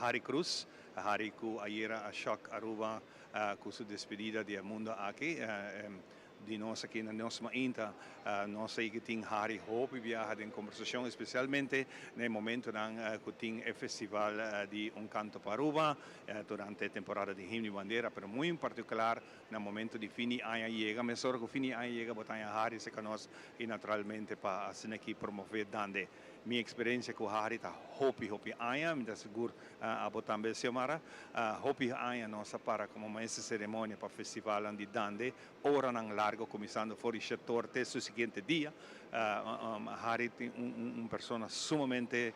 Harry Croes. Harry cu ayera a shock Aruba cu su despedida di e mundo aki. Di nos aki na Nos Mainta, nos a tin Harry hopi biaha den conversacion, especialmente na e momentonan cu tin e festival di Un Canto pa Aruba durante e temporada di Himno y Bandera, pero muy en particular na momento di fin di aña yega. Mesora cu fin di aña yega bo ta haña Harry cerca nos y naturalmente pa asina aki promove Dande. Mi experiencia cu Harry ta hopi hopi aña, mi ta sigur abo tambe Xiomara. Hopi aña nos a para como maestro di ceremonia pa festivalnan di Dande, oranan largo cuminsando for di shetor te su siguiente dia. Harry tin un persona sumamente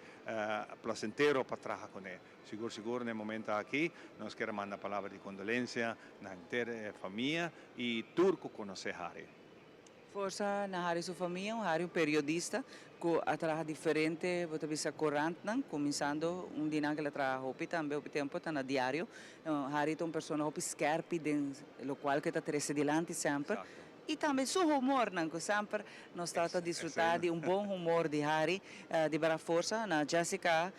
placentero pa traha cune. Sigur sigur na e momento aki nos kier a manda palabra di condolencia na henter e famia y tur cu conoce Harry. Forsa na Harry su famia, un Harry un periodista cu a traha diferente bo ta bisa corantnan, cuminsando un di nan cu el a traha hopi tambe hopi tempo ta na Diario. Harry ta un persona hopi skerpi den locual cu e ta trece dilanti semper y tambe su humornan cu semper nos ta ta disfruta di un bon humor di Harry di bara forsa na Jessica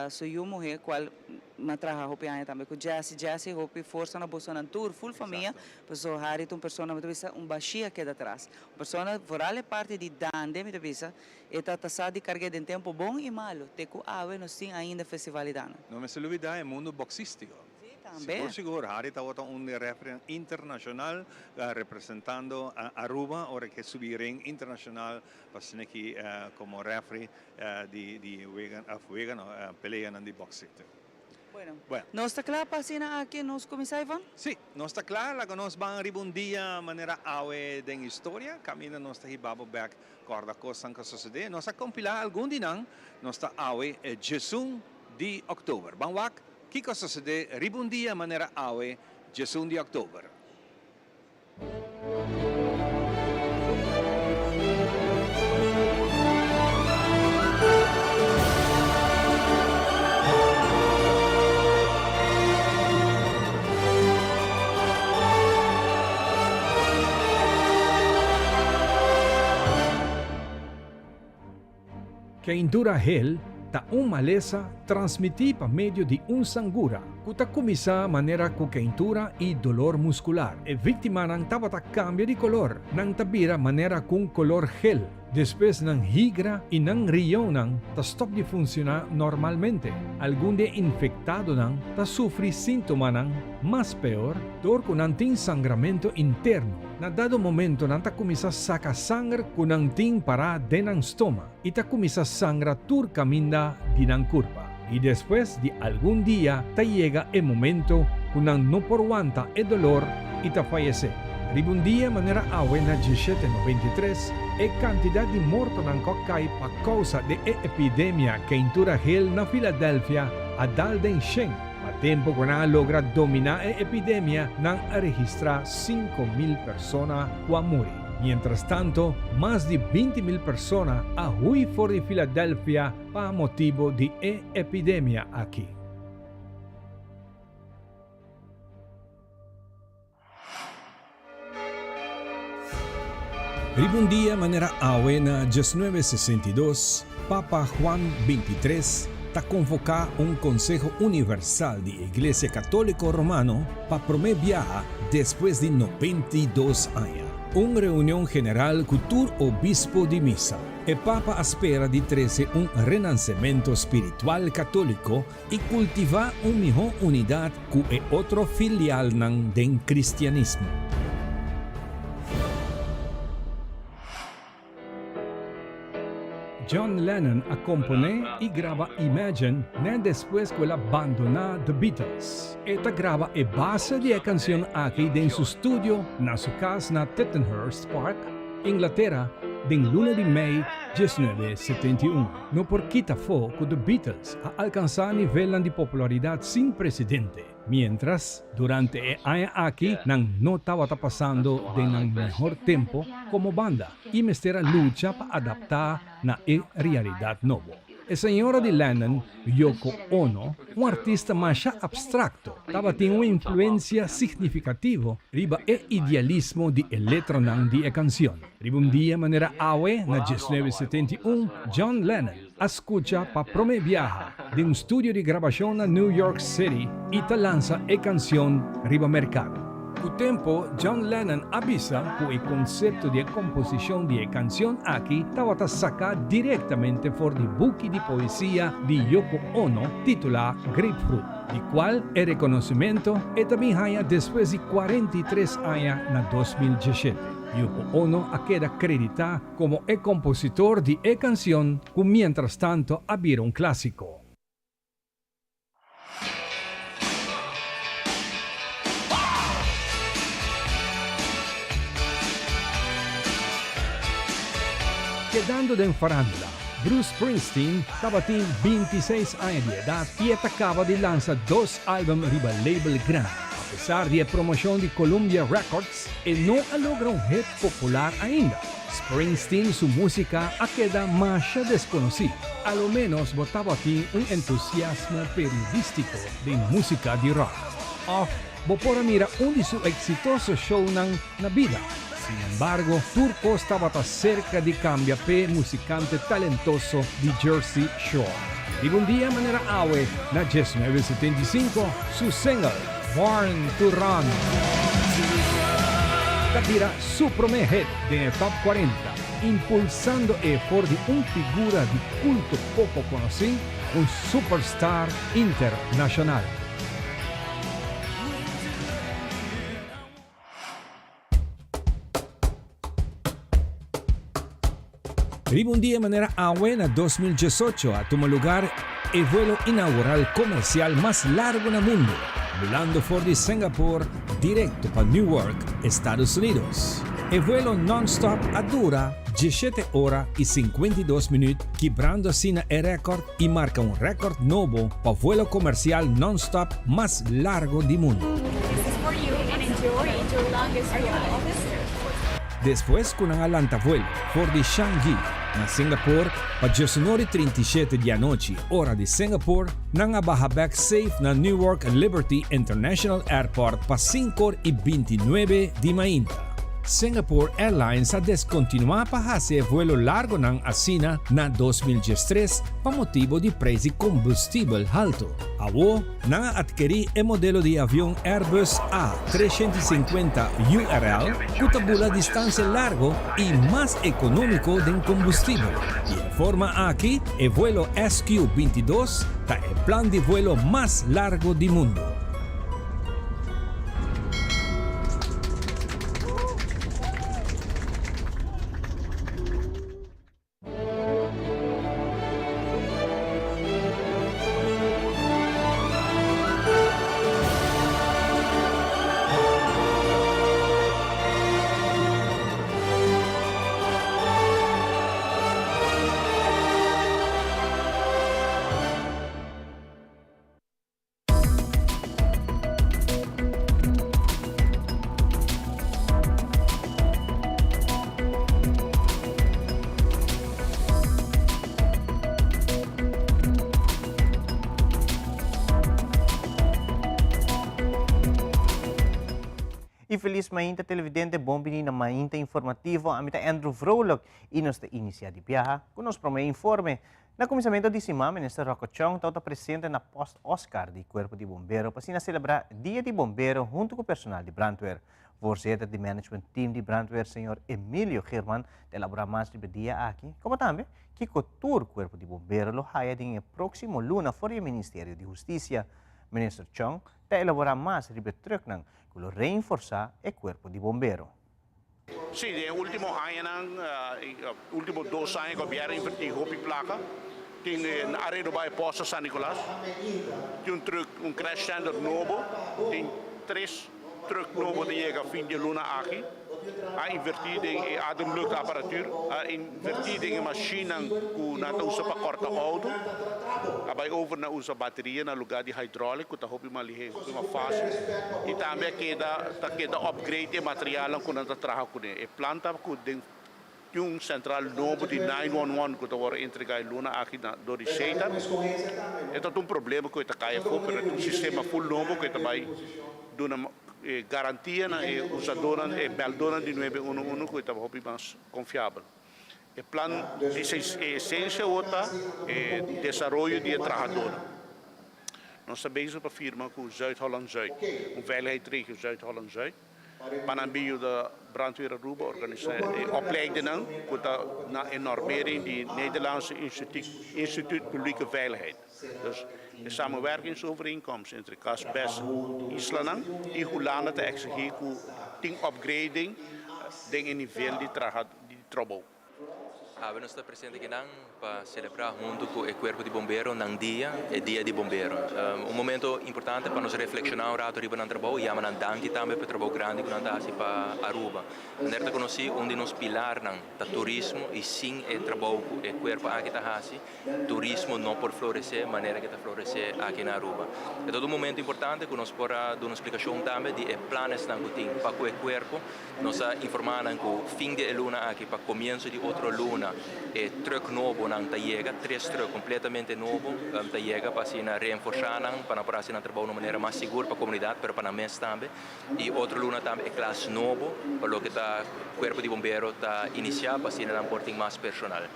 Su yu muhe cual mi a traha hopi aña tambe cu Jessy. Jessy hopi forsa na bosonan tur, full famia, paso Harry ta un persona mi ta bisa un bashi a keda atras. Un persona vooral e parti di dande mi ta bisa e ta ta sa di cargu'e den tempo bon y malo te cu awe nos tin ainda festival di dande. No mester lubida e mundo boxistico. Sí, tambe. Sigur sigur, Harry tabata un referee internacional representando Aruba ora ke subi ring internacional pa asina aki como referee di di wega of wega no peleanan di boxing. Bueno, Bueno. nos ta kla pa asina aki nos kuminsá Ivan? Sí, nos ta kla, laga nos ban riba un dia manera awe den historia, kaminda nos ta hiba bo bèk kòrda kosnan ku a sosodé. Nos a kompilá algun di nan, nos ta awe e diesun di òktober. Ban wak kiko a sosodé riba un dia manera awe diesun di òktober. Keindura hel ta un malesa transmití pa medio di un sangura ku ta kuminsá manera ku keintura i dolor muskular. E víktimanan tabata kambia di kolor, nan ta bira manera ku un kolor hel. Despues nan higra i nan rionnan ta stòp di funshoná normalmente. Algun di e infektadonan ta sufri síntomanan mas peor dor ku nan tin sangramentu interno. Na dado momento nan ta kuminsá saka sanger ku nan tin pará den nan stoma i ta kuminsá sangra tur kaminda di nan kurpa. I despues di algun dia ta yega e momento ku nan no por wanta e dolor i ta fayesé. Riba un dia manera awe na diesshete 93, e kantidat di mortonan ku a kai pa kousa di e epidemia keintura hel na Filadelfia a dal den shen. Pa tempu ku nan a logra dominá e epidemia, nan a registrá 5000 persona ku a muri. Miéntras tanto, mas di 20.000 persona a hui for di Filadelfia pa motibu di e epidemia aki. Riba un dia manera awe na diesnuebe 62, Papa Juan 23 ta konvoká un Konseho Universal di Iglesia Katóliko Romano pa promé biaha despues di 92 aña. Un reunion general ku tur obispo di misa. E Papa a spera di trese un renansementu spiritual katóliko i kultivá un mihó unidat ku e otro filialnan den kristianismo. John Lennon a komponé i graba Imagine nèt despues ku el a bandoná The Beatles. E ta graba e base di e kansion aki den su studio na su kas na Tittenhurst Park, Inglatera, den luna di mei 1971. No por kita afó ku The Beatles a alkansá nivelnan di popularidat sin presidente, miéntras durante e aña aki nan no tabata pasando den nan mehor tempu komo banda i mester a lucha pa adaptá na e realidat nobo. E señora di Lennon, Yoko Ono, un artista masha abstracto, tabatin un influencia significativo riba e idealismo di e letranan di e cancion. Riba un dia manera awe na 1971, John Lennon. a skucha pa promé biaha den un studio di grabashon na New York City i ta lansa e kansion riba merkado. Ku tempu John Lennon a bisa ku e konsepto di e komposishon di e kansion aki tabata saká direktamente for di buki di poesia di Yoko Ono titulá Grapefruit, di kual e rekonosementu e ta bin haña despues di 43 aña na 2017. Yoko Ono a keda kreditá komo e kompositor di e kansion ku mientrastanto a bira un klásiko. Kedando den farándula, Bruce Springsteen tabatin 26 aña di edat i e ta kaba di lansa dos álbum riba label grandi. Apesar di e promoshon di Columbia Records, e no a logra un hit popular ainda. Springsteen su músika a keda masha deskonosí. A lo ménos bo tabatin un entusiasmo periodístiko den músika di rock. Òf bo por a mira un di su eksitoso shownan na bida. Sin embargo, tur kos tabata serka di kambia p'e musikante talentoso di Jersey Shore. Riba un dia manera awe, na 1975, su single Born to Run ta bira su promé hit den e top 40, impulsando e for di un figura di kulto poko konosí, un superstar internashonal. Riba un dia manera awe na 2018 a tuma lugar e vuelo inaugural comercial mas largo na mundo, bulando for di Singapore directo pa Newark, Estados Unidos. E vuelo non-stop a dura 17 ora y 52 minuut, kibrando asina e record y marca un record nobo pa vuelo comercial non-stop mas largo di mundo. This is for you and enjoy your longest flight. Despues ku nan a lanta vuelo for di Changi na Singapore pa 19:37 di anochi ora di Singapore, nan a baha bek safe na Newark Liberty International Airport pa 5:29 di mainta. Singapore Airlines a deskontinuá pa hasi e vuelo largonan asina na 2013 pa motibu di preis di kombustibel haltu. Awor nan a atkerí e modelo di avion Airbus A 350 URL ku ta bula distansia largo i mas ekonómiko den kombustibel. Di e forma aki e vuelo SQ 22 ta e plan di vuelo mas largo di mundu. Y feliz mainta televidente, bon bini na Mainta Informativo. Ami ta Andrew Vrolijk y nos ta inicia di biaha cu nos prome informe. Na kuminsamentu di siman Minister Rocco Chong tabata presente na Post Oscar di Kuerpo di Bombero pa asina selebrá Dia di Bombero huntu ku personal di brandweer. Voorzitter di Management Team di Brandweer señor Emilio Geerman ta elaborá mas riba e dia aki, komo tambe kiko tur Kuerpo di Bombero lo haya den e próksimo luna for di e Ministerio di Hustisia. Minister Chong ta elaborá mas riba e trùknan ku lo reinforsá e Kuerpo di Bombero. Sí, den e último añanan, último dos aña gobièrnu a invertí hopi plaka. Tin a renobá e post na San Nicolas, tin un trùk, un crash center nobo, tin tres trùk nobo ta yega fin di e luna aki. A invertí den e ademluchtapparatuur, a invertí den e mashinnan ku nan ta usa pa kòrta outo, a bai over na usa bateria na lugá di hydraulic ku ta hopi mas lihé, hopi mas fásil. I tambe a keda ta keda upgrade e materialnan ku nan ta traha kuné. E plan ta ku den tin un sentral nobo di 911 ku ta wòrdu entregá e luna aki na dor di Satan. E ta un problema ku e ta kai afó pero e ta un sistema ful nobo ku e ta bai duna e garantia na e usadónan, e bèldónan di 911 ku e ta hopi mas konfiabel. E plan, e esencia ta e desaroyo di trahador. Nos ta bezig pa firma cu Zuid-Holland Zuid, un veiligheidsregio Zuid-Holland Zuid. Pa nan yuda Brandweer Aruba organisa e opleidingen cu ta na e normering di Nederlandse Instituut, Instituut Publieke Veiligheid. Dus de samenwerkingsovereenkomst entre CAS, BES, islanan y Hulanda ta exigi cu tin upgrading den nivel di traha di trabou. Awe nos ta presente akinan pa celebra hunto cu e Cuerpo di Bombero nan dia, e Dia di Bombero. Un momento importante pa nos reflexiona un rato riba nan trabou y yama nan danki tambe pa e trabou grandi cu nan ta haci pa Aruba. Manera ta conoci, un di nos pilarnan ta turismo y sin e trabou cu e cuerpo aki ta haci, turismo no por florece manera cu ta florece aki na Aruba. E ta un momento importante cu nos por duna un explicacion tambe di e plannan cu tin pa e cuerpo. Nos a informa cu fin di luna aki pa comienso di otro luna e truck nobo nan ta yega, tres truck completamente nobo ta yega pa asina reforsa nan, pa por haci nan trabou di manera mas sigur pa e comunidad, pero pa nan mes tambe. Y otro luna tambe e klas nobo, pa loke ta Cuerpo di Bombero ta inicia pa asina nan por tin mas personal.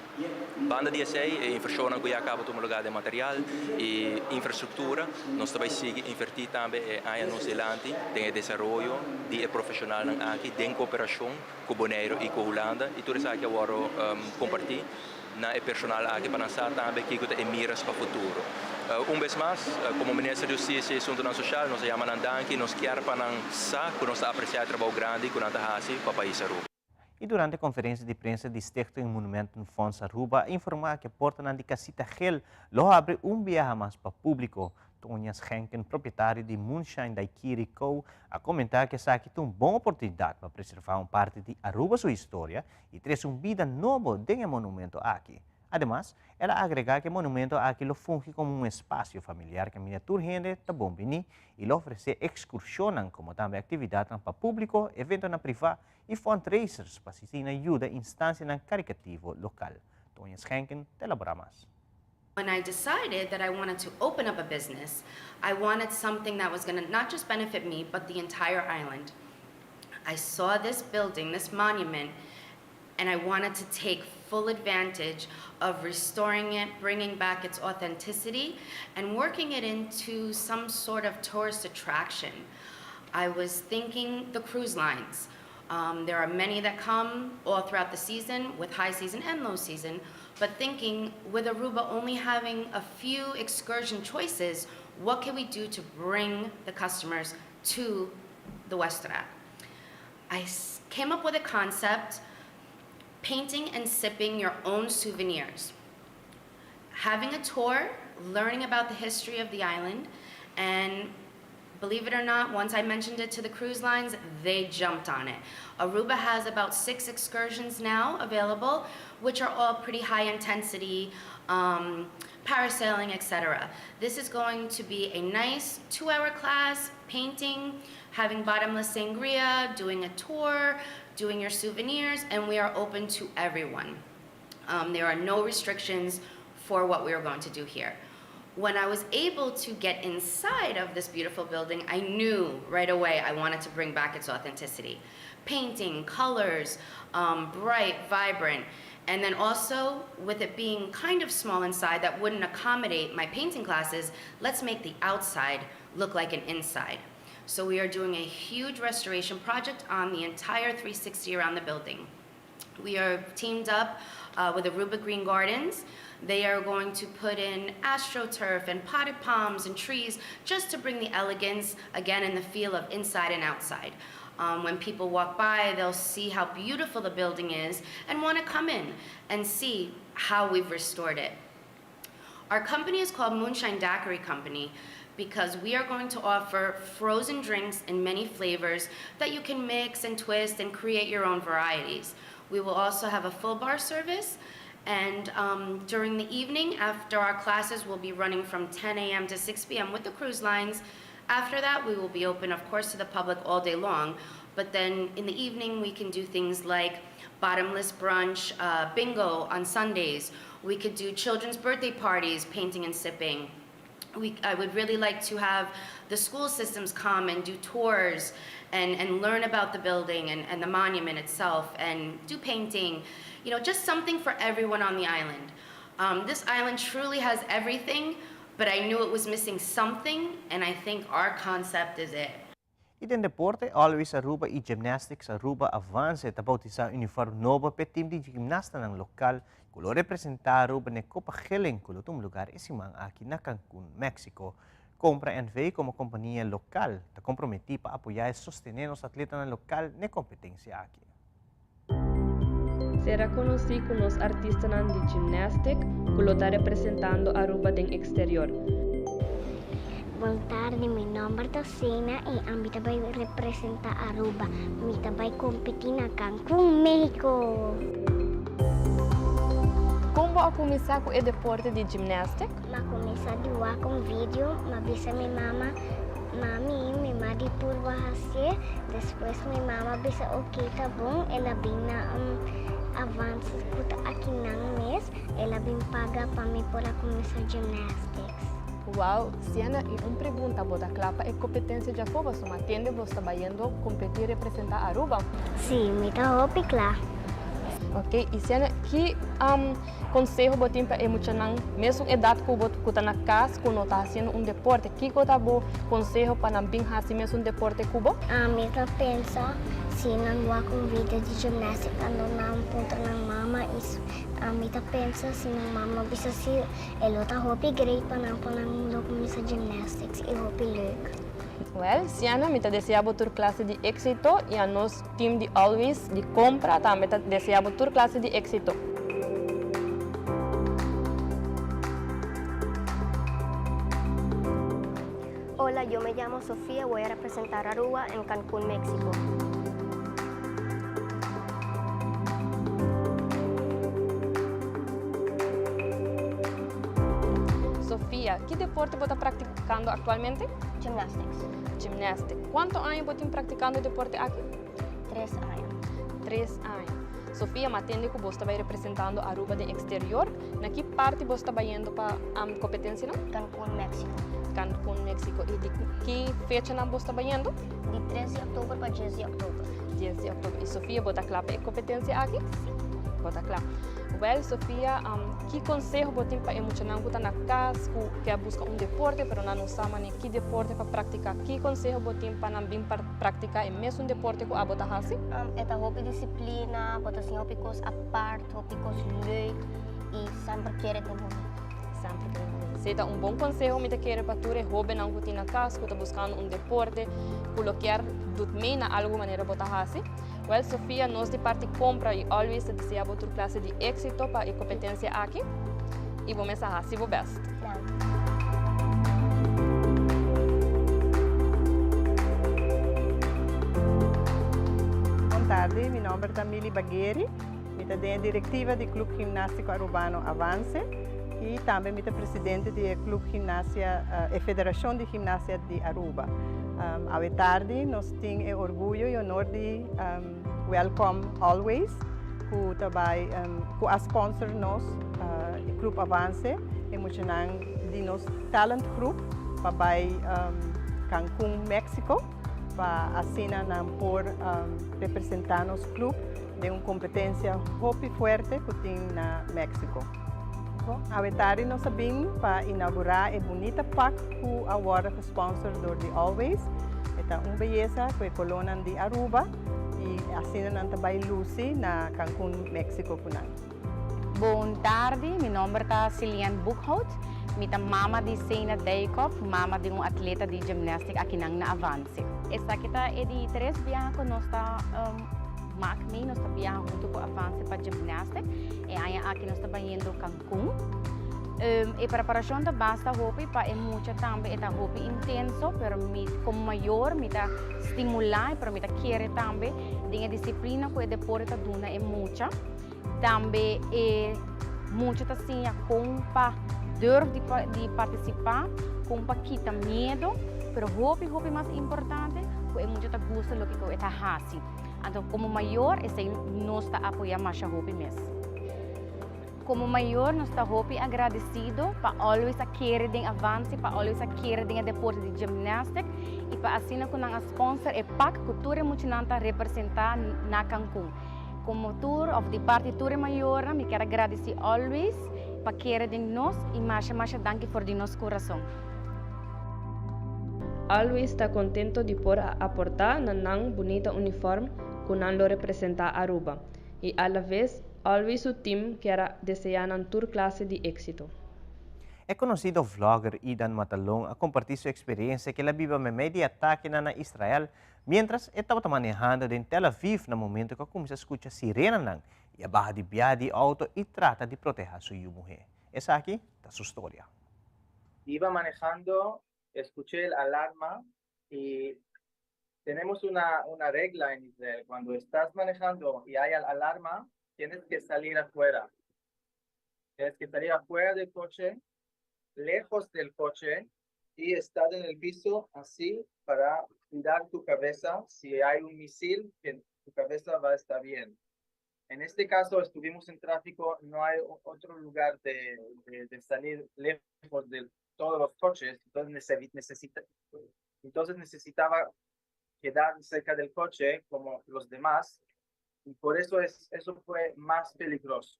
Banda di esey, e inversion cu a caba di tuma luga di material y infrastructura, nos tambe ta sigui inverti tambe e aña nos dilanti den desaroyo di profesional aki, den cooperacion cu Bonaire y cu Hulanda, y tur esaki awor comparti na e personal aki pa nan tambe kico ta e miras pa futuro. Un bes mas, como Minister di Husticia y Asunto Social, nos yama nan danki, nos kier pa nan sa cu nos ta aprecia e trabou grandi cu nan ta haci pa pais Aruba. Y durante e conferencia di prensa di Stichting Monumentenfonds Aruba, a informa cu e porta di Casita Geel lo habri un biaha mas pa publico. Tonia Schenken, propietario di Moonshine Daiquiri Co., a comenta cu esaki ta un bon oportunidad pa preserva un parti di Aruba su historia y trece un bida nobo den e monumento aki. Ademas, el a agrega cu e monumento aki lo fungi como un espacio familiar cu tur hende ta bon bini y lo ofrece excursion como tambe actividad pa publico, evento priva y fundraisers pa yuda instancia caritativo local. Tonia Schenken ta elabora mas. When I decided that I wanted to open up a business, I wanted something that was going to not just benefit me, but the entire island. I saw this building, this monument, and I wanted to take full advantage of restoring it, bringing back its authenticity, and working it into some sort of tourist attraction. I was thinking the cruise lines. There are many that come all throughout the season, with high season and low season, but thinking with Aruba only having a few excursion choices, what can we do to bring the customers to the Westraad? I came up with a concept: painting and sipping your own souvenirs. Having a tour, learning about the history of the island, and believe it or not, once I mentioned it to the cruise lines, they jumped on it. Aruba has about six excursions now available, which are all pretty high intensity, parasailing, etc. This is going to be a nice 2-hour class, painting, having bottomless sangria, doing a tour, doing your souvenirs, and we are open to everyone. There are no restrictions for what we are going to do here. When I was able to get inside of this beautiful building, I knew right away I wanted to bring back its authenticity. Painting, colors, bright, vibrant. And then also, with it being kind of small inside that wouldn't accommodate my painting classes, let's make the outside look like an inside. So we are doing a huge restoration project on the entire 360 around the building. We are teamed up with Aruba Green Gardens. They are going to put in astroturf and potted palms and trees just to bring the elegance again and the feel of inside and outside. When people walk by, they'll see how beautiful the building is and want to come in and see how we've restored it. Our company is called Moonshine Daiquiri Company because we are going to offer frozen drinks in many flavors that you can mix and twist and create your own varieties. We will also have a full bar service, and during the evening, after our classes, we'll be running from 10 a.m. to 6 p.m. with the cruise lines. After that, we will be open, of course, to the public all day long. But then in the evening, we can do things like bottomless brunch, bingo on Sundays. We could do children's birthday parties, painting and sipping. We, I would really like to have the school systems come and do tours and, and learn about the building and, and the monument itself and do painting, you know, just something for everyone on the island. Um, this island truly has everything, but I knew it was missing something, and I think our concept is it. Y den deporte, Always Aruba y Gymnastics Aruba Avance ta bautisa uniform nobo p'e team di gimnastanan local cu lo representa Aruba n'e Copa Gilling cu lo tuma lugar e siman aki na Cancun, Mexico. Compra NV como compania local ta comprometi pa apoya y sostene nos atletanan local n'e competencia aki. Sera conoci cu nos artistanan di gymnastic cu lo ta representando Aruba den exterior. Bon tardi, mi nomber ta Sena y ami ta bay representa Aruba. Mi ta bay competi na Cancun, Mexico. Con bo a cuminsa cu e deporte di gymnastic? M'a cuminsa di wak un video, m'a bisa mi mama, Mami, mi ma di purba hacié. Despues mi mama bisa ok ta bon, el a bin na un avance cu ta akinan mes, el a bin paga pa mi por a cuminsa gymnastics. Wow, Siena, y un pregunta, bo ta cla pa e competencia djafor? Pasobra mi atende bo sta bayendo competi representa Aruba. Si, mi ta hopi cla. Ok, y Siena, ki Conseho bo tin pa e muchanan mesun edad cu bo cu ta na cas cu no ta haciendo un deporte? Kico ta bo conseho pa nan bin haci mesun deporte cu bo? Ami ta pensa si nan wak un video di gymnastic ando nan puntra nan mama y ami ta pensa si nan mama bisa si e lo ta hopi great pa nan pa nan lo cuminsa gymnastics y hopi leuk. Well, Sienna, mi ta desea bo tur clase di exito y a nos Team di Always di Compra tambe ta desea bo tur clase di exito. Hola, yo me llamo Sofia, voy a representar Aruba en Cancún, Mexico. Sofia, ki deporte bo ta practicando actualmente? Gymnastics. Gymnastics. Cuanto aña bo tin practicando e deporte aki? Tres aña. Tres aña. Sofia, ma tende cu bo sta bay representando Aruba den exterior. Na ki parti bo sta bayendo pa competencianan? Cancun, Mexico. Cancun, Mexico. Y di ki fechanan bo sta bayendo? Di tres di october pa dies di october. Dies di october. Y Sofia, bo ta cla pa e competencia aki? Si. Bo ta cla. Well, Sofia, ki conseho bo tin pa e muchanan cu ta na cas cu kier busca un deporte pero nan no sa mane ki deporte pa practica? Ki conseho bo tin pa nan bin practica e mesun deporte cu abo ta haci? E ta hopi disciplina, bo ta siña hopi cos apart, hopi cos leuk y semper kere den bo mes. Semper kere den bo mes. Esey ta un bon conseho mi ta kere pa tur e hobennan cu tin na cas cu ta buscando un deporte cu lo kier dut mee na algo manera bo ta haci. Well Sofia, nos di parti compra y always ta desea bo tur clase di exito pa e competencia aki y bo mes a haci bo best. Bon tardi, mi nomber ta Mili Bagueri, mi ta den e directiva di Club Gimnastico Arubano Avance y tambe mi ta presidente di e Club Gimnasia, e Federacion di Gimnasia di Aruba. Awe tardi nos tin e orguyo y honor di welcome Always cu ta bay cu a sponsor nos e Club Avance e muchanan di nos talent groep pa bay Cancun Mexico pa asina nan por representa nos club den un competencia hopi fuerte cu tin na Mexico. Awe tardi nos a bin pa inaugura e bunita pak cu a wordo gesponsor door di Always. E ta un beyesa cu e colornan di Aruba y asina nan ta bay luci na Cancun, Mexico cu nan. Bon tardi, mi nomber ta Cilien Boekhout. Mi ta mama di Seyna Dijkhoff, mama di un atleta di gymnastic akinan na Avance. Esaki ta e di tres biaha cu nos ta mak mee, nos ta biaha hunto cu Avance pa gymnastic. E aña aki nos ta bayendo Cancun. E preparacion ta basta hopi, pa e mucha tambe e ta hopi intenso, pero mi como mayor mi ta stimula pero mi ta kere tambe den e disciplina cu e deporte ta duna e mucha. Tambe e mucha ta siña con pa durf di di participa, con pa kita miedo, pero hopi hopi mas importante cu e mucha ta gusta loke cu e ta haci. Anto como mayor esey nos ta apoya masha hopi mes. Como mayor nos ta hopi agradecido pa always a kere den Avance, pa always a kere den e deporte di gymnastic y pa asina cu nan a sponsor e pak cu tur e muchanan ta representa na Cancun. Como tur of di parti tur e mayornan mi kier a gradici always pa kere den nos y masha masha danki for di nos curason. Always ta contento di por a aporta na nan bunita uniform cu nan lo representa Aruba y alaves Always su team kier a desea nan tur clase di exito. E conocido vlogger Idan Matalon a comparti su experiencia cu el a biba memey di atakenan na Israel mientras e tabata manehando den Tel Aviv na momento cu a cuminsa scucha sirenanan y a baha di bia di auto y trata di proteha su yu muhe. Esaki ta su storia. Iba manejando, escuché el alarma y tenemos una, una regla en Israel. Cuando estás manejando y hay alarma, tienes que salir afuera. Tienes que salir afuera del coche, lejos del coche y estar en el piso así para cuidar tu cabeza. Si hay un misil, que tu cabeza va a estar bien. En este caso estuvimos en tráfico, no hay otro lugar de, de, salir lejos de todos los coches, entonces, necesita, entonces necesitaba quedar cerca del coche como los demás y por eso, es, eso fue más peligroso.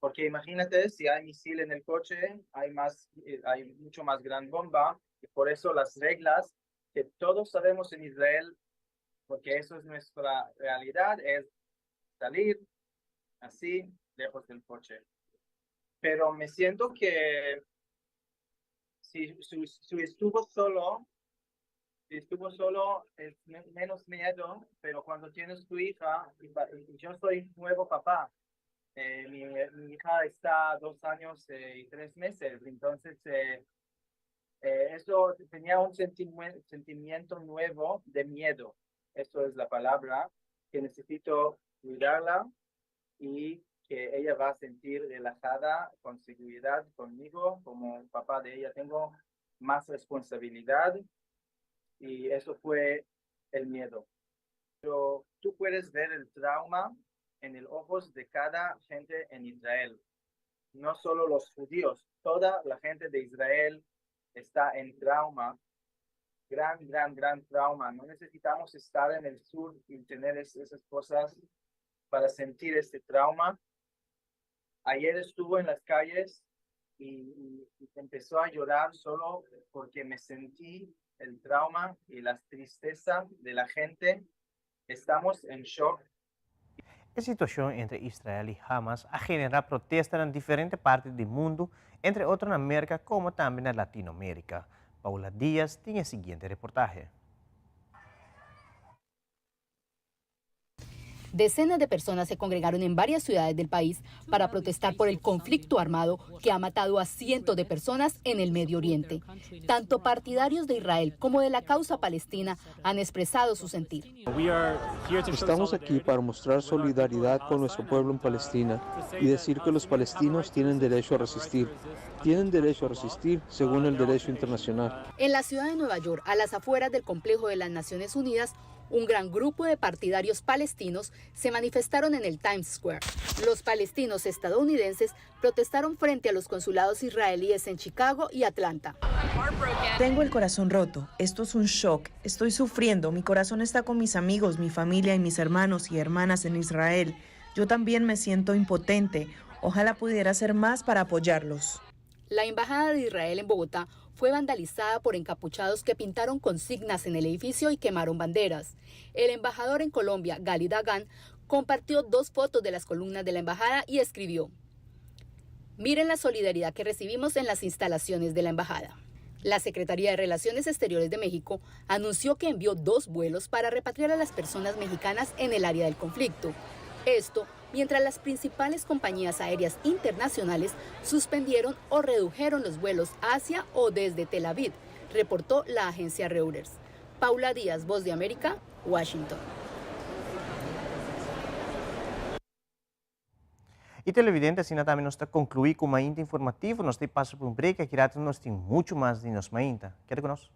Porque imagínate, si hay misil en el coche, hay, más, eh, hay mucho más gran bomba, y por eso las reglas que todos sabemos en Israel, porque eso es nuestra realidad, es salir así, lejos del coche. Pero me siento que si, si, estuvo solo, si estuvo solo es menos miedo, pero cuando tienes tu hija, y, yo soy nuevo papá, eh, mi, mi, hija está dos años eh, y tres meses, entonces eh, eso tenía un sentimiento nuevo de miedo, eso es la palabra, que necesito cuidarla y que ella va a sentir relajada, con seguridad conmigo, como papá de ella tengo más responsabilidad y eso fue el miedo. Pero tú puedes ver el trauma en el ojos de cada gente en Israel. No solo los judíos, toda la gente de Israel está en trauma, gran, gran, gran trauma. No necesitamos estar en el sur y tener esas cosas para sentir este trauma. Ayer estuvo en las calles y, empezó a llorar solo porque me sentí el trauma y la tristeza de la gente. Estamos en shock. E situacion entre Israel y Hamas a genera protesta na diferente parti di mundo, entre otro na Merca como tambe na Latino America. Paula Diaz tin e siguiente reportahe. Decenas de personas se congregaron en varias ciudades del país para protestar por el conflicto armado que ha matado a cientos de personas en el Medio Oriente. Tanto partidarios de Israel como de la causa palestina han expresado su sentir. Estamos aquí para mostrar solidaridad con nuestro pueblo en Palestina y decir que los palestinos tienen derecho a resistir. Tienen derecho a resistir según el derecho internacional. En la ciudad de Nueva York, a las afueras del complejo de las Naciones Unidas, un gran grupo de partidarios palestinos se manifestaron en el Times Square. Los palestinos estadounidenses protestaron frente a los consulados israelíes en Chicago y Atlanta. Tengo el corazón roto. Esto es un shock. Estoy sufriendo. Mi corazón está con mis amigos, mi familia y mis hermanos y hermanas en Israel. Yo también me siento impotente. Ojalá pudiera hacer más para apoyarlos. La Embajada de Israel en Bogotá fue vandalizada por encapuchados que pintaron consignas en el edificio y quemaron banderas. El embajador en Colombia, Gali Dagan, compartió dos fotos de las columnas de la embajada y escribió, Miren la solidaridad que recibimos en las instalaciones de la embajada. La Secretaría de Relaciones Exteriores de México anunció que envió dos vuelos para repatriar a las personas mexicanas en el área del conflicto. Esto mientras las principales compañías aéreas internacionales suspendieron o redujeron los vuelos hacia o desde Tel Aviv, reportó la agencia Reuters. Paula Díaz, Voz de América, Washington. Y televidente, asina tambe nos ta conclui cu Mainta Informativo. Nos ta pasa pa un break, aki rato nos tin mucho mas di nos Mainta. Keda cu nos.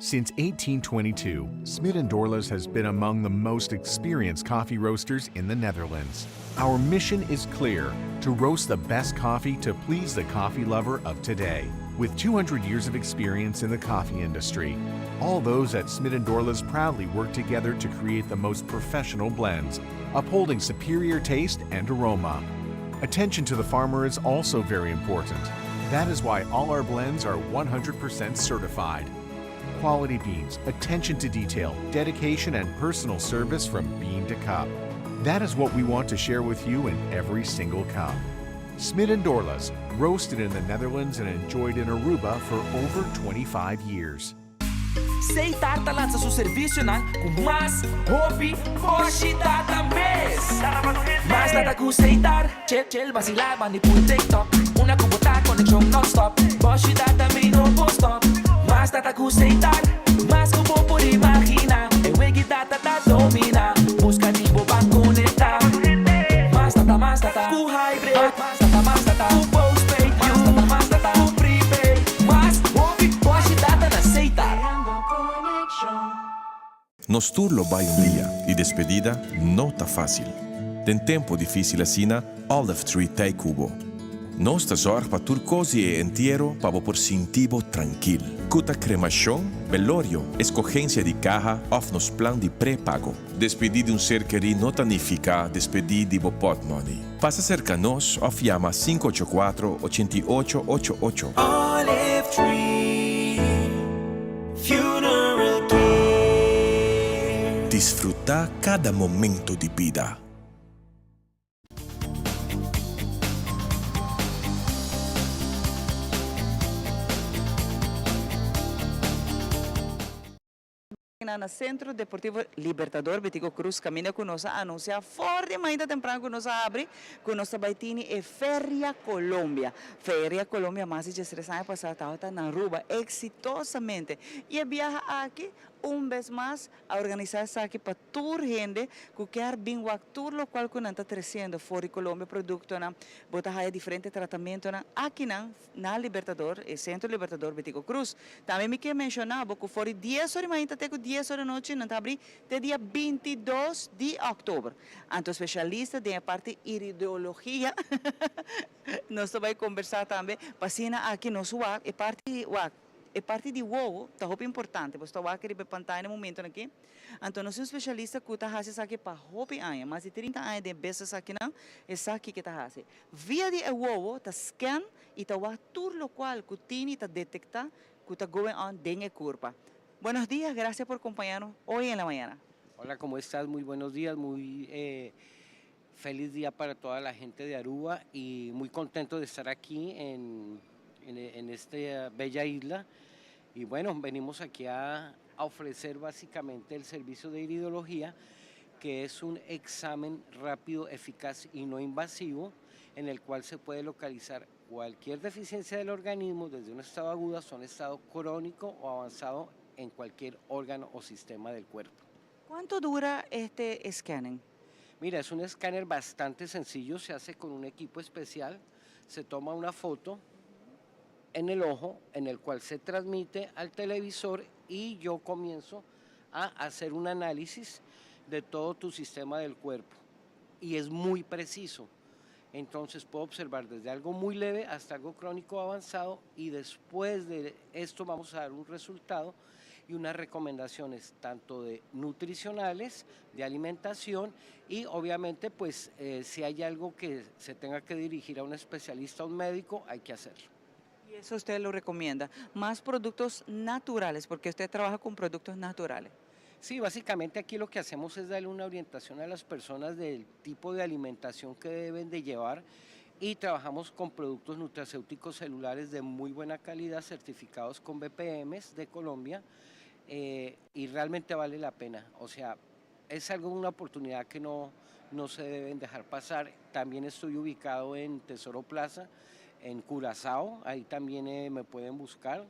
Since 1822, Smit & Dorlas has been among the most experienced coffee roasters in the Netherlands. Our mission is clear to roast the best coffee to please the coffee lover of today. With 200 years of experience in the coffee industry, all those at Smit & Dorlas proudly work together to create the most professional blends, upholding superior taste and aroma. Attention to the farmer is also very important. That is why all our blends are 100% certified. Quality beans, attention to detail, dedication, and personal service from bean to cup. That is what we want to share with you in every single cup. Smit & Dorlas, roasted in the Netherlands and enjoyed in Aruba for over 25 years. Setar ta lansa su servicionan cu mas hopi boshi data mes. Mas data cu Setar, chill chill vacila bandi pui TikTok. Una cu bo ta conexion non-stop. Boshi data mi no por stop. Mas data cu Setar, mas cu bo por imagina. E wegi data ta domina. Busca di bo ban conecta. Mas data, mas data cu hybrid. Mas data, mas data cu postpaid. Mas data, mas data cu prepaid. Mas hopi boshi data na Setar. Nos tur lo bai un dia y despedida no ta facil. Den tempo dificil asina, Olive Tree t'ey cu bo. Nos ta zorg pa tur cos di e entiero pa bo por sinti bo trankil. Cu ta cremacion, velorio, escogencia di caha of nos plan di prepago. Despedi di un ser keri no ta nifica despedi di bo portmoney. Pasa cerca nos of yama 584 88 88. Olive Tree Funeral Care. Disfruta cada momento di bida. Na Centro Deportivo Libertador Betico Croes caminda cu nos a anuncia for di mainta tempran cu nos a habri cu nos ta bay tini e Feria Colombia. Feria Colombia mas di diestres aña pasa tabata na Aruba exitosamente y e biaha aki un bes mas a organisa esaki pa tur hende cu kier bin wak tur locual cu nan ta treciendo for di Colombia productonan bo ta haya diferente tratamentonan akinan na Libertador, e Centro Libertador Betico Croes. Tambe mi ke menciona bo cu for di dies ora di mainta te cu dies ora di anochi nan ta habri te dia 22 di october. Anto specialista den e parti iridologia nos ta bay conversa tambe pa asina aki nos wak e parti wak e parti di wowo ta hopi importante. Bo sta wak riba e pantaya na e momentonan aki. Anto nos tin un specialista cu ta haci esaki pa hopi aña, mas di 30 aña den e business akinan, esaki ke ta haci. Via di e wowo ta scan y ta wak tur locual cu tin y ta detecta cu ta going on den e curpa. Buenos dias, gracias por compañarnos hoy en la mañana. Hola, ¿cómo estás? Muy buenos días, muy eh, feliz día para toda la gente de Aruba y muy contento de estar aquí en, en, en esta bella isla. Y bueno, venimos aquí a, a ofrecer básicamente el servicio de iridología, que es un examen rápido, eficaz y no invasivo, en el cual se puede localizar cualquier deficiencia del organismo, desde un estado agudo hasta un estado crónico o avanzado en cualquier órgano o sistema del cuerpo. ¿Cuánto dura este scanning? Mira, es un escáner bastante sencillo, se hace con un equipo especial, se toma una foto en el ojo, en el cual se transmite al televisor y yo comienzo a hacer un análisis de todo tu sistema del cuerpo. Y es muy preciso. Entonces puedo observar desde algo muy leve hasta algo crónico avanzado y después de esto vamos a dar un resultado y unas recomendaciones tanto de nutricionales, de alimentación y obviamente pues eh, si hay algo que se tenga que dirigir a un especialista, a un médico, hay que hacerlo. Y eso usted lo recomienda. Más productos naturales, porque usted trabaja con productos naturales. Sí, básicamente aquí lo que hacemos es darle una orientación a las personas del tipo de alimentación que deben de llevar y trabajamos con productos nutracéuticos celulares de muy buena calidad, certificados con BPMs de Colombia eh, y realmente vale la pena. O sea, es algo, una oportunidad que no, no se deben dejar pasar. También estoy ubicado en Tesoro Plaza, en Curazao, ahí también eh, me pueden buscar.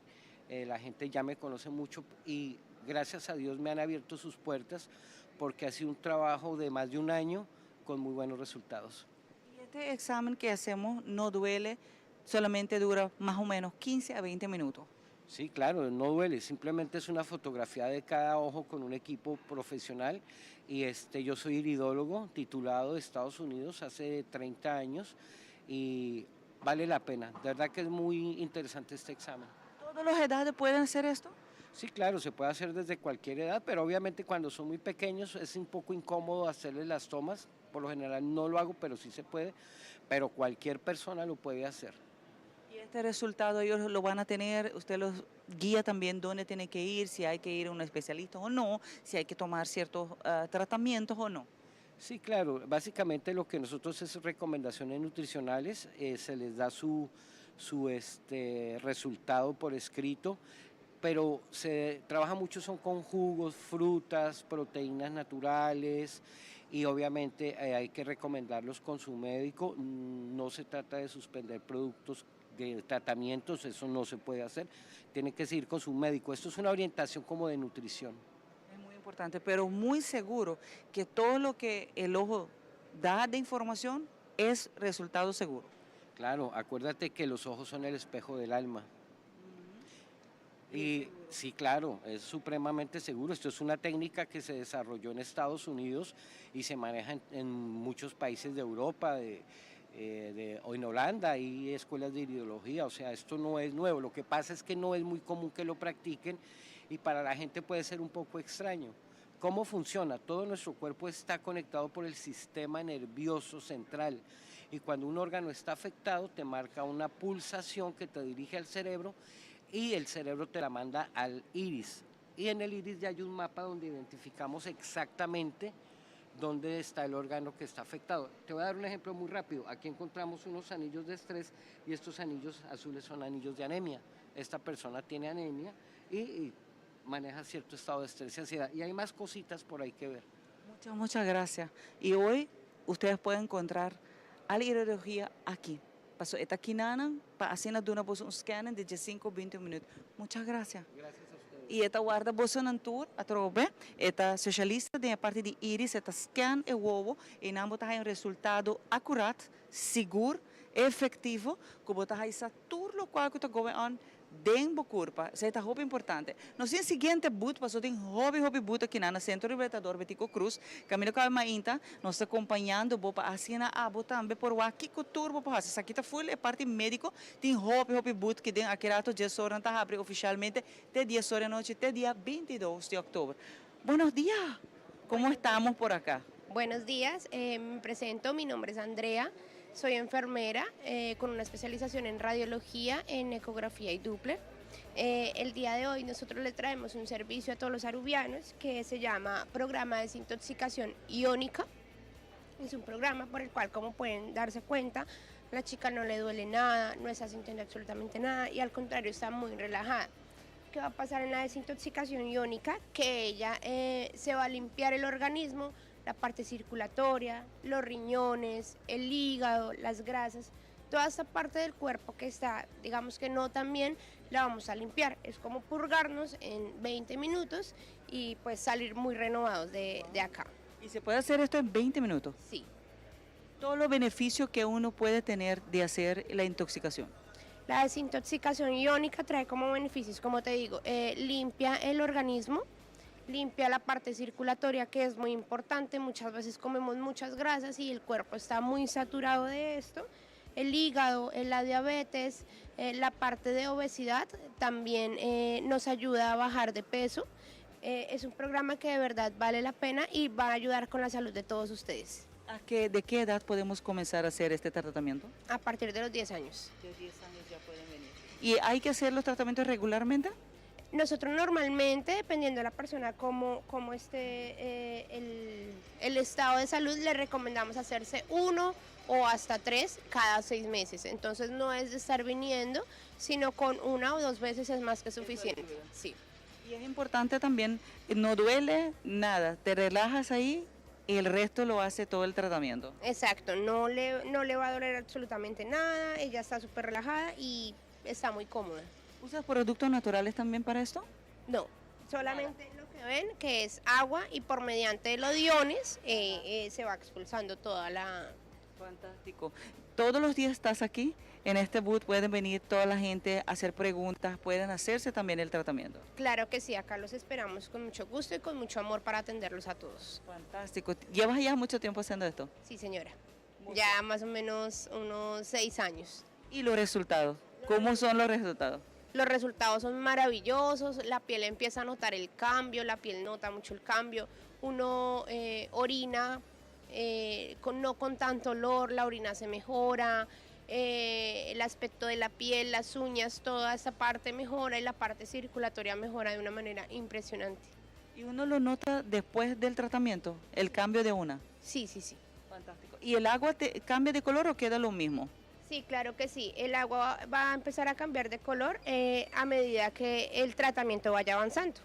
Eh, la gente ya me conoce mucho y gracias a Dios me han abierto sus puertas porque ha sido un trabajo de más de un año con muy buenos resultados. Y este examen que hacemos no duele, solamente dura más o menos 15 a 20 minutos. Sí, claro, no duele, simplemente es una fotografía de cada ojo con un equipo profesional y este, yo soy iridólogo titulado de Estados Unidos hace 30 años y vale la pena, de verdad que es muy interesante este examen. ¿Todas las edades pueden hacer esto? Sí, claro, se puede hacer desde cualquier edad, pero obviamente cuando son muy pequeños es un poco incómodo hacerles las tomas. Por lo general no lo hago, pero sí se puede. Pero cualquier persona lo puede hacer. ¿Y este resultado ellos lo van a tener? ¿Usted los guía también dónde tienen que ir, si hay que ir a un especialista o no, si hay que tomar ciertos tratamientos o no? Sí, claro. Básicamente lo que nosotros es recomendaciones nutricionales, se les da su resultado por escrito, pero se trabaja mucho son con jugos, frutas, proteínas naturales y obviamente hay que recomendarlos con su médico. No se trata de suspender productos de tratamientos, eso no se puede hacer, tiene que seguir con su médico. Esto es una orientación como de nutrición. Es muy importante, pero muy seguro que todo lo que el ojo da de información es resultado seguro. Claro, acuérdate que los ojos son el espejo del alma. Y sí, claro, es supremamente seguro. Esto es una técnica que se desarrolló en Estados Unidos y se maneja en muchos países de Europa, o en Holanda hay escuelas de iridología, esto no es nuevo. Lo que pasa es que no es muy común que lo practiquen y para la gente puede ser un poco extraño. ¿Cómo funciona? Todo nuestro cuerpo está conectado por el sistema nervioso central y cuando un órgano está afectado te marca una pulsación que te dirige al cerebro y el cerebro te la manda al iris. Y en el iris ya hay un mapa donde identificamos exactamente dónde está el órgano que está afectado. Te voy a dar un ejemplo muy rápido. Aquí encontramos unos anillos de estrés y estos anillos azules son anillos de anemia. Esta persona tiene anemia y maneja cierto estado de estrés y ansiedad. Y hay más cositas por ahí que ver. Muchas, muchas gracias. Y hoy ustedes pueden encontrar a la iridología aquí. Paso e ta akinan pa asina duna boso un scanning di 5 20 minuut. Muchas gracias. Gracias a ustedes. Y e ta warda boso nan tur atrobe, e ta specialista den parti di iris, e ta scan e wowo y nan bo ta un resultado accurate, sigur, efectivo, cu bo ta sa tur loke cu ta going on den bo curpa. Esey ta hopi importante. Nos tin siguiente booth, paso tin hopi hopi booth aki na Centro Libertador Betico Croes. Caminda cu mainta, nos ta acompañando bo pa asina abo tambe por wak kico tur bo por haci. Aki ta full e parti medico, tin hopi hopi booth cu den aki rato 10 or ta habri oficialmente te 10 or di anochi, te dia 22 di october. Buenos días. ¿Cómo estamos por acá? Buenos días, me presento, mi nombre es Andrea, soy enfermera con una especialización en radiología, en ecografía y Doppler. El día de hoy nosotros le traemos un servicio a todos los arubianos que se llama Programa de Desintoxicación Iónica. Es un programa por el cual, como pueden darse cuenta, la chica no le duele nada, no está sintiendo absolutamente nada y al contrario está muy relajada. ¿Qué va a pasar en la desintoxicación iónica? Que ella se va a limpiar el organismo, la parte circulatoria, los riñones, el hígado, las grasas, toda esta parte del cuerpo que está, digamos que no tan bien, la vamos a limpiar. Es como purgarnos en 20 minutos y salir muy renovados de acá. ¿Y se puede hacer esto en 20 minutos? Sí. Todos los beneficios que uno puede tener de hacer la intoxicación. La desintoxicación iónica trae como beneficios, como te digo, limpia el organismo, limpia la parte circulatoria, que es muy importante. Muchas veces comemos muchas grasas y el cuerpo está muy saturado de esto. El hígado, la diabetes, la parte de obesidad también nos ayuda a bajar de peso. Es un programa que de verdad vale la pena y va a ayudar con la salud de todos ustedes. ¿De qué edad podemos comenzar a hacer este tratamiento? A partir de los 10 años. De 10 años ya pueden venir. ¿Y hay que hacer los tratamientos regularmente? Nosotros normalmente, dependiendo de la persona, cómo esté el estado de salud, le recomendamos hacerse 1 o hasta 3 cada 6 meses. Entonces no es de estar viniendo, sino con 1 o 2 veces es más que suficiente. Sí. Y es importante también, no duele nada, te relajas ahí y el resto lo hace todo el tratamiento. Exacto, no le va a doler absolutamente nada, ella está súper relajada y está muy cómoda. ¿Usas productos naturales también para esto? No, solamente lo que ven, que es agua, y por mediante los iones se va expulsando toda la... Fantástico. Todos los días estás aquí en este booth, pueden venir toda la gente a hacer preguntas, pueden hacerse también el tratamiento. Claro que sí, acá los esperamos con mucho gusto y con mucho amor para atenderlos a todos. Fantástico. ¿Llevas ya mucho tiempo haciendo esto? Sí, señora. Ya más o menos unos 6 años. ¿Y los resultados? ¿Cómo son los resultados? Los resultados son maravillosos, la piel empieza a notar el cambio, la piel nota mucho el cambio, uno orina no con tanto olor, la orina se mejora, el aspecto de la piel, las uñas, toda esa parte mejora y la parte circulatoria mejora de una manera impresionante. ¿Y uno lo nota después del tratamiento, el cambio de una? Sí. Fantástico. ¿Y el agua te cambia de color o queda lo mismo? Sí, claro que sí. El agua va a empezar a cambiar de color a medida que el tratamiento vaya avanzando.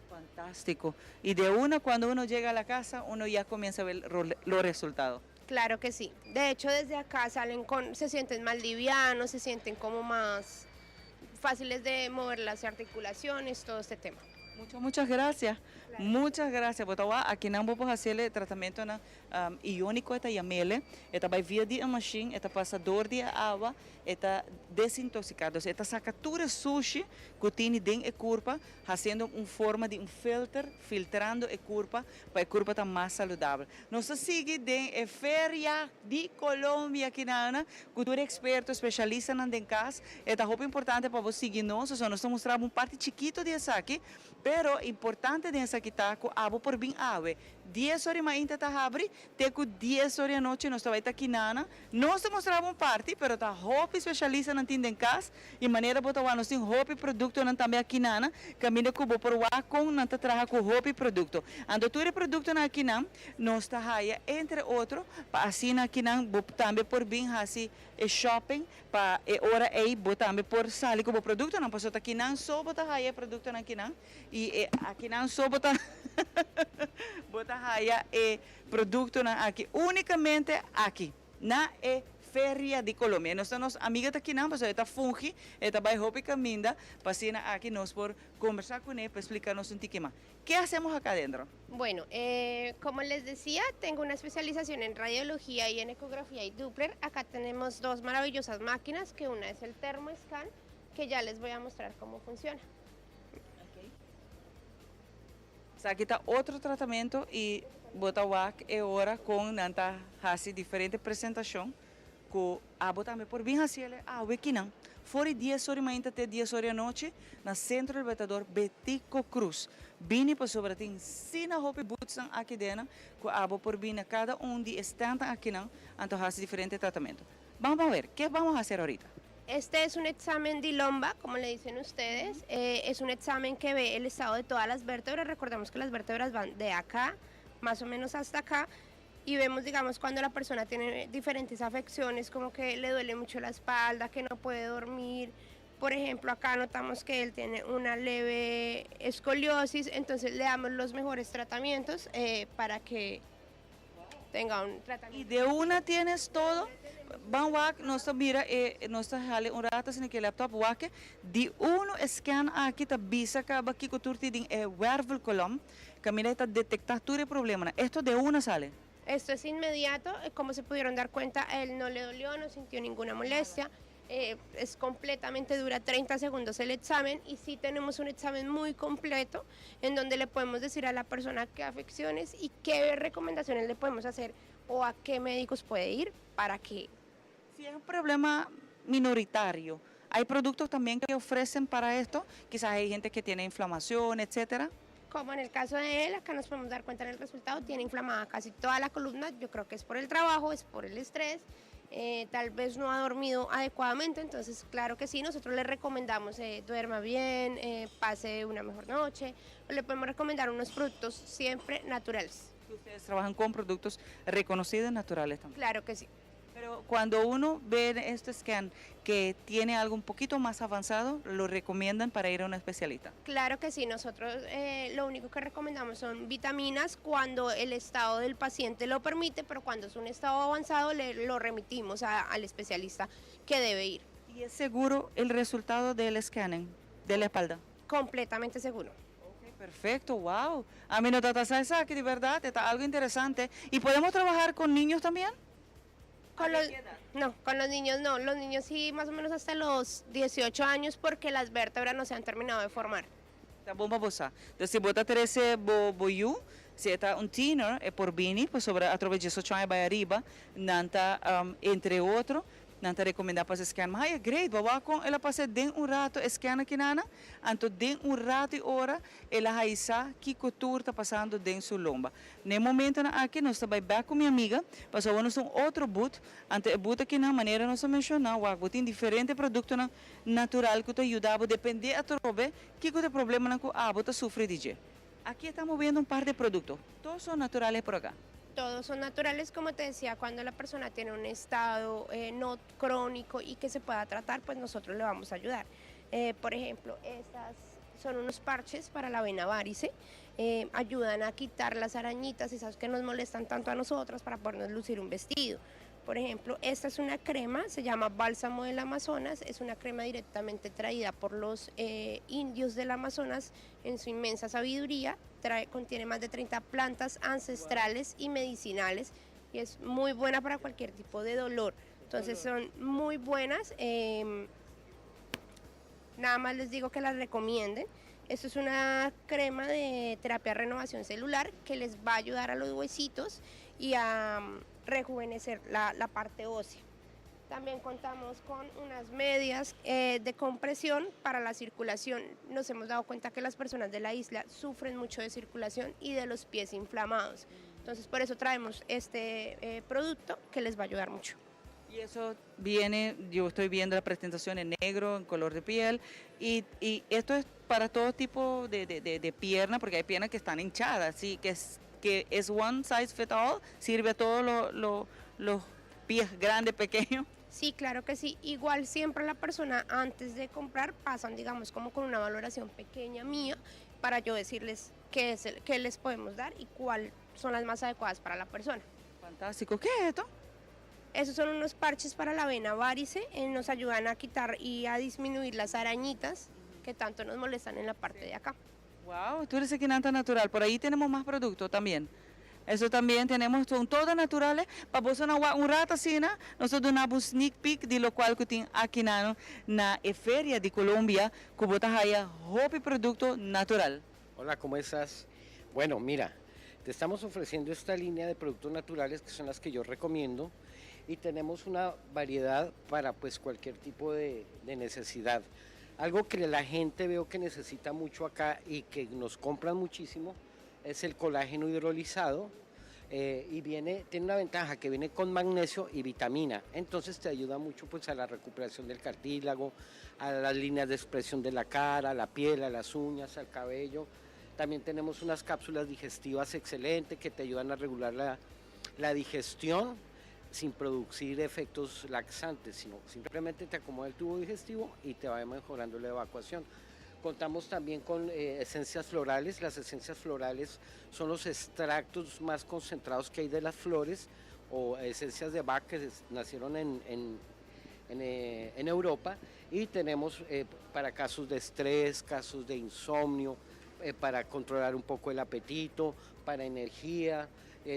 Fantástico. Y de una, cuando uno llega a la casa, uno ya comienza a ver los resultados. Claro que sí. De hecho, desde acá se sienten más livianos, se sienten como más fáciles de mover las articulaciones, todo este tema. Muchas, muchas gracias. Muchas gracias. Bo ta aki nan bo por hasi e tratamentonan ióniko, ta yam'é, e ta bai via di machine, e ta pasa dor di awa, e ta desintoxiká. E ta saka tur sushi ku tin den e kurpa, hasiendo un forma di un filter, filtrando e kurpa, pa e kurpa ta mas saludabel. Nos ta sigui den e Feria di Colombia aki na ku tur eksperto, spesialista den kas. Ta hopi importante pa bo sigui nos, so nos ta mustra un parti chikitu di esaki, pero importante den esaki ta ku abo por bin awe. 10 or mainta ta habri, te ku 10 or anochi nos ta bai ta akinan. Nos ta mustra un parti, pero ta hopi spesialistanan tin den kas i manera bo ta wak nos tin hopi produktonan tambe akinan, kaminda ku bo por wak kon nan ta traha ku hopi produkto. Anto tur e produktonan akinan nos ta haya entre otro pa asina akinan bo tambe por bin hasi e shopping pa e ora ei bo tambe por sali ku bo produktonan, pasobra ta akinan so bo ta haya e produktonan akinan i e akinan so bo ta haya e produktonan aki únikamente aki na e Feria di Colombia. Nos amiga ta akinan, pasobra e ta fungi, e ta bai hopi kaminda, pa asina aki nos por kombersá kuné, pa splika nos un tiki mas. ¿Qué hacemos acá adentro? Bueno, como les decía, tengo una especialización en radiología y en ecografía y Doppler. Acá tenemos dos maravillosas máquinas, que una es el TermoScan, que ya les voy a mostrar cómo funciona. Aki ta otro tratamentu i bo ta wak e ora kon nan ta hasi diferente presentashon ku abo tambe por bin hasi awe akinan. For di 10 or mainta te 10 or anochi na Sentro Libertador Betico Croes. Bini pasobra tin asina hopi booths aki den ku abo por bin na kada un di stand akinan anto hasi diferente tratamentu. Vamos a ver, ¿qué vamos a hacer ahorita? Este es un examen de lomba, como le dicen ustedes. Es un examen que ve el estado de todas las vértebras. Recordemos que las vértebras van de acá, más o menos hasta acá. Y vemos, digamos, cuando la persona tiene diferentes afecciones, como que le duele mucho la espalda, que no puede dormir. Por ejemplo, acá notamos que él tiene una leve escoliosis, entonces le damos los mejores tratamientos para que tenga un tratamiento. Y de una tienes todo. Ban wak, nos ta mira e nos ta hala un ratu asina ku laptop wak di un scan aki ta bisa kaba kiko tur tin den e wervelkolom kaminda ta detektá tur e problema. Esto de una sale. Esto es inmediato, como se pudieron dar cuenta, a él no le dolió, no sintió ninguna molestia. Es completamente, dura 30 segundos el examen y sí tenemos un examen muy completo en donde le podemos decir a la persona qué afecciones y qué recomendaciones le podemos hacer o a qué médicos puede ir para que Si es un problema minoritario, hay productos también que ofrecen para esto. Quizás hay gente que tiene inflamación, etcétera. Como en el caso de él, acá nos podemos dar cuenta en el resultado, tiene inflamada casi toda la columna, yo creo que es por el trabajo, es por el estrés, tal vez no ha dormido adecuadamente, entonces claro que sí, nosotros le recomendamos duerma bien, pase una mejor noche, o le podemos recomendar unos productos siempre naturales. Ustedes trabajan con productos reconocidos naturales también. Claro que sí. Pero cuando uno ve este scan que tiene algo un poquito más avanzado, lo recomiendan para ir a un especialista. Claro que sí, nosotros lo único que recomendamos son vitaminas cuando el estado del paciente lo permite, pero cuando es un estado avanzado lo remitimos al especialista que debe ir. ¿Y es seguro el resultado del scanning de la espalda? Completamente seguro. Perfecto, wow. Ami no tabata sa esaki, di berdat, ta algu interesante. ¿Y podemos trabajar con niños también? Con los, no, con los niños no. Los niños sí, más o menos hasta los 18 años porque las vértebras no se han terminado de formar. Ta bon pa bo sa. Dus si bo ta trece bo bo yu, si e ta un tiener, e por bini, pasobra atrobe diesocho aña bai ariba, nan ta, entre otro, nan ta recomenda pa haci scan. Ma haya great, bo a wak con el a pasa den un rato e scan akinana, anto den un rato y ora el a haci sa kico tur ta pasando den su lomba. Na e momentonan aki nos ta bai bek ku mi amiga, pasobra nos ta un otro but, anto e but akinan manera nos a menshoná, wak bo tin diferente produktonan natural ku ta yuda bo dependé atrobe kiko ta e problemanan ku abo ta sufri di dje. Aki e ta moviendo un par de produkto, todos son naturales por acá. Todos son naturales, como te decía, cuando la persona tiene un estado no crónico y que se pueda tratar, pues nosotros le vamos a ayudar. Por ejemplo, estas son unos parches para la vena varice, ayudan a quitar las arañitas, esas que nos molestan tanto a nosotras para podernos lucir un vestido. Por ejemplo, esta es una crema, se llama Bálsamo del Amazonas, es una crema directamente traída por los indios del Amazonas en su inmensa sabiduría, contiene más de 30 plantas ancestrales y medicinales y es muy buena para cualquier tipo de dolor. Entonces son muy buenas, nada más les digo que las recomienden. Esto es una crema de terapia de renovación celular que les va a ayudar a los huesitos y a rejuvenecer la parte ósea. También contamos con unas medias de compresión para la circulación. Nos hemos dado cuenta que las personas de la isla sufren mucho de circulación y de los pies inflamados. Entonces por eso traemos este producto que les va a ayudar mucho. Y eso viene, yo estoy viendo la presentación en negro, en color de piel, y esto es para todo tipo de pierna, porque hay piernas que están hinchadas, ¿sí? Que es one size fit all, sirve a todos los pies grandes, pequeños. Sí, claro que sí. Igual siempre la persona antes de comprar pasan, digamos, como con una valoración pequeña mía para yo decirles qué les podemos dar y cuáles son las más adecuadas para la persona. Fantástico. ¿Qué es esto? Esos son unos parches para la vena varice, nos ayudan a quitar y a disminuir las arañitas que tanto nos molestan en la parte de acá. Wow, tú eres equinanta natural. Por ahí tenemos más productos también. Eso también tenemos, son todas naturales. Pa bo un rato asina, nos ta duna un sneak peek di loke ku tin aki na Feria di Colombia, ku bo ta haya hopi produkto natural. Hola, ¿cómo estás? Bueno, mira, te estamos ofreciendo esta línea de productos naturales que son las que yo recomiendo y tenemos una variedad para, pues, cualquier tipo de necesidad. Algo que la gente veo que necesita mucho acá y que nos compran muchísimo es el colágeno hidrolizado y tiene una ventaja que viene con magnesio y vitamina, entonces te ayuda mucho, pues, a la recuperación del cartílago, a las líneas de expresión de la cara, a la piel, a las uñas, al cabello. También tenemos unas cápsulas digestivas excelentes que te ayudan a regular la digestión sin producir efectos laxantes, sino simplemente te acomoda el tubo digestivo y te va mejorando la evacuación. Contamos también con esencias florales. Las esencias florales son los extractos más concentrados que hay de las flores o esencias de Bach que nacieron en Europa, y tenemos para casos de estrés, casos de insomnio, para controlar un poco el apetito, para energía.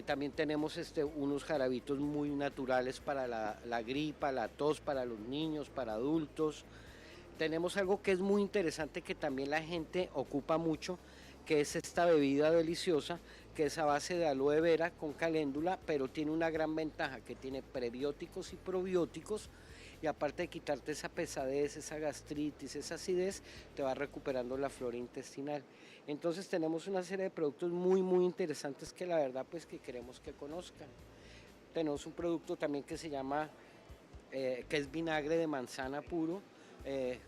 También tenemos unos jarabitos muy naturales para la gripa, la tos, para los niños, para adultos. Tenemos algo que es muy interesante que también la gente ocupa mucho, que es esta bebida deliciosa, que es a base de aloe vera con caléndula, pero tiene una gran ventaja, que tiene prebióticos y probióticos, y aparte de quitarte esa pesadez, esa gastritis, esa acidez, te va recuperando la flora intestinal. Entonces tenemos una serie de productos muy, muy interesantes que la verdad, pues, que queremos que conozcan. Tenemos un producto también que se llama, que es vinagre de manzana puro,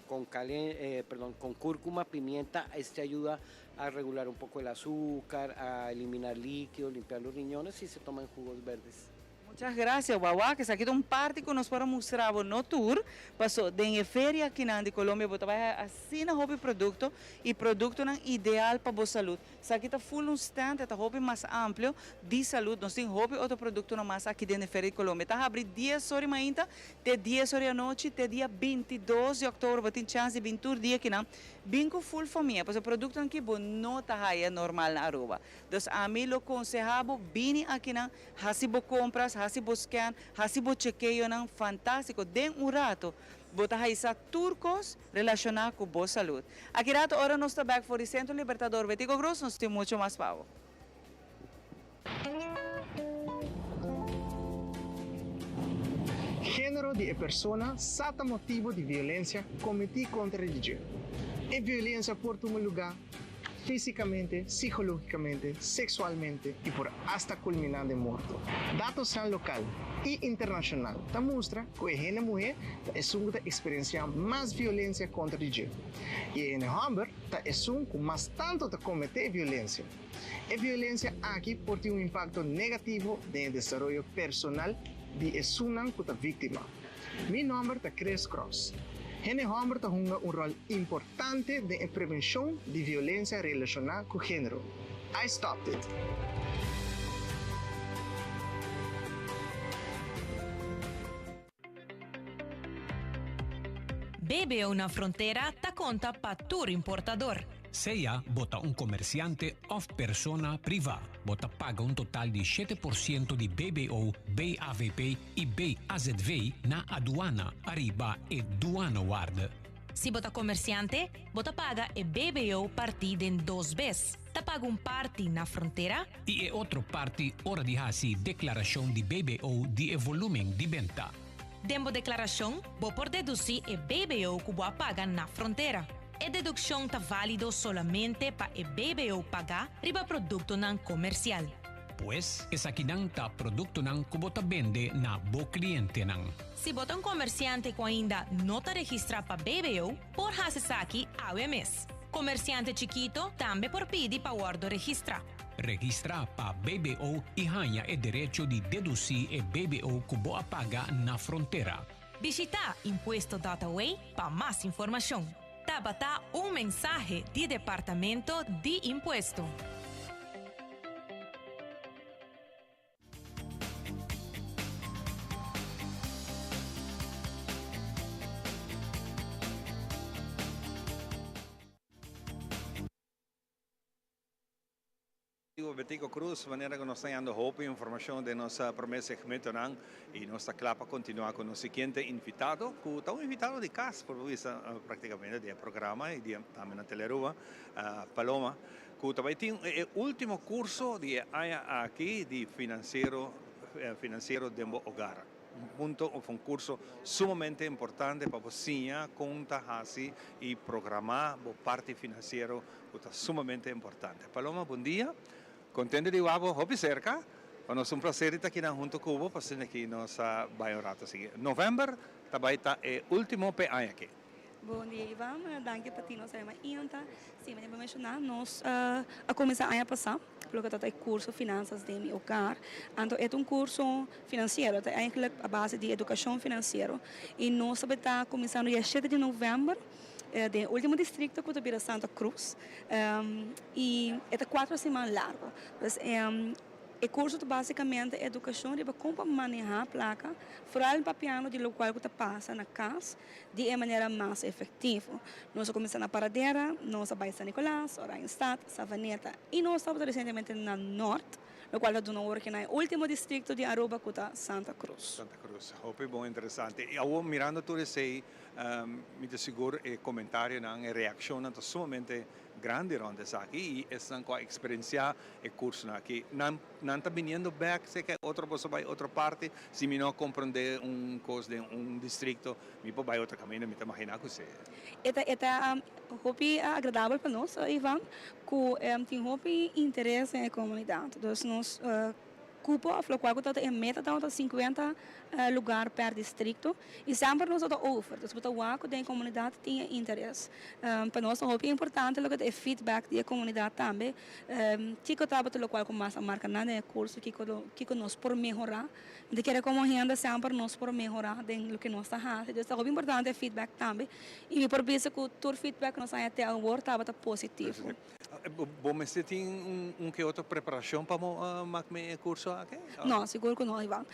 con calen perdón, con cúrcuma, pimienta. Este ayuda a regular un poco el azúcar, a eliminar líquidos, limpiar los riñones y se toma en jugos verdes. Muchas gracias, guagua, que esaki ta un parti ku nos por a mustra no tur, paso den feria aki di Colombia, bo ta bai asina hopi produkto i produktonan ideal pa bo salú. Esaki ta full un stand, ta hopi mas amplio di salú, nos tin hopi otro produktonan mas aki den feria di Colombia. Ta habri 10 or mainta, te 10 or anochi, te dia 22 di òktober, bo tin chance di bin tur dia akinan, bin ku full famia, paso produktonan ku bo no ta haya normal na Aruba. Dus ami lo konsehá bo, bini akinan, hasi bo kompras, Hasi bo scan, hasi bo chekeonan fantastico den un rato bo ta haisa tur cos relaciona cu bo salud. Aki rato ora nos ta bek for di Centro Libertador Betico Croes nos tin mucho mas pa bo. Género di e persona sa ta motibo di violencia cometi contra di dje. E violencia por tuma luga físicamente, psicológicamente, sexualmente y por hasta culmina den morto. Datosnan local y internacional ta mustra cu e hende muhe ta esun cu ta experiencia mas violencia contra di dje y e hende homber ta esun cu mas tanto ta comete e violencia. E violencia aki por tin un impacto negativo den e desaroyo personal di esunnan cu ta victima. Mi nomber ta Chris Cross. Hende homber ta hunga un rol importante den e prevencion di violencia relaciona cu genero. I stopped it! BBO na frontera ta konta pa tur importador. Sea bo ta un komersiante òf persona privá, bo ta paga un total di 7% di BBO, BAVP i BAZV na aduana ariba e duanewaarde. Si bo ta komersiante, bo ta paga e BBO partí den dos bes. Ta paga un parti na frontera. I e otro parti ora di hasi deklarashon di BBO di e volúmen di benta. Den bo deklarashon bo por dedusí e BBO ku bo a paga na frontera. E dedukshon ta válido solamente pa e BBO pagá riba produktonan komersial. Pues, esakinan ta produktonan ku bo ta bende na bo klientenan. Si bo ta un komersiante ku ainda no ta registrá pa BBO, por hasi esaki awe mes. Komersiante chikito tambe por pidi pa wòrdu registrá. Registrá pa BBO i haña e derecho di dedusí e BBO ku bo a paga na frontera. Bishitá Impuesto dot away pa mas informashon. Tabata un mensahe di Departamento di Impuesto. Betico Croes, manera cu nos ta yando hopi informacion den nos prome segmentonan y nos ta cla pa continua cu nos siguiente invitado, cu ta un invitado di cas, por bisa practicamente, di e programa y di tambe na Telearuba, Paloma, cu ta bay tin e ultimo curso di e aña aki di financiero, financiero den bo hogar. Un punto of un curso sumamente importante pa bo siña con ta haci y programa bo parti financiero cu ta sumamente importante. Paloma, bon dia. Contento di wak bo hopi cerca. Pa nos un placer di ta akinan hunto cu bo pa asina aki nos a bay un rato sigui. November ta bay ta e ultimo p'e aña aki. Bon dia Ivan, danki pa tin nos awe mainta. Si, manera bo menshoná, nos a kuminsá aña pasá ku loke ta e kurso Finanzas den mi Hogar. Anto e ta un kurso finansiero, ta eigentlik a base di edukashon finansiero. I nos tabata kuminsando dia shete di novèmber den e último distrikto ku ta bira Santa Cruz. I e ta kuater siman largu. Pues E kurso ta basikamente edukashon riba kon pa manehá plaka, foral papiando di lokual ku ta pasa na kas di e manera mas efektivo. Nos a kuminsá na Paradera, nos a bai San Nicolas, Oranjestad, Savaneta i nos tabata resientemente na Nort, lokual ta duna ora ki na e último distrikto di Aruba ku ta Santa Cruz. Santa Cruz. Hopi bon interesante. I awor mirando tur esei, mi ta sigur e komentarionan, e reakshonnan ta sumamente grandi rond esaki y esnan cu a experiencia e cursonan aki nan nan ta biniendo bek si ke otro boso bay otro parti si mi no a comprende un cos den un districto mi por bay otro caminda mi ta imagina cu si. E ta e ta hopi agradabel pa nos Ivan cu tin hopi interes den e comunidad dus nos Cupo of locual cu tabata e meta tabata 50 lugar per districto y semper nos tabata over. Dus bo ta wak cu den e comunidad tin e interes. Pa nos ta hopi importante loke ta e feedback di e comunidad tambe. Kico tabata locual cu mas a marca nan den e curso, kico kico nos por mehora. Mi ta kere como hende semper nos por mehora den loke nos ta haci. Dus ta hopi importante e feedback tambe y mi por bisa cu tur feedback cu nos a haña te awor tabata positivo. Bo mester tin un ke otro preparashon pa bo mak me e kurso aki? No, sigur ku no, Ivan.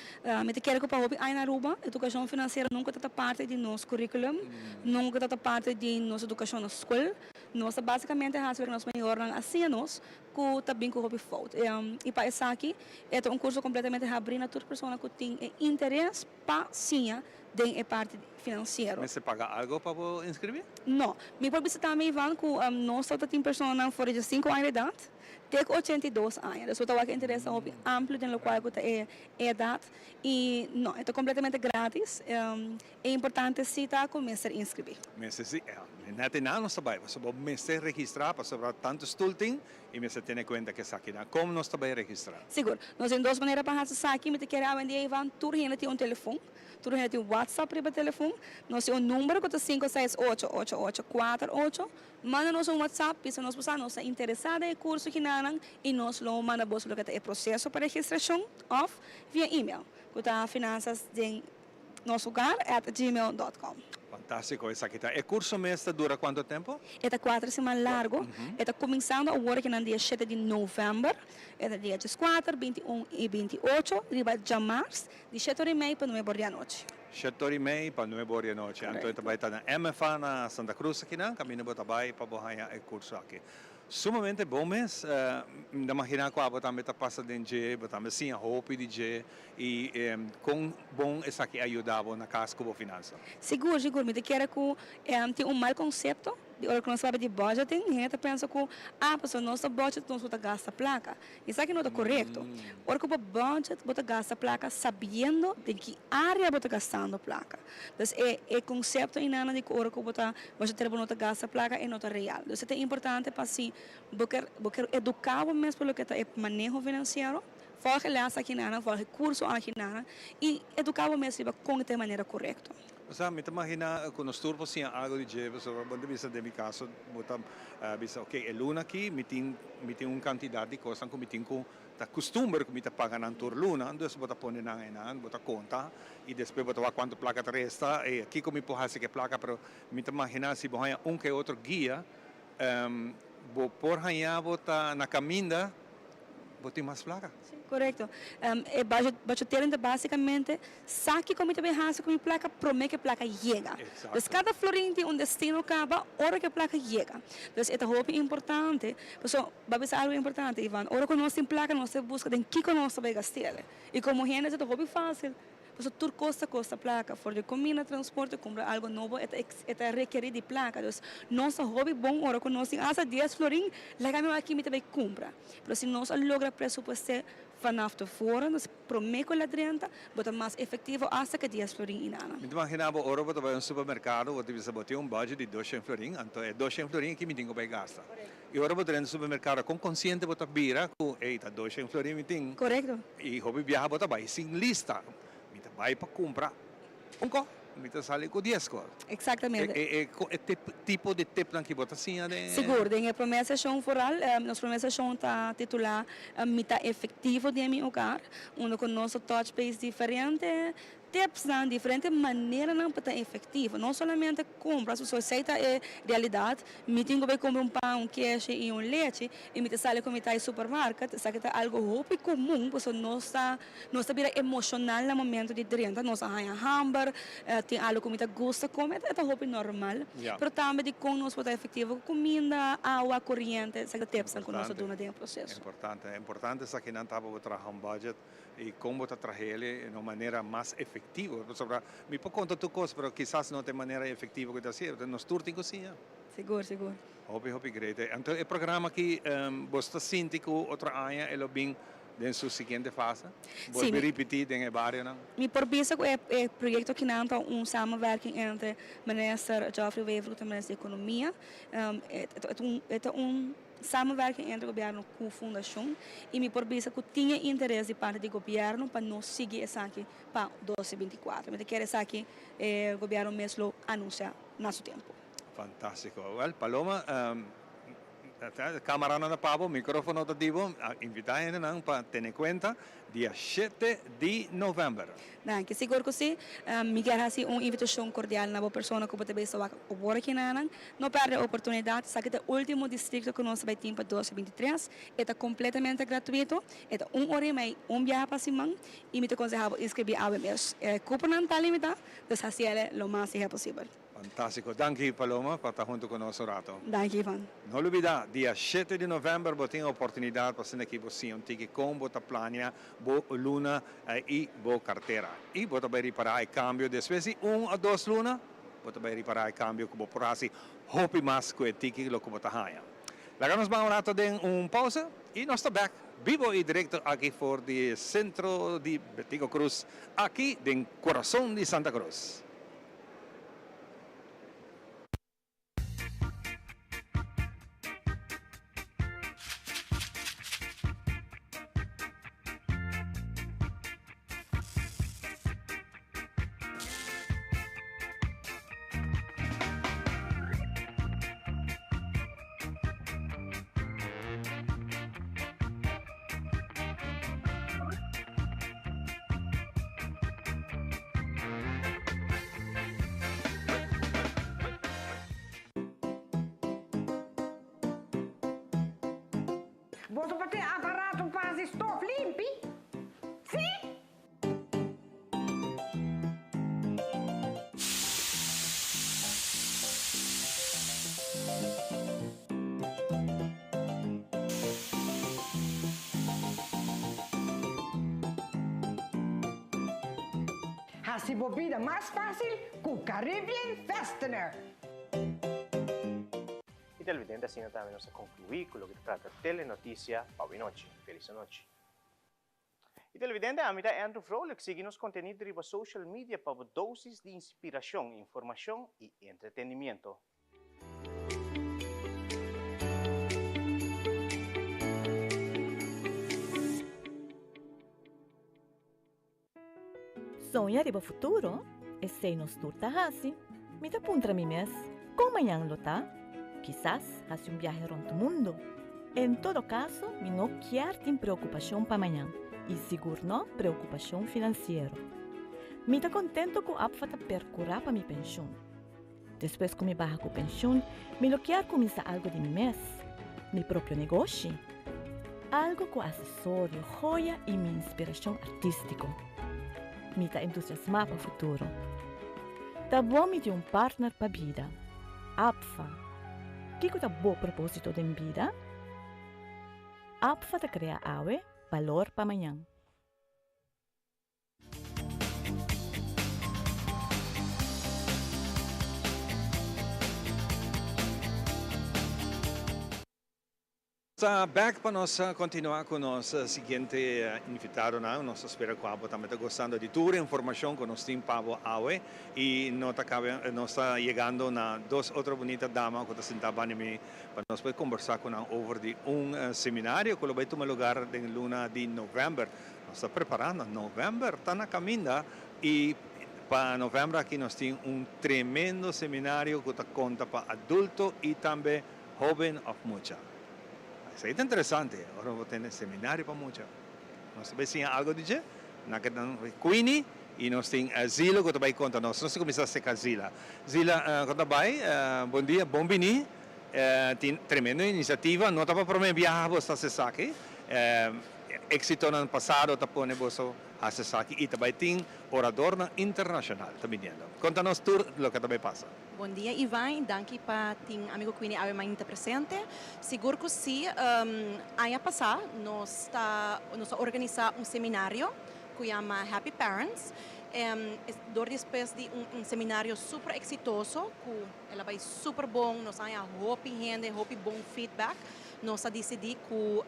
Mi ta kere ku pa hopi aña na Aruba, edukashon finansiero nunka ta ta parti di nos curriculum, nunka ta ta parti di nos edukashon na skol. Nos ta basikamente hasi loke nos mayornan a siña nos ku ta bin ku hopi fout. I pa esaki e ta un kurso kompletamente habrí na tur persona ku tin e interes pa siña den e parti finansiero. Mester paga algo pa bo inskribí? No. Mi por bisa tambe, Ivan, ku nos ta tin personanan for di sinku aña di edat te ku 82 aña. Dus bo ta wak e interes ta hopi amplio den lokual ku ta e edat. I no, e ta kompletamente gratis. E importante si ta ku mester inskribí. Mester si. Net einan nos ta bai pasobra bo mester registrá pasobra tantu stul tin i mester tene kuenta ku esakinan. Kon nos ta bai registrá? Sigur. Nos tin dos manera pa hasi esaki. Mi ta kere awendia Ivan, tur hende tin un telefon. Tur hende tin WhatsApp riba telefon. Nos tin un number ku ta sinku seis ocho, ocho ocho, kuater ocho. Manda nos un WhatsApp, bisa nos bo sa nos ta interesá den e kurso kinanan i nos lo manda boso loke ta e proseso pa registrashon òf via email ku ta finanzas den nos hogar at gmail dot com. Fantástiko esaki ta. E kurso mes ta dura kuantu tempu? E ta kuater siman largu. E ta kuminsando awor aki nan dia shete di novèmber. E ta dia dieskuater, 21 i 28 riba djamars di shete ora i mei pa nuebe or di anochi. Shete ora i mei pa nuebe or di anochi. Anto e ta bai ta na MFA na Santa Cruz aki nan kaminda bo ta bai pa bo haña e kurso aki. Sumamente bon mes. Mi ta magina ku abo tambe ta pasa den dje, bo tambe siña hopi di dje i kon bon esaki a yuda bo na kas ku bo finansa. Sigur, sigur. Mi ta kere ku tin un mal konsepto di ora ku nos papia di budgeting, hende ta pensa ku, ah, pasobra nos ta budget nos bo ta gasta plaka. Esaki no ta korekto. Ora ku bo budget bo ta gasta plaka sabiendo den ki área bo ta gastando plaka. Dus e e konsepto einana di ku ora ku bo ta budgeter bo no ta gasta plaka e no ta real. Dus e ta importante pa si bo ker bo ker eduká bo mes pa loke ta e maneho finansiero, vòlg e lès akinana, vòlg e kurso akinana i eduká bo mes riba kon ta e manera korekto. Osea, mi ta magina ku nos tur por siña algu di dje, pasobra bo ta bisa den mi kaso, bo ta bisa ok, e luna aki mi tin mi tin un kantidat di kosnan ku mi tin ku ta kustumber ku mi ta paga nan tur luna, dus bo ta pone nan einan, bo ta konta i despues bo ta wak kuantu plaka ta resta i kiko mi por hasi ku e plaka, pero mi ta magina si bo haña un ke otro guia, bo por haña bo ta na kaminda. Bo tin mas plaka. Sí, korekto. E bachoteren ta básikamente sa kiko mi ta bin hasi ku mi plaka promé ku e plaka yega. Pues kada florin tin un destino kaba ora ku e plaka yega. Pues e ta hopi importante. Pasobra, bo a bisa algu importante, Ivan. Ora ku nos tin plaka nos ta buska den kiko nos ta bai gast'el. I komo hende ta hopi fásil. Pasobra tur kos ta kosta plaka, for di kuminda, transporte, kumpra algu nobo e ta e ta rekerí di plaka. Dus nos ta hopi bon ora ku nos tin asta dies florin, laga mi aki mi ta bai kumpra. Pero si nos a logra presupuesté vanaf tevoren, dus promé ku el a drenta, bo ta mas efektivo asta ku dies florin i nada. Mi ta imaginá bo ora bo ta bai un supermerkado, bo ta bisa bo tin un budget di doshen florin, anto e doshen florin aki mi tin ku bai gasta. I ora bo drenta supermerkado, kon konsiente bo ta bira ku, ey, ta doshen florin mi tin? Korekto. I hopi biaha bo ta bai sin lista. Mi ta bai pa kumpra un kos, mi ta sali ku dies kos. Eksaktamente. E e tipo di tipnan ki bo ta siña den e. Sigur. Den e promé seshon foral, nos promé seshon ta titulá Mi ta efektivo den mi hogar, unda ku nos ta touch base diferente Tipsnan, diferente maneranan pa ta efectivo. No solamente cumpra, so esey ta e realidad. Mi tin cu bay cumpra un pan, un keshi y un lechi y mi ta sali cu mi ta e supermarket. Esaki ta algo hopi comun pasobra nos ta nos ta bira emocional na momento di drenta. Nos a haña hamber, tin algo cu mi ta gusta come, e ta hopi normal. Pero tambe di con nos por ta efectivo cu cuminda, awa, coriente, esaki ta tipsnan cu nos ta duna den e proceso. Importante, importante esakinan ta pa bo traha un budget. I kon bo ta trah'el na un manera mas efektivo? Pasobra mi por konta tur kos, pero kisas no ta e manera efektivo ku ta hasié. Nos tur tin ku siña. Sigur, sigur. Hopi, hopi great. Anto e programa aki, bo ta sinti ku otro aña e lo bin den su siguiente fase? Sí. Bolbe ripití den e barionan? Mi por bisa ku e e proyekto akinan ta un samenwerking entre Minister Geoffrey Wever ku ta Minister di Ekonomia. E ta un e ta un. Samenwerking entre gobierno cu fundacion y mi por bisa cu tin e interes di parti di gobierno pa nos sigui esaki pa 2024. Mi ta kere esaki e gobierno mes lo anuncia na su tempo. Fantastico. Well, Paloma, Camaranan ta pa bo, microfono ta di bo, invita hendenan pa tene cuenta dia shete di november. Danki, sigur cu si. Mi kier haci un invitacion cordial na bo persona cu bo ta bisa wak awor aki nanan. No perde e oportunidad, esaki ta e ultimo districto cu nos ta bay tin pa 2023. E ta completamente gratuito, e ta un ora y mei, un biaha pa siman y mi ta conseha bo inscribi awe mes. E cuponan ta limita, dus haciele lo mas lihe posibel. Fantástiko. Danki Paloma pa ta huntu ku nos un rato. Danki Ivan. No lubida, dia shete di novèmber bo tin oportunidat pa asina ki bo siña un tiki kon bo ta plania bo luna i bo kartera. I bo ta bai ripará e kambio despues di un o dos luna, bo ta bai ripará e kambio ku bo por hasi hopi mas ku e tiki loke bo ta haña. Laga nos ban un rato den un pausa i nos ta bèk bibo i direkto aki for di sentro di Betico Cruz aki den kurason di Santa Cruz. Boso por tin aparato pa hasi stof limpi? Sí! Hasi bo bida mas fácil ku Caribbean Fastener! Y televidente asina tambe nos a conclui cu loke ta trata Telenoticia pa awinochi. Feliz anochi. Y televidente ami ta Andrew Vrolijk sigui nos contenido riba social media pa bo dosis di inspiracion, informacion y entretenimiento. Soña riba futuro? Esei nos tur ta hasi. Mi ta puntra mi mes, kon mañan lo ta? Kisas hasi un biahe rònt mundu. En todo kaso, mi no kier tin preokupashon pa mañan i sigur no preokupashon finansiero. Mi ta kontento ku APFA ta perkurá pa mi penshun. Despues ku mi baha ku penshun, mi lo kier kuminsá algu di mi mes, mi propio negoshi. Algu ku asesorio, joya i mi inspirashon artístiko. Mi ta entusiasmá pa futuro. Ta bon mi tin un partner pa bida. APFA. Kiko ta bo propósito den bida? APFA ta krea awe balor pa mañan. Ta bek pa nos continua cu nos siguiente invitadonan. Nos ta spera cu abo tambe ta gostando di tur e informacion cu nos tin pa bo awe. Y no ta cabe, nos ta yegando na dos otro bunita dama cu ta sinta banda mi pa nos por combersa cu nan over di un seminario cu lo bay tuma lugar den luna di november. Nos ta preparando, november ta na caminda y pa november aki nos tin un tremendo seminario cu ta conta pa adulto y tambe hoben of mucha. Esey ta interesante, ora bo tene seminario pa mucha. Nos ta bay siña algo di dje, nan ke nan Queenie y nos tin Zila cu ta bay conta nos. Nos ta cuminsa seca Zila. Zila, con ta bay? Bon dia, bon bini. Tin tremendo iniciativa, no ta pa prome biaha bo ta haci esaki. Éxitonan pasado ta pone boso hasi esaki y ta bay tin oradornan internacional ta biniendo. Conta nos tur loke ta bay pasa. Bon dia Ivan y danki pa tin amigo Queenie awe mainta presente. Sigur cu si, aña pasa nos ta nos a organisa un seminario cu yama Happy Parents. Dor despues di un seminario super exitoso cu el a bay super bon, nos a haña hopi hende, hopi bon feedback, nos a dicidi cu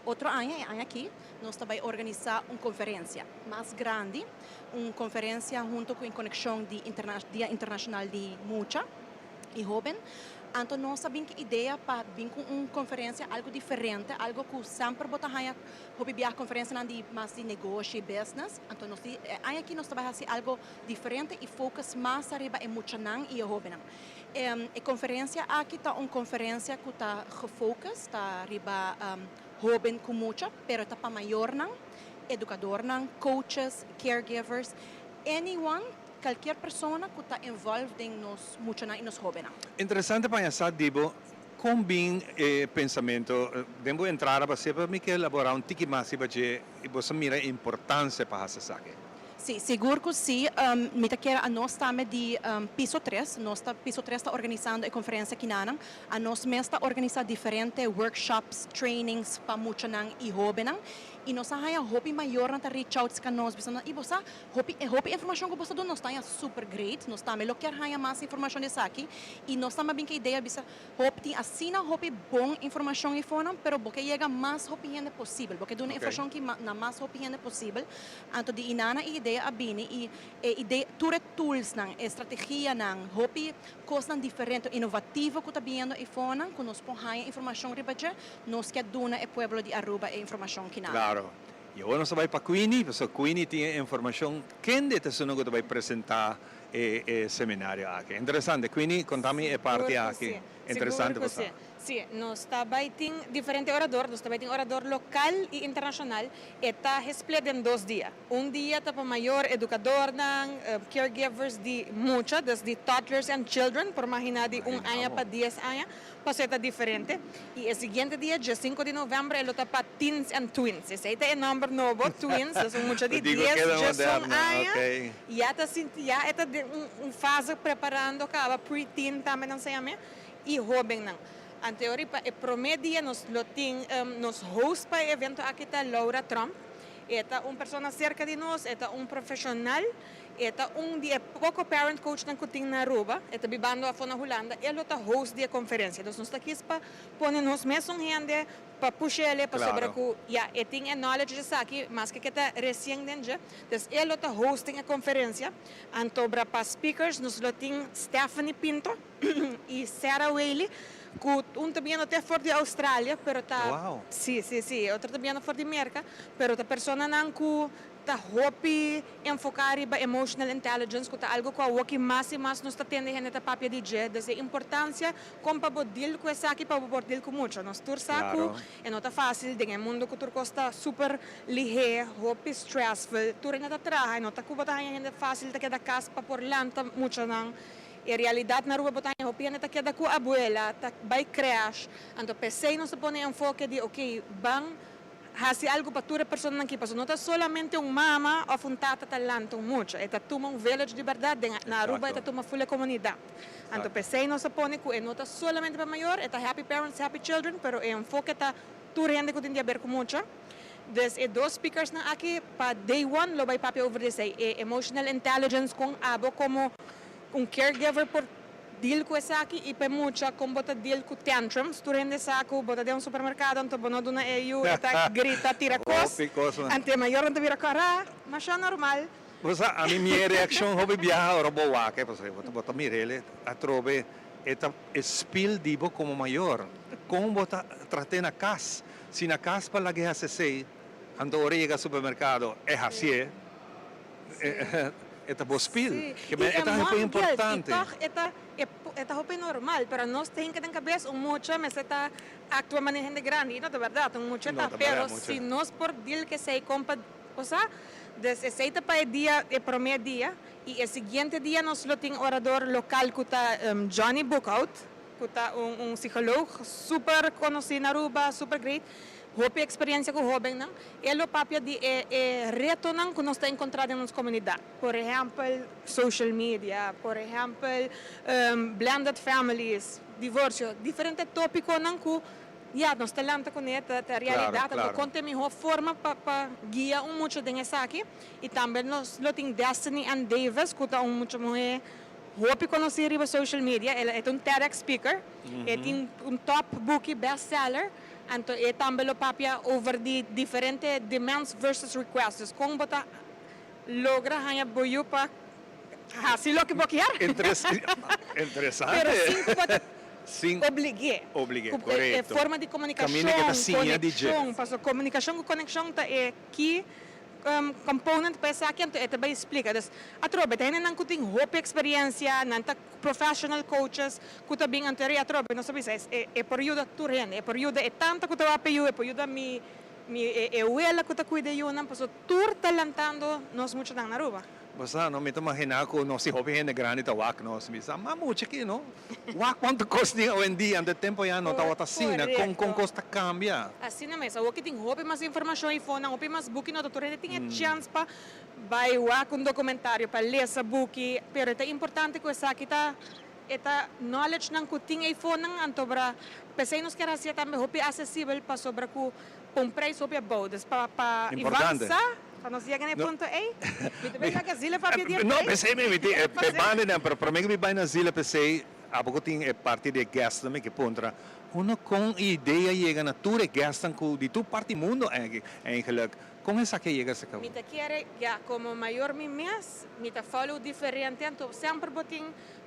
Otro aña, e aña aki, nos ta bai organisá un konferensia mas grandi, un konferensia hunto ku e konekshon di Dia Internashonal di Mucha. Y hoben, anto nos a bin cu idea pa bin cu un conferencia algo diferente, algo cu semper bo ta haya hopi biaha conferencianan di mas di negoshi, business, anto nos di e aña aki nos ta bay haci algo diferente y focus mas ariba e muchanan y e hobennan. E conferencia aki ta un conferencia cu ta gefocus, ta riba hoben cu mucha, pero ta pa mayornan, educadornan, coaches, caregivers, anyone Kalkier persona ku ta involve den nos muchanan i nos hóbennan. Interesante pa ña sa di bo kon bin e pensamento den bo entrada pa sepa mi ke elabora un tiki mas riba dje i bo sa mira e importancia pa hasi esaki. Sí, sigur ku sí. Mi ta kere anos tambe di Piso Tres. Nos ta Piso Tres ta organisando e konferensia kinanan. Anos mes ta organisa diferente workshops, trainings pa muchanan i hóbennan. I nos a haña hopi mayornan ta reach out ska nos bisa nos, i bo sa Hopi e hopi informacion cu bo ta duna nos ta haña super great, nos tambe lo kier haña mas informacion di esaki y nos tambe a bin cu e idea bisa hopi tin asina hopi bon informacion eyfonan pero bo ke yega mas hopi hende posibel, bo ke duna informacion ki na mas hopi hende posibel, anto di inana e idea a bini y e idea tur e toolsnan, e strategianan, hopi cosnan diferente innovativo cu ta biniendo eyfonan cu nos por haña informacion riba dje, nos ke duna e pueblo di Aruba e informacion kinan. Claro. I awor nos ta bai pa Queenie, pasobra Queenie tin e informashon kende ta esun ku ta bai presentá e e seminario aki. Interesante. Queenie, konta mi e parti aki. Interesante pa sa. Sí, nos ta bai tin diferente orador. Nos ta bai tin orador lokal i internashonal. E ta gesplit den dos dia. Un dia ta pa mayor, edukadornan, caregivers di mucha, dus di toddlers and children, por maginá di un aña pa dies aña. Paso e ta diferente. I e siguiente dia, dje sinku di novèmber, e lo ta pa Teens and Twins. Esei ta e nòmber nobo, Twins. Dus un mucha di dies, djesun aña ya ta sinti, ya e ta den un fase preparando kaba, pre-teen tambe nan sa yam'é, i hóbennan. Anteori pa e promé dia nos lo tin nos host pa e evento aki ta Laura Tromp. E ta un persona serka di nos, e ta un profeshonal. E ta un di e poko parent coachnan ku tin na Aruba. E ta bibando afó na Hulanda. E lo ta host di e konferensia. Dus nos ta kis pa pone nos mesun hende pa push'el pasobra ku ya e tin e knowledge di esaki maske ke ta resien den dje. Dus e lo ta hosting e konferensia. Antobra pa speakers nos lo tin Stephanie Pinto i Sarah Whaley ku un ta biendo te for di Australia pero ta si si si e otro ta biendo for di Merka pero ta personanan ku Ta hopi enfoká riba emotional intelligence ku ta algu ku awoki mas i mas nos ta tende hende ta papia di dje. Dus e importansia kon pa bo deal ku esaki pa bo por deal ku mucha. Nos tur sa ku e no ta fásil den e mundu ku tur kos ta super lihé, hopi stressful, tur hende ta traha, e no ta ku bo ta haña hende fásil ta keda kas pa por lanta muchanan. E realidat na Aruba bo ta haña hopi hende ta keda ku abuela, ta bai crèsh. Anto p'esei nos ta pone enfoke di oke ban Hasi algu pa tur e personanan aki, pasobra no ta solamente un mama òf un tata ta lanta un mucha, e ta tuma un village di bèrdat, den na Aruba e ta tuma ful e komunidat. Anto p'esei nos a pone ku e no ta solamente pa mayor, e ta happy parents, happy children, pero e enfoke ta tur hende ku tin di aber ku mucha. Dus e dos speakersnan aki pa day one lo bai papia over di esei, e emotional intelligence, kon abo komo un caregiver por Deal ku esaki i pa e mucha kon bo ta deal ku tantrums. Tur hende sa ku bo ta den un supermerkado anto bo no duna e yu e ta grita tira kos. Anto e mayornan ta bira kòrá. Masha normal. Bo sa ami mi e reakshon hopi biaha ora bo wak e pasobra bo ta mira el atrobe e ta e spil di bo komo mayor. Kon bo ta trat'é na kas. Si na kas pa lag'é hasi esei anto ora e yega supermerkado e hasié. E ta bo spil. Sí, i e mom guilt, i tòg e ta e ta hopi normal, pero nos tin ke den kabes un mucha mester ta aktua manera hende grandi, i no ta bèrdat, un mucha ta, pero si nos por deal ku esei kon pa bo sa, dus esei ta pa e dia, e promé dia, i e siguiente dia nos lo tin orador lokal ku ta Johnny Boekhout, ku ta un un psikoloog super konosí na Aruba, super great. Hopi experiencia cu hobennan. E lo papia di e e retonan cu nos ta encontra den nos comunidad. Por ehempel, social media, por ehempel, blended families, divorcio, diferente topiconan cu ya nos ta lanta cune, ta ta realidad. Anto con ta e miho forma pa pa guia un mucha den esaki. Y tambe nos lo tin Destiny Ann Davis cu ta un mucha muhe hopi conoci riba social media. E ta un TEDx speaker. E tin un top buki best seller. Anto e tambe lo papia over di diferente demands versus requests, dus kon bo ta logra haña bo yu pa Hasi loke bo kier. Interesante. Pero sin ku bo ta Sin oblig'é. Oblig'é, Ku e korekto. forma di komunikashon, Kaminda ke ta siña di dje. konekshon, pasobra komunikashon ku konekshon ta e key component pa esaki, anto e ta bai splika. Dus atrobe ta hendenan ku tin hopi eksperensia, nan ta professional coaches ku ta bin anto atrobe nos ta bisa e por yuda tur hende, e por yuda e tanta ku ta wak pa e yu, e por yuda mi mi e wela ku ta kuida e yunan, pasobra tur ta lantando nos muchanan na Aruba. Bo sa no, mi ta maginá ku nos tin hopi hende grandi ta wak nos. Mi sa, ma mucha aki no, wak kuantu kos tin awendia, anto e tempu ya no tabata asina, kon kon kos ta kambia. Asina mes, awor ki tin hopi mas informashon i fonan, hopi mas buki, no ta tur hende tin e chèns pa bai wak un dokumentario, pa lesa buki, pero e ta importante ku esaki ta e ta knowledge nan ku tin ei fonan, anto bra p'esei nos kier hasié tambe hopi asesibel pasobra ku pa un prijs hopi abou, dus pa pa Ivan sa. Pa nos yega na e punto ei, mi ta bai laga Zila papia di e No, prijs. p'esei mi tin e banda nan, pero prome ku mi bai na Zila p'esei abo ku tin e parti di e guestnan mi ke puntra, unda kon e idea yega na tur e guestnan ku di tur parti mundo eigenlijk, kon esaki a yega esaki? Mi ta kere, ya, komo mayor mi mes, mi ta follow diferente, anto semper bo tin,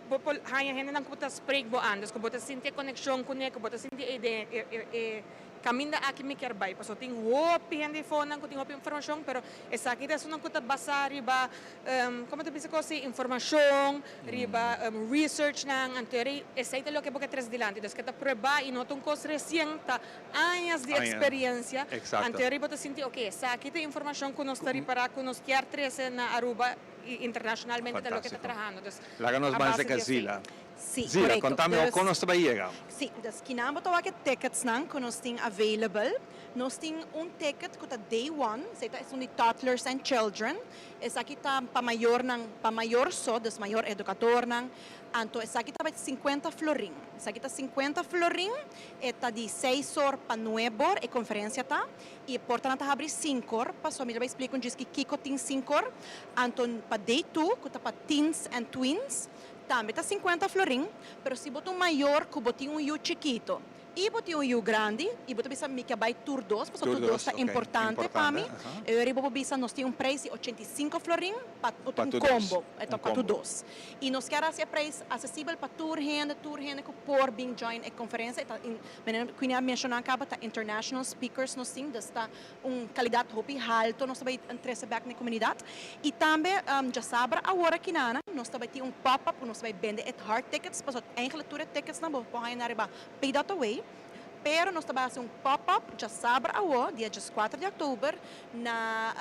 bo por haña hendenan ku bo ta spreek bo an, dus ku bo ta sinti e konekshon kuné, ku bo ta sinti e idea, e Caminda aki mi kier bay pasobra tin hopi hende fonan cu tin hopi informacion pero esaki ta esunnan cu ta basa riba como ta bisa cos informacion riba researchnan anto esey ta loke bo ke trece dilanti dus ke ta prueba y no ta un cos recien ta añas di experiencia anto bo ta sinti ok esaki ta informacion cu nos ta ripara cu nos kier trece na Aruba y internacionalmente ta loke ta trahando dus Laga nos a ban base seca di esey. Zila. Sí, Zila, korekto. konta mi Dus, kon nos ta bai yega. sí, dus kinan bo ta wak e ticketsnan ku nos tin available. Nos tin un ticket ku ta day one, esei ta esun di toddlers and children. Esaki ta pa mayornan, pa mayor so, dus mayor edukadornan. Anto esaki ta bai sinkuenta florin. Esaki ta sinkuenta florin, e ta di seis or pa nuebe or e konferensia ta. I e portanan ta habri sinku or, pasobra mi ta bai splika un djis ki kiko tin sinku or. Anto pa day two, ku ta pa teens and tweens, Tambe ta sinkuenta florin, pero si bo ta un mayor ku bo tin un yu chikito i bo tin un yu grandi i bo ta bisa mi ke bai tur dos pasobra tur dos ta importante pa mi, e ora bo por bisa nos tin un preis di 85 florin pa un kombo, e ta pa tur dos. I nos kier hasi e preis asesibel pa tur hende, tur hende ku por bin join e konferensia, e ta manera Queenie a menshoná kaba ta international speakers nos tin, dus ta un kalidat hopi halto nos ta bai trese bek na e komunidat. I tambe djasabra awor aki nana nos ta bai tin un pop up ku nos ta bai bende e hard tickets pasobra eigenlijk tur e ticketsnan bo por haña na riba Pay.away pero nos ta bai hasi un pop up djasabra awor dia djeskuater di oktober na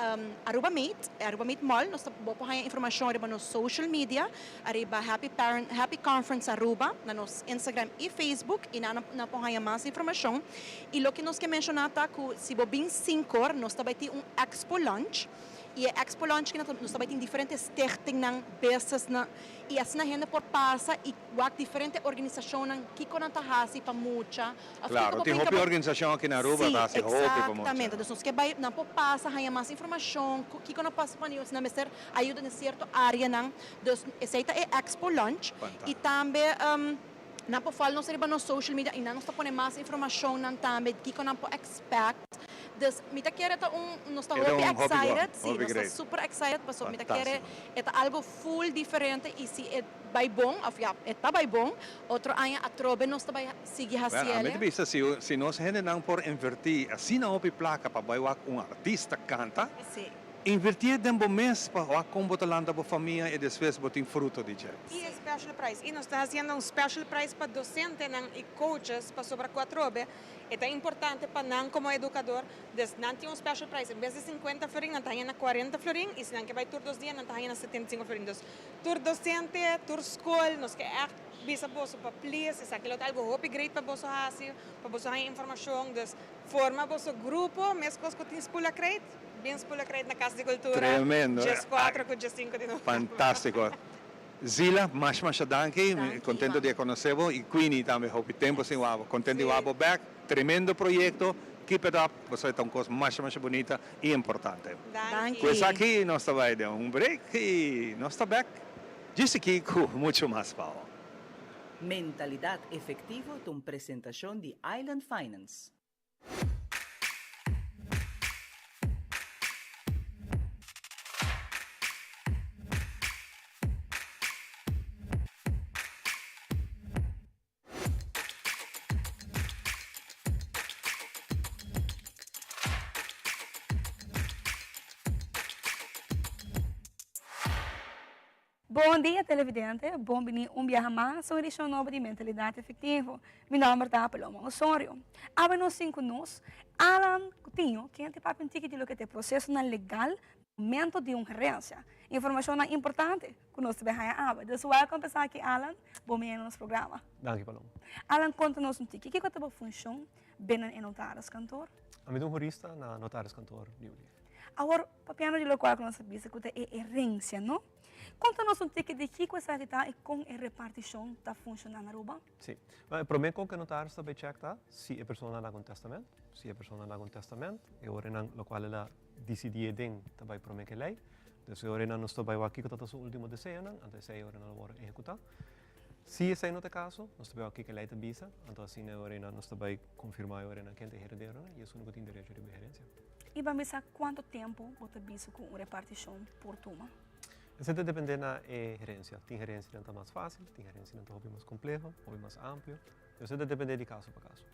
Aruba Mate, Aruba Mate Mall. Nos ta bo por haña informashon riba nos social media ariba Happy Parent Happy Conference Aruba na nos Instagram i Facebook i nan nan por haña mas informashon. I loke nos ke menshoná ta ku si bo bin sinkor nos ta bai tin un expo lunch i e expo lunch kina nos ta bai tin diferente stichtingnan, businessnan i asina hende por pasa i wak diferente organisashonnan kiko nan ta hasi pa mucha òf kiko Klaro, bo tin brinka hopi bo organisashon aki na Aruba Sí, ta hasi hopi pa mucha. eksaktamente. Dus nos ke bai nan por pasa haña mas informashon ku kiko nan pasa pa nan mester ayuda den sierto áreanan. Dus esei ta e expo lunch i tambe Nan por follow nos riba nos social media y nan nos ta pone mas informacionnan tambe kico nan por expect. Dus mi ta kere ta un, nos ta hopi excited, si, nos ta super excited pasobra mi ta kere e ta algo full diferente y si e bay bon, of ya, e ta bay bon, otro aña atrobe nos ta bay sigui haciele. Bueno, ami ta bisa si nos hendenan por inverti asina hopi placa pa bay wak un artista canta, Invertié den bo mes pa wak kon bo ta lanta bo famia i despues bo tin fruto di dje. I e special price. I nos ta hasiendo un special price pa docentenan i coaches pasobra ku atrobe e ta importante pa nan komo edukador. Dus nan tin un special price. En bes di sinkuenta florin nan ta haña na kuarenta florin i si nan ke bai tur dos dia nan ta haña na 75 florin. Dus tur docente, tur skol nos ke ègt bisa boso pa please esaki lo ta algu hopi great pa boso hasi, pa boso haña informashon. Dus forma boso grupo meskos ku tin Spula Crate. Bin spula krijt na Cas di Cultura Tremendo. 14 cu 15 di november. Fantastico. Zila, masha masha danki. Mi contento di a conoce bo y Queenie tambe hopi tempo sin wak bo. Contento di wak bo back. Tremendo proyecto. Keep it up. Pasobra ta un cos masha masha bunita y importante. Danki. Cu esaki nos ta bay den un break y nos ta back djis aki cu mucho mas pa bo. Mentalidad Efectivo ta un presentacion di Island Finance. Bon dia televidente, bon bini un biaha mas un edicion nobo di Mentalidad Efectivo. Mi nomber ta Paloma Osorio. Awe nos tin cu nos Alan Coutinho, ken ta papia un tiki di loke ta e procesonan legal na momento di un herencia. Informacionnan importante cu nos ta bay haya awe. Dus welcome pa esaki Alan, bon bini na nos programa. Danki Paloma. Alan conta nos un tiki, kico ta bo funcion binnen e notariskantoor? Ami ta un hurista na notariskantoor Nieuwlief. Awor, papiando di lokual ku nos a bisa ku ta e herensia, no? Konta nos un tiki di kiko esaki ta i kon e repartishon ta funshoná na Aruba. Sí. Bueno, e promé kon ku e notaris ta bai chèk ta si e persona a laga un tèstamènt. Si e persona a laga un tèstamènt, e ora nan lokual el a disidí aden ta bai promé ku e lei. Dus e ora nan nos ta bai wak kiko ta su último deseonan, anto esei e ora nan lo wòrdu ehekutá. Si esei no ta e kaso, nos ta bai wak kiko e lei ta bisa, anto asina e ora nan nos ta bai konfirmá e ora nan ken ta e herederonan i esun ku tin derecho riba e herensia. I ban bisa kuantu tempu bo ta bisa ku un repartishon por tuma? Esei ta dependé na e herensia. Tin herensianan ta mas fásil, tin herensianan ta hopi mas kompleho, hopi mas amplio. Esei ta dependé di kaso pa kaso.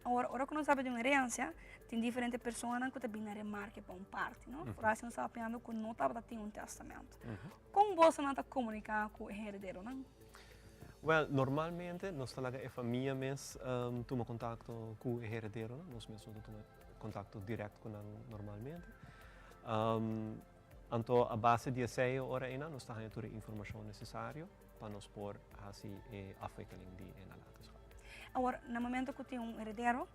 Awor, ora ku nos papia di un herensia, tin diferente personanan ku ta bini na remarke pa un parti, no? Por asina nos ta papiando ku no tabata tin un tèstamènt. Kon bosonan ta komuniká ku e herederonan? Wèl, normalmente nos ta laga e famia mes tuma kontakto ku e herederonan. Nos mes no ta tuma kontakto dirèkt ku nan normalmente. Anto a base di esei e ora einan nos ta haña tur e informashon nesesario pa nos por hasi e afwikkeling di e nalatenschap. Awor, na momento ku tin un heredero,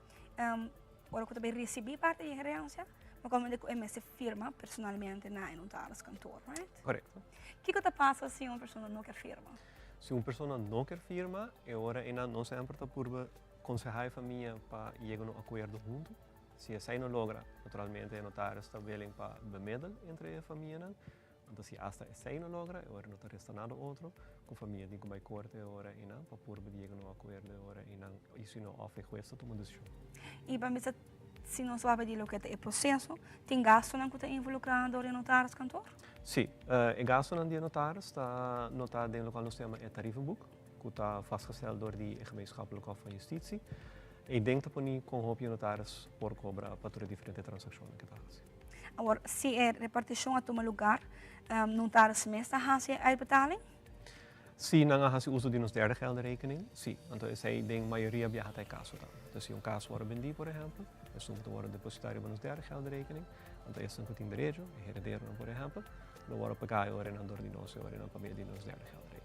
ora ku ta bai risibí parti di e herensia, bo komo ku e mester firma personalmente na e notariskantoor, right? Korekto. Kiko ta pasa si un persona no kier firma? Si un persona no kier firma, e ora einan nos semper ta purba Konsehá e famia pa yega na un akuerdo huntu. Si esei no logra, naturalmente e notaris ta willing pa bemiddel entre e famianan. Anto si asta esei no logra, e ora no ta resta nada otro ku famia tin ku bai korte e ora einan pa purba di yega na un akuerdo e ora einan i si no òf e hues ta tuma un desishon. I pa bisa si nos wak di loke ta e proseso, tin gastunan ku ta involukrá dor di e notariskantoor? Si, e gastunan di e notaris ta notá den lokual nos ta yama e tarievenboek. ku ta vastgesteld door di e Gemeenschappelijk Hof van Justitie. E den ta poni kon hopi e notaris por kobra pa tur e diferente transakshonnan ku ta hasi. Awor, si e repartishon a tuma lugar, notaris mes ta hasi e uitbetaling? Si nan a hasi uso di nos derde geldenrekening, si. Anto esei den mayoria biaha ta e kaso tambe. Anto si un kas wòrdu bendí, por ehèmpel, esun ku ta wòrdu depositá riba nos derde geldenrekening, anto esnan ku tin derecho, e herederonan por ehèmpel, lo wòrdu pagá e ora nan dor di nos e ora nan pa medio di nos derde geldenrekening.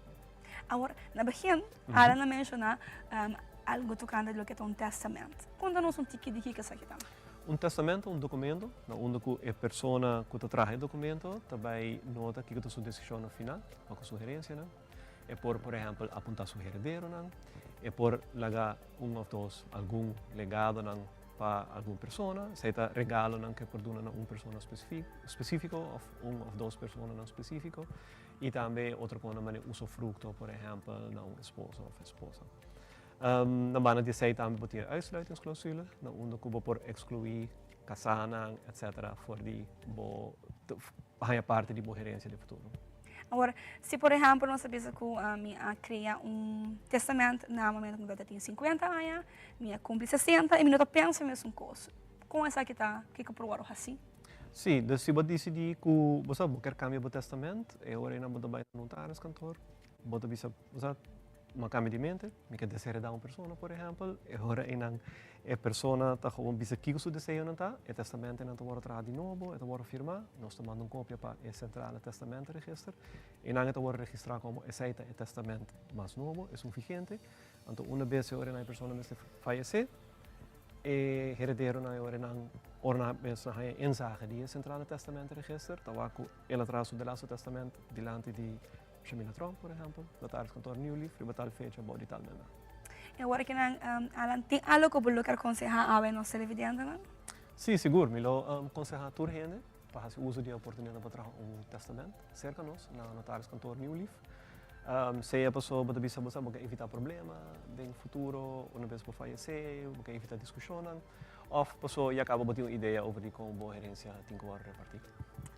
Awor, na begin, Alan a menshoná algu tokante di loke ta un tèstamènt. Konta nos un tiki di kiko esaki ta. Un tèstamènt ta un dokumento na unda ku e persona ku ta traha e dokumento ta bai nota kiko ta su desishonnan final pa ku su herensianan. E por, por ehèmpel, apuntá su herederonan. E por laga un òf dos algun legadonan pa algun persona. Esei ta regalonan ku e por duna na un persona spesífiko òf un òf dos personanan spesífiko. I tambe otro kos manera usufructo, por ehempel, na un esposo of esposa. Na banda di esei tambe bo tin e uitsluitingsclausule, na unda ku bo por ekskluí kasánan, etcetera, for di bo haña parti di bo herensia den futuro. Awor, si por ehempel nos ta bisa ku mi a krea un testament na momento ku mi tabata tin sinkuenta aña, mi a kumpli sesenta i mi no ta pensa mesun kos, kon esaki ta, kiko por wòrdu hasí? Sí, dus si bo disidí ku bo sa bo kier kambia bo tèstamènt, e ora einan bo ta bai na notariskantoor, bo ta bisa, bo sa, mi a kambia di mente, mi ke desheredá un persona, por ehèmpel, e ora einan e persona ta gewoon bisa kiko su deseonan ta, e tèstamentenan ta wòrdu traha di nobo, e ta wòrdu firmá, nos ta manda un kopia pa e sentrale tèstamentenregister, einan e ta wòrdu registrá komo esei ta e tèstamènt mas nobo, esun vigente, anto una bes e ora einan e persona mester fayesé, E herederonan e ora nan ora nan mes nan haña inzage di e Centrale Testamentenregister ta wak ku el a traha su delaste testament dilanti di Shamila Tromp por ehempel, notariskantoor Nieuwlief riba tal fecha bou di tal meme. E ora ki nan Alan tin algo ku bo lo kier konsehá awe nos televidentenan? Sí, sigur. Mi lo konsehá tur hende pa hasi uso di e oportunidat pa traha un testament serka nos na notariskantoor Nieuwlief. Sea paso bo ta bisa bo sa bo ke evitá problema den futuro una bes bo fayesé, bo ke evitá diskushonnan, òf paso ya kaba bo tin un idea over di kon bo herensia tin ku wòrdu repartí.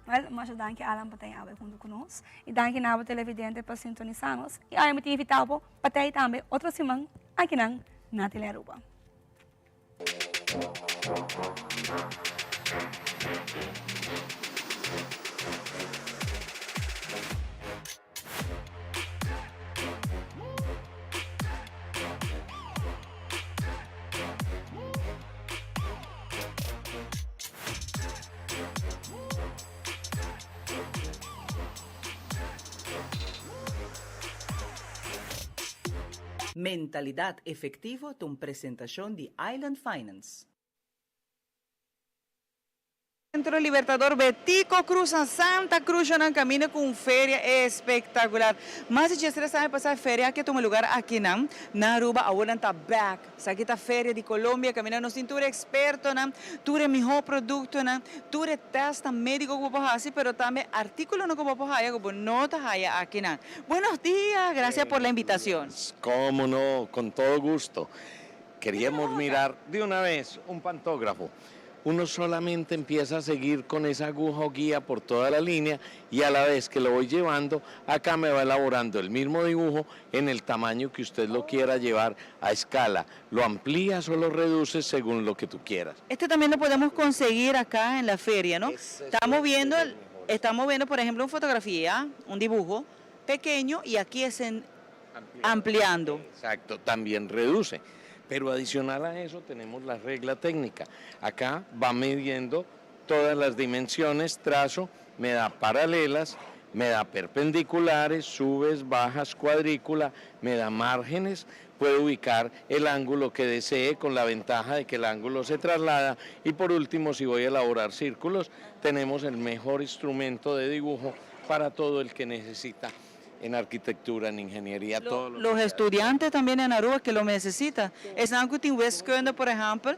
Wèl, masha danki Alan pa ta e awe huntu ku nos. I danki na bo televidente pa sintonisá nos. I awe mi ta invitá bo pa ta ei tambe otro siman akinan na Telearuba. Mentalidad Efectivo ta un presentacion di Island Finance. Centro Libertador Betico Cruz na Santa Cruz nan caminda cu un feria espectacular. Mas di diestres aña pasa e feria aki a tuma lugar akinan na Aruba, awor nan ta back. Esaki ta feria di Colombia caminda nos tin tur e expertonan, tur e miho productonan, tur e testnan medico cu bo por haci pero tambe articulonan cu bo por haya cu bo no ta haya akinan. Buenos dias, gracias por la invitacion. Como no, con todo gusto. Queríamos mirar de una vez un pantógrafo. Uno solamente empieza a seguir con esa aguja o guía por toda la línea y a la vez que lo voy llevando, acá me va elaborando el mismo dibujo en el tamaño que usted lo quiera llevar a escala. Lo amplías o lo reduces según lo que tú quieras. Este también lo podemos conseguir acá en la feria, ¿no? Estamos viendo, estamos viendo, por ejemplo, una fotografía, un dibujo pequeño y aquí es en ampliando. Exacto, también reduce. Pero adicional a eso tenemos la regla técnica. Acá va midiendo todas las dimensiones, trazo, me da paralelas, me da perpendiculares, subes, bajas, cuadrícula, me da márgenes, puedo ubicar el ángulo que desee con la ventaja de que el ángulo se traslada y por último, si voy a elaborar círculos, tenemos el mejor instrumento de dibujo para todo el que necesita en arquitectura, en ingeniería, todo lo Los estudiantes también en Aruba que lo necesitan. Esnan cu tin wiskunde, por ehempel,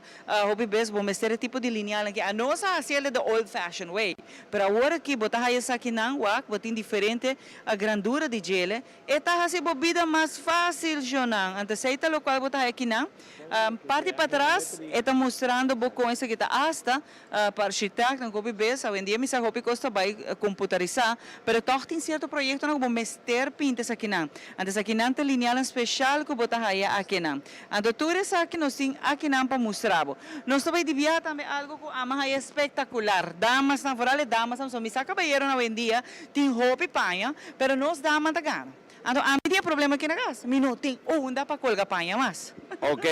hopi bes bo mester tipo di lineal aki. Nos a haci the old fashioned way. Pero awor aki bo ta haya esakinan wak, bo tin diferente grandura di djele. E ta haci bo bida mas facil, Jonan. Anto esey ta locual bo ta haya akinan. Parti patras e ta mustrando bo con esaki ta hasta Pa architectnan ku hopi bes awendia mi sa hopi kos ta bai komputarisa, pero tòg tin sierto proyektonan ku bo mester pinta esakinan. Anto esakinan ta linealnan speshal ku bo ta haya akinan. Anto tur esaki nos tin akinan pa mustra bo. Nos ta bai dibia tambe algu ku ama haya spektakular. Damasnan, foral e damasnan, pasobra mi sa kabayeronan awendia tin hopi paña, pero nos daman ta gana. Anto ami tin e problema aki na kas, mi no tin unda pa kolga paña mas. Ok,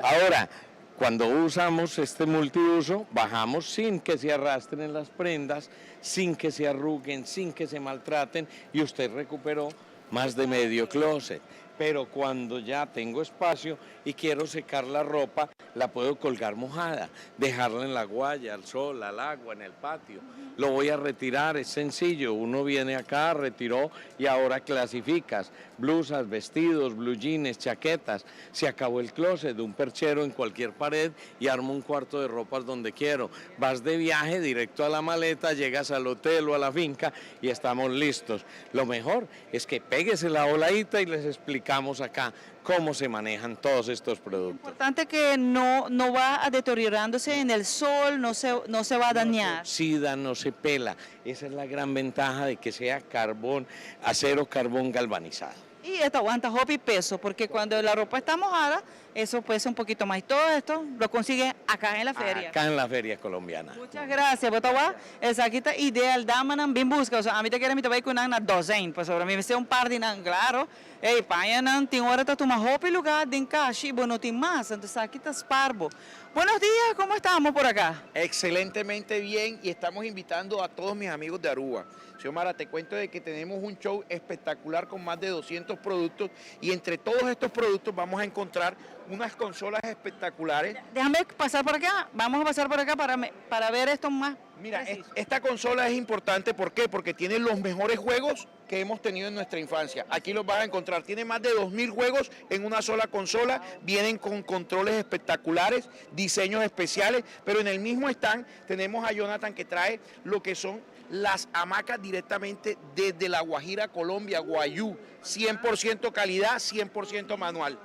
ahora Cuando usamos este multiuso, bajamos sin que se arrastren las prendas, sin que se arruguen, sin que se maltraten y usted recuperó más de medio closet. Pero cuando ya tengo espacio y quiero secar la ropa, la puedo colgar mojada, dejarla en la guaya, al sol, al agua, en el patio. Lo voy a retirar, es sencillo. Uno viene acá, retiró y ahora clasificas blusas, vestidos, blue jeans, chaquetas. Se acabó el closet, un perchero en cualquier pared y armo un cuarto de ropas donde quiero. Vas de viaje directo a la maleta, llegas al hotel o a la finca y estamos listos. Lo mejor es que péguese la voladita y les explicamos acá cómo se manejan todos estos productos. Importante que no, no va a deteriorándose en el sol, no se va a dañar. No se oxida, no se pela. Esa es la gran ventaja de que sea carbón, acero carbón galvanizado. Y esto aguanta hopi peso, porque cuando la ropa está mojada, eso pesa un poquito más. Y todo esto lo consigue acá en la feria. Acá en la feria colombiana. Muchas gracias, bo ta wak. Esaki ta ideal, damanan bin busca. O ami ta kere mi ta bay cu nan na dozijn, pasobra mi mester un par di nan, claro. Ey, pañanan tin ora ta tuma hopi lugar den cashi y bo no tin mas, entonces aki ta spaar bo. Buenos días, ¿cómo estamos por acá? Excelentemente bien y estamos invitando a todos mis amigos de Aruba. Xiomara, te cuento de que tenemos un show espectacular con más de 200 productos y entre todos estos productos vamos a encontrar unas consolas espectaculares. Déjame pasar por acá, vamos a pasar por acá para ver esto más. Mira, esta consola es importante, ¿por qué? Porque tiene los mejores juegos que hemos tenido en nuestra infancia. Aquí los vas a encontrar. Tiene más de 2.000 juegos en una sola consola. Vienen con controles espectaculares, diseños especiales, pero en el mismo stand tenemos a Jonathan que trae lo que son las hamacas directamente desde La Guajira, Colombia, Guayú. 100% calidad, 100% manual.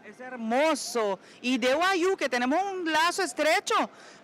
Es hermoso. Y de Guayú, que tenemos un lazo estrecho,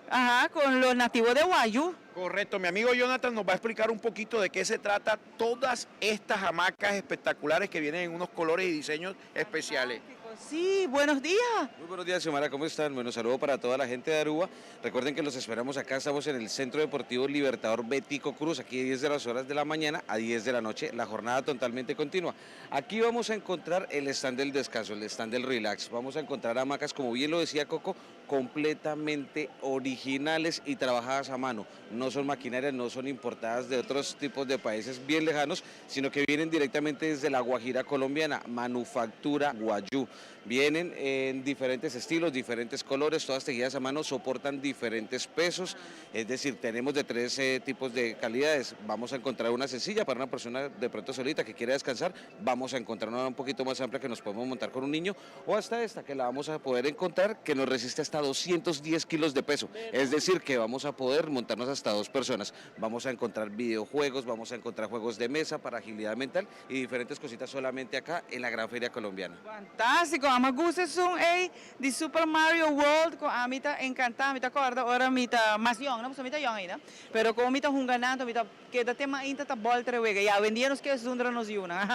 ajá, con los nativos de Guayú. Correcto, mi amigo Jonathan nos va a explicar un poquito de qué se trata todas estas hamacas espectaculares que vienen en unos colores y diseños especiales. Sí, buenos días. Muy buenos días, Xiomara, ¿cómo están? Bueno, saludo para toda la gente de Aruba. Recuerden que los esperamos acá, estamos en el Centro Deportivo Libertador Betico Cruz, aquí de 10 de las horas de la mañana a 10 de la noche, la jornada totalmente continua. Aquí vamos a encontrar el stand del descanso, el stand del relax. Vamos a encontrar hamacas, como bien lo decía Coco, completamente originales y trabajadas a mano. No son maquinarias, no son importadas de otros tipos de países bien lejanos, sino que vienen directamente desde la Guajira colombiana, manufactura Guayú. Vienen en diferentes estilos, diferentes colores, todas tejidas a mano, soportan diferentes pesos, es decir, tenemos de tres eh, tipos de calidades. Vamos a encontrar una sencilla para una persona de pronto solita que quiere descansar, vamos a encontrar una un poquito más amplia que nos podemos montar con un niño, o hasta esta que la vamos a poder encontrar que nos resiste hasta 210 kilos de peso, es decir, que vamos a poder montarnos hasta dos personas. Vamos a encontrar videojuegos, vamos a encontrar juegos de mesa para agilidad mental y diferentes cositas solamente acá en la Gran Feria Colombiana. Fantástico, ami a gusta esun ey di Super Mario World cu ami ta encanta, mi ta corda ora mi ta mas yong, no pasobra mi ta yong ainda, pero como mi ta hunga nan mi ta keda te mainta ta bolter e wega y awendia nos kier zundra nos yunan.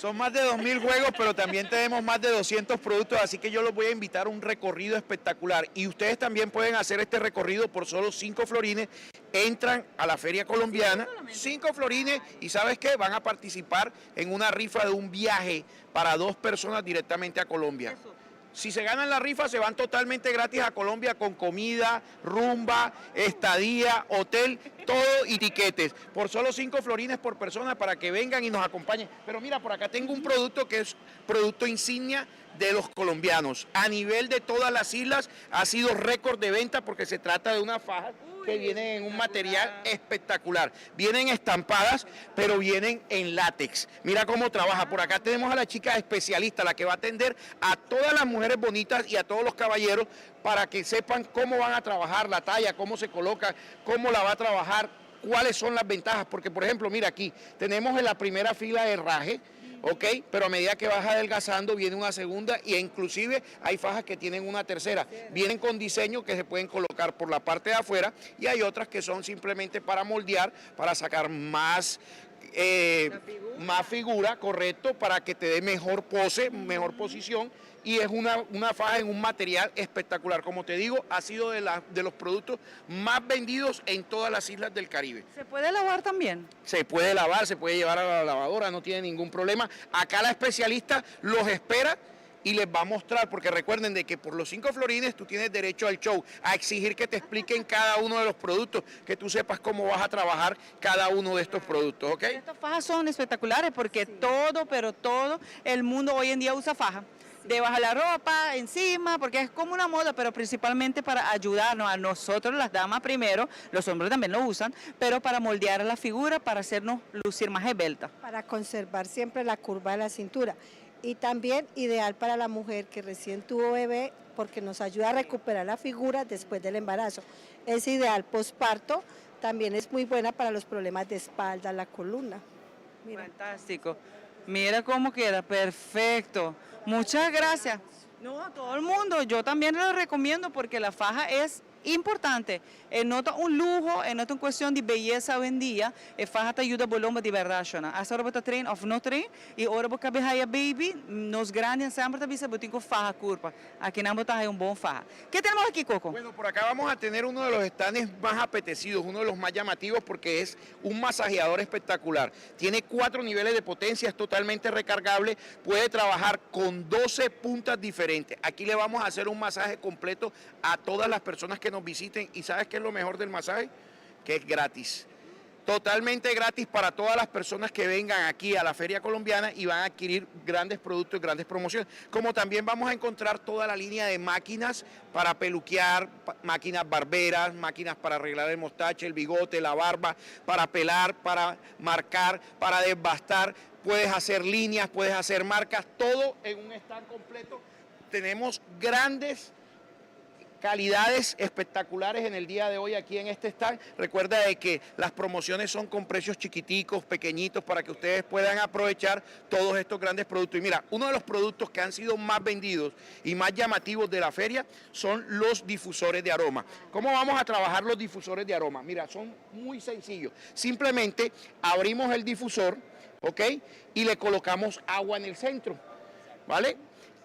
Son más de 2000 juegos, pero también tenemos más de 200 productos, así que yo los voy a invitar a un recorrido espectacular. Y ustedes también pueden hacer este recorrido por solo 5 florines. Entran a la Feria Colombiana, 5 florines, y ¿sabes qué? Van a participar en una rifa de un viaje para dos personas directamente a Colombia. Si se ganan la rifa, se van totalmente gratis a Colombia con comida, rumba, estadía, hotel, todo y tiquetes. Por solo 5 florines por persona para que vengan y nos acompañen. Pero mira, por acá tengo un producto que es producto insignia de los colombianos. A nivel de todas las islas ha sido récord de venta porque se trata de una faja que vienen en un material espectacular. Vienen estampadas, pero vienen en látex. Mira cómo trabaja. Por acá tenemos a la chica especialista, la que va a atender a todas las mujeres bonitas y a todos los caballeros para que sepan cómo van a trabajar la talla, cómo se coloca, cómo la va a trabajar, cuáles son las ventajas. Porque, por ejemplo, mira aquí, tenemos en la primera fila de raje, ¿ok? Pero a medida que vas adelgazando viene una segunda e inclusive hay fajas que tienen una tercera. Vienen con diseño que se pueden colocar por la parte de afuera y hay otras que son simplemente para moldear, para sacar más... Eh, más figura, correcto, para que te dé mejor pose, mejor posición y es una, una faja en un material espectacular. Como te digo, ha sido de, la, de los productos más vendidos en todas las islas del Caribe. ¿Se puede lavar también? Se puede lavar, se puede llevar a la lavadora, no tiene ningún problema. Acá la especialista los espera y les va a mostrar, porque recuerden de que por los cinco florines tú tienes derecho al show, a exigir que te expliquen cada uno de los productos, que tú sepas cómo vas a trabajar cada uno de estos productos, ¿ok? Estas fajas son espectaculares porque todo, pero todo el mundo hoy en día usa faja. De bajar la ropa encima, porque es como una moda, pero principalmente para ayudarnos a nosotros, las damas primero, los hombres también lo usan, pero para moldear la figura, para hacernos lucir más esbelta. Para conservar siempre la curva de la cintura. Y también ideal para la mujer que recién tuvo bebé, porque nos ayuda a recuperar la figura después del embarazo. Es ideal posparto, también es muy buena para los problemas de espalda, la columna. Mira. Fantástico. Mira cómo queda, perfecto. Muchas gracias. No, a todo el mundo, yo también lo recomiendo porque la faja es importante. E no ta un luho, e no ta un cuestion di beyesa awendia, e faha ta yuda bo lomba di berdad, shona. Hasta ora bo ta train of no train, y ora bo cabe haya baby, nos grandinan semper ta bisa bo tin cu faha curpa. Akinan bo ta haya un bon faha. Ke tenemos aki, Coco? Bueno, por acá vamos a tener uno de los stands más apetecidos, uno de los más llamativos porque es un masajeador espectacular. Tiene cuatro niveles de potencia, es totalmente recargable, puede trabajar con 12 puntas diferentes. Aquí le vamos a hacer un masaje completo a todas las personas que nos visiten. ¿Y sabes qué es lo mejor del masaje? Que es gratis. Totalmente gratis para todas las personas que vengan aquí a la Feria Colombiana y van a adquirir grandes productos y grandes promociones. Como también vamos a encontrar toda la línea de máquinas para peluquear, máquinas barberas, máquinas para arreglar el mostache, el bigote, la barba, para pelar, para marcar, para desbastar. Puedes hacer líneas, puedes hacer marcas, todo en un stand completo. Tenemos grandes calidades espectaculares en el día de hoy aquí en este stand. Recuerda de que las promociones son con precios chiquiticos, pequeñitos, para que ustedes puedan aprovechar todos estos grandes productos. Y mira, uno de los productos que han sido más vendidos y más llamativos de la feria son los difusores de aroma. ¿Cómo vamos a trabajar los difusores de aroma? Mira, son muy sencillos. Simplemente abrimos el difusor, ¿ok? Y le colocamos agua en el centro, ¿vale?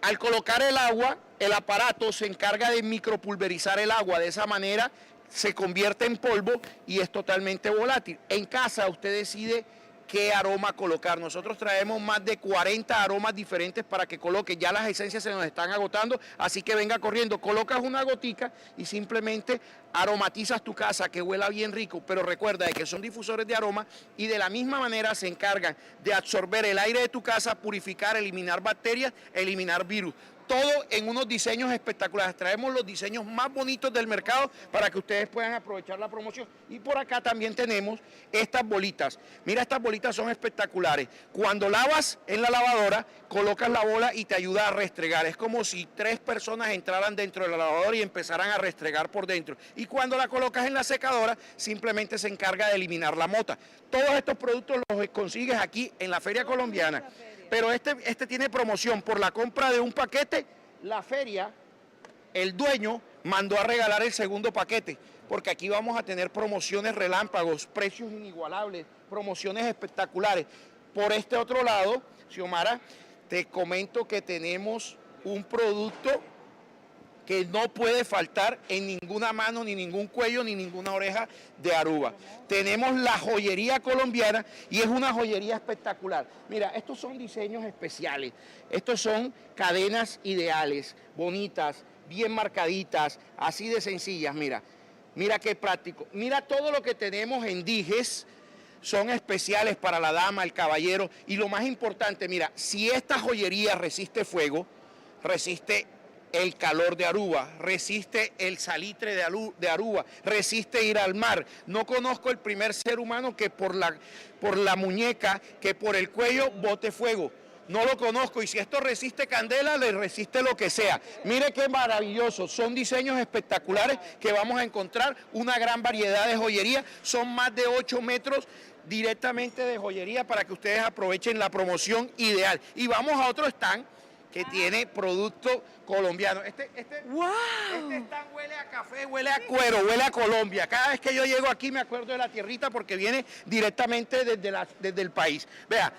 Al colocar el agua, el aparato se encarga de micropulverizar el agua. De esa manera se convierte en polvo y es totalmente volátil. En casa usted decide qué aroma colocar. Nosotros traemos más de 40 aromas diferentes para que coloque. Ya las esencias se nos están agotando, así que venga corriendo. Colocas una gotica y simplemente aromatizas tu casa, que huela bien rico. Pero recuerda de que son difusores de aroma y de la misma manera se encargan de absorber el aire de tu casa, purificar, eliminar bacterias, eliminar virus todo en unos diseños espectaculares. Traemos los diseños más bonitos del mercado para que ustedes puedan aprovechar la promoción. Y por acá también tenemos estas bolitas. Mira, estas bolitas son espectaculares. Cuando lavas en la lavadora, colocas la bola y te ayuda a restregar. Es como si tres personas entraran dentro de la lavadora y empezaran a restregar por dentro. Y cuando la colocas en la secadora, simplemente se encarga de eliminar la mota. Todos estos productos los consigues aquí en la Feria Colombiana. Pero este, este tiene promoción por la compra de un paquete. La feria, el dueño mandó a regalar el segundo paquete, porque aquí vamos a tener promociones relámpagos, precios inigualables, promociones espectaculares. Por este otro lado, Xiomara, te comento que tenemos un producto que no puede faltar en ninguna mano, ni ningún cuello, ni ninguna oreja de Aruba. Tenemos la joyería colombiana y es una joyería espectacular. Mira, estos son diseños especiales, estos son cadenas ideales, bonitas, bien marcaditas, así de sencillas, mira. Mira qué práctico. Mira todo lo que tenemos en dijes son especiales para la dama, el caballero. Y lo más importante, mira, si esta joyería resiste fuego, resiste el calor de Aruba, resiste el salitre de, Aruba, resiste ir al mar. No conozco el primer ser humano que por la, por la muñeca, que por el cuello bote fuego. No lo conozco y si esto resiste candela, le resiste lo que sea. Mire qué maravilloso, son diseños espectaculares que vamos a encontrar, una gran variedad de joyería, son más de 8 metros directamente de joyería para que ustedes aprovechen la promoción ideal. Y vamos a otro stand que tiene producto colombiano. Este, este, este stand huele a café, huele a cuero, huele a Colombia. Cada vez que yo llego aquí me acuerdo de la tierrita porque viene directamente desde, la, desde el país. Vea,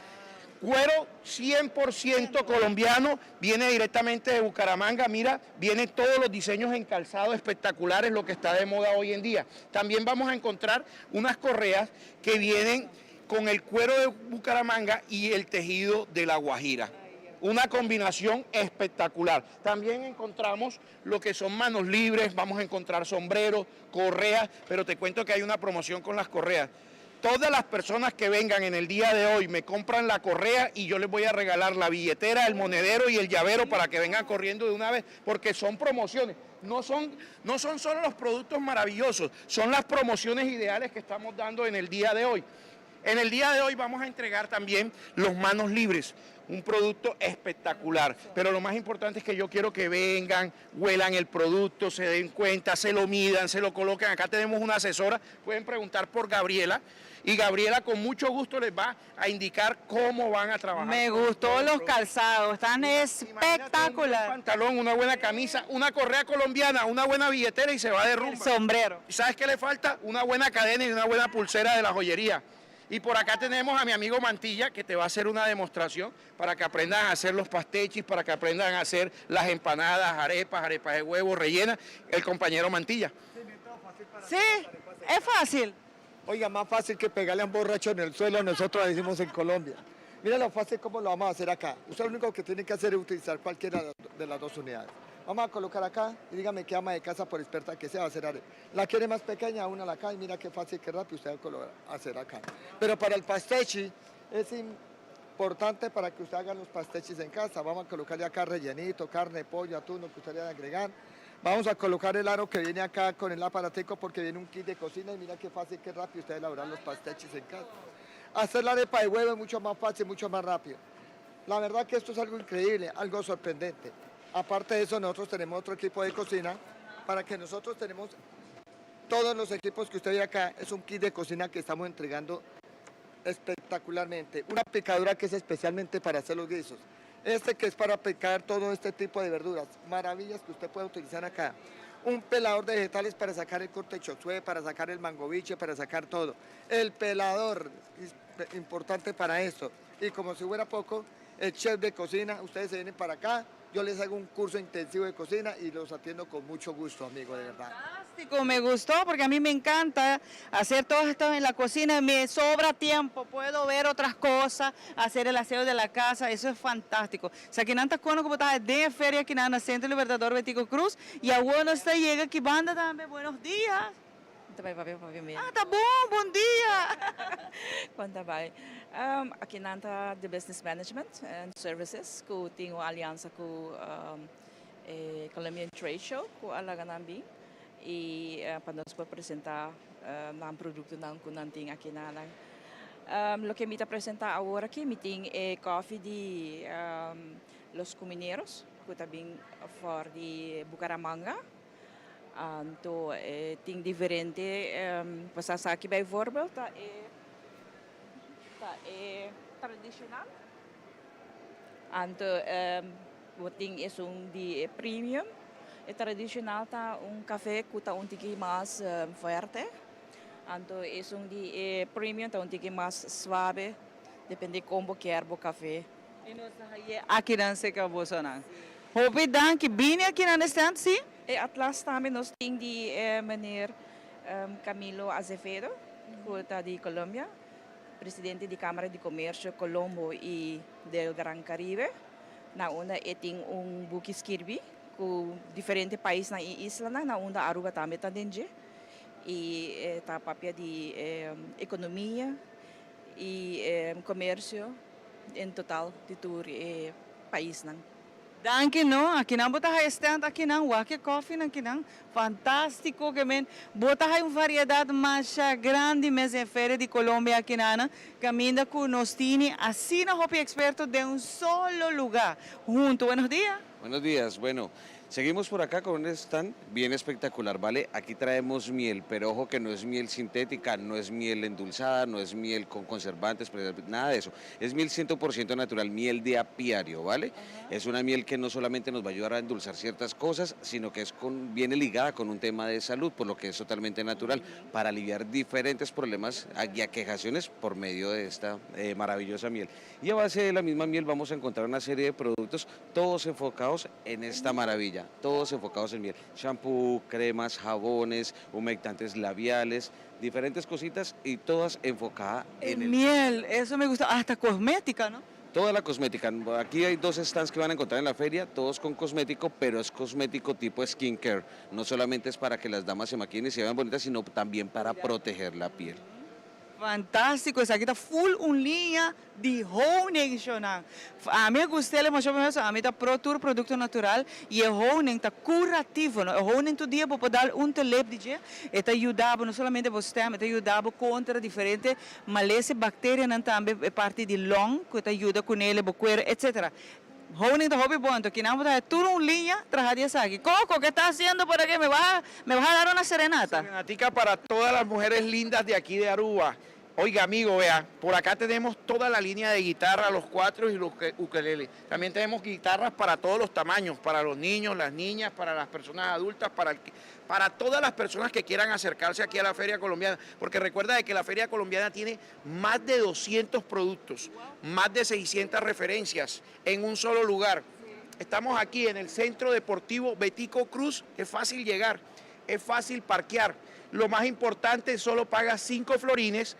cuero 100% colombiano, viene directamente de Bucaramanga. Mira, vienen todos los diseños en calzado espectaculares, lo que está de moda hoy en día. También vamos a encontrar unas correas que vienen con el cuero de Bucaramanga y el tejido de la Guajira. Una combinación espectacular. También encontramos lo que son manos libres, vamos a encontrar sombreros, correas, pero te cuento que hay una promoción con las correas. Todas las personas que vengan en el día de hoy me compran la correa y yo les voy a regalar la billetera, el monedero y el llavero para que vengan corriendo de una vez, porque son promociones. No son, no son solo los productos maravillosos, son las promociones ideales que estamos dando en el día de hoy. En el día de hoy vamos a entregar también los manos libres, un producto espectacular. Pero lo más importante es que yo quiero que vengan, huelan el producto, se den cuenta, se lo midan, se lo coloquen. Acá tenemos una asesora, pueden preguntar por Gabriela y Gabriela con mucho gusto les va a indicar cómo van a trabajar. Me gustó los calzados, están espectaculares. Un pantalón, una buena camisa, una correa colombiana, una buena billetera y se va de rumba. El sombrero. ¿Y sabes qué le falta? Una buena cadena y una buena pulsera de la joyería. Y por acá tenemos a mi amigo Mantilla que te va a hacer una demostración para que aprendan a hacer los pastechis, para que aprendan a hacer las empanadas, arepas, arepas de huevo rellenas. El compañero Mantilla. Sí, es fácil. Oiga, más fácil que pegarle a un borracho en el suelo, nosotros lo decimos en Colombia. Mira lo fácil como lo vamos a hacer acá. Usted lo único que tiene que hacer es utilizar cualquiera de las dos unidades. Vamos a colocar acá y dígame qué ama de casa, por experta que sea, va a hacer arepa. La quiere más pequeña, una la acá y mira qué fácil, qué rápido usted va a hacer acá. Pero para el pastechi es importante para que usted haga los pastechis en casa. Vamos a colocarle acá rellenito, carne, pollo, atún, lo que usted le va a agregar. Vamos a colocar el aro que viene acá con el aparatico porque viene un kit de cocina y mira qué fácil, qué rápido usted elaborar los pastechis en casa. Hacer la arepa de huevo es mucho más fácil, mucho más rápido. La verdad que esto es algo increíble, algo sorprendente. Aparte de eso, nosotros tenemos otro equipo de cocina para que nosotros tenemos todos los equipos que usted ve acá. Es un kit de cocina que estamos entregando espectacularmente. Una picadura que es especialmente para hacer los guisos. Este que es para picar todo este tipo de verduras. Maravillas que usted puede utilizar acá. Un pelador de vegetales para sacar el corte de para sacar el mangoviche, para sacar todo. El pelador, es importante para esto. Y como si fuera poco, el chef de cocina, ustedes se vienen para acá. Yo les hago un curso intensivo de cocina y los atiendo con mucho gusto, amigo, de verdad. Fantástico, me gustó porque a mí me encanta hacer todo esto en la cocina, me sobra tiempo, puedo ver otras cosas, hacer el aseo de la casa, eso es fantástico. Esakinan ta con cu ta den feria aki na Centro Libertador Betico Croes y awor nos ta yega aki banda tambe. Buenos dias. Ta bay papia mi. Ah, ta bon, bon dia. Con ta bay? Aki nan ta di Business Management and Services cu tin un alianza cu e Colombian Trade Show cu a laga nan bin y pa nos por presenta nan productonan cu nan tin aki na nan. Loke mi ta presenta awor aki mi tin e coffee di Los Cumineros cu ta bin for di Bucaramanga. Anto e tin diferente pues esaki bijvoorbeeld ta e ta e tradicional. Anto bo tin esun di e premium. E tradicional ta un cafe cu ta un tiki mas fuerte. Anto esun di e premium ta un tiki mas suave, depende con bo kier bo cafe. Y nos ta haye akinan cerca bosonan. Hopi danki. Bini akinan e stand si? E atlas tambe nos tin di e meneer Camilo Azevedo cu ta di Colombia, presidente di Camara di Comercio Colombo y del Gran Caribe, na unda e tin un buki skirbi cu diferente paisnan y islanan na unda Aruba tambe ta den dje y e ta papia di economia y comercio en total di tur e paisnan. Danki no, akinan bo ta haya stand akinan, wak e koffienan akinan, fantastico ke men, bo ta haya un variedad masha grandi mes den feria di Colombia akinana, caminda cu nos tini asina hopi experto den un solo lugar hunto. Buenos dia. Buenos dias, bueno, seguimos por acá con un stand bien espectacular, vale? Aquí traemos miel, pero ojo que no es miel sintética, no es miel endulzada, no es miel con conservantes, nada de eso. Es miel 100% natural, miel de apiario, ¿vale? Es una miel que no solamente nos va a ayudar a endulzar ciertas cosas, sino que es con, viene ligada con un tema de salud, por lo que es totalmente natural, para aliviar diferentes problemas y aquejaciones por medio de esta eh, maravillosa miel. Y a base de la misma miel vamos a encontrar una serie de productos, todos enfocados en esta maravilla, todos enfocados en miel. Shampoo, cremas, jabones, humectantes labiales, diferentes cositas y todas enfocadas en, el miel. Eso me gusta, hasta cosmética, ¿no? Toda la cosmética. Aquí hay dos stands que van a encontrar en la feria, todos con cosmético, pero es cosmético tipo skincare. No solamente es para que las damas se maquillen y se vean bonitas, sino también para proteger la piel. Fantástico, esaki ta full un liña di honing shonan. Ami a gust'el e masha pasobra ami ta pro tur producto natural y e honing ta curativo no. E honing tur dia bo por dal un telep di dje, e ta yuda bo no solamente bo stem, e ta yuda bo contra diferente malesa y bacterianan tambe, e parti di long cu ta yuda cunele bo cuero etc. Honing ta hopi bon, anto kinan bo ta haña tur un liña traha di esaki. Coco, ke ta haciendo por aki? Me vas me vas a dar una serenata? Serenatica para todas las mujeres lindas de aquí de Aruba. Oiga, amigo, vea, por acá tenemos toda la línea de guitarra, los cuatro y los ukeleles. También tenemos guitarras para todos los tamaños, para los niños, las niñas, para las personas adultas, para, el, para todas las personas que quieran acercarse aquí a la Feria Colombiana. Porque recuerda de que la Feria Colombiana tiene más de 200 productos, más de 600 referencias en un solo lugar. Estamos aquí en el Centro Deportivo Betico Cruz, es fácil llegar, es fácil parquear. Lo más importante, solo pagas 5 florines,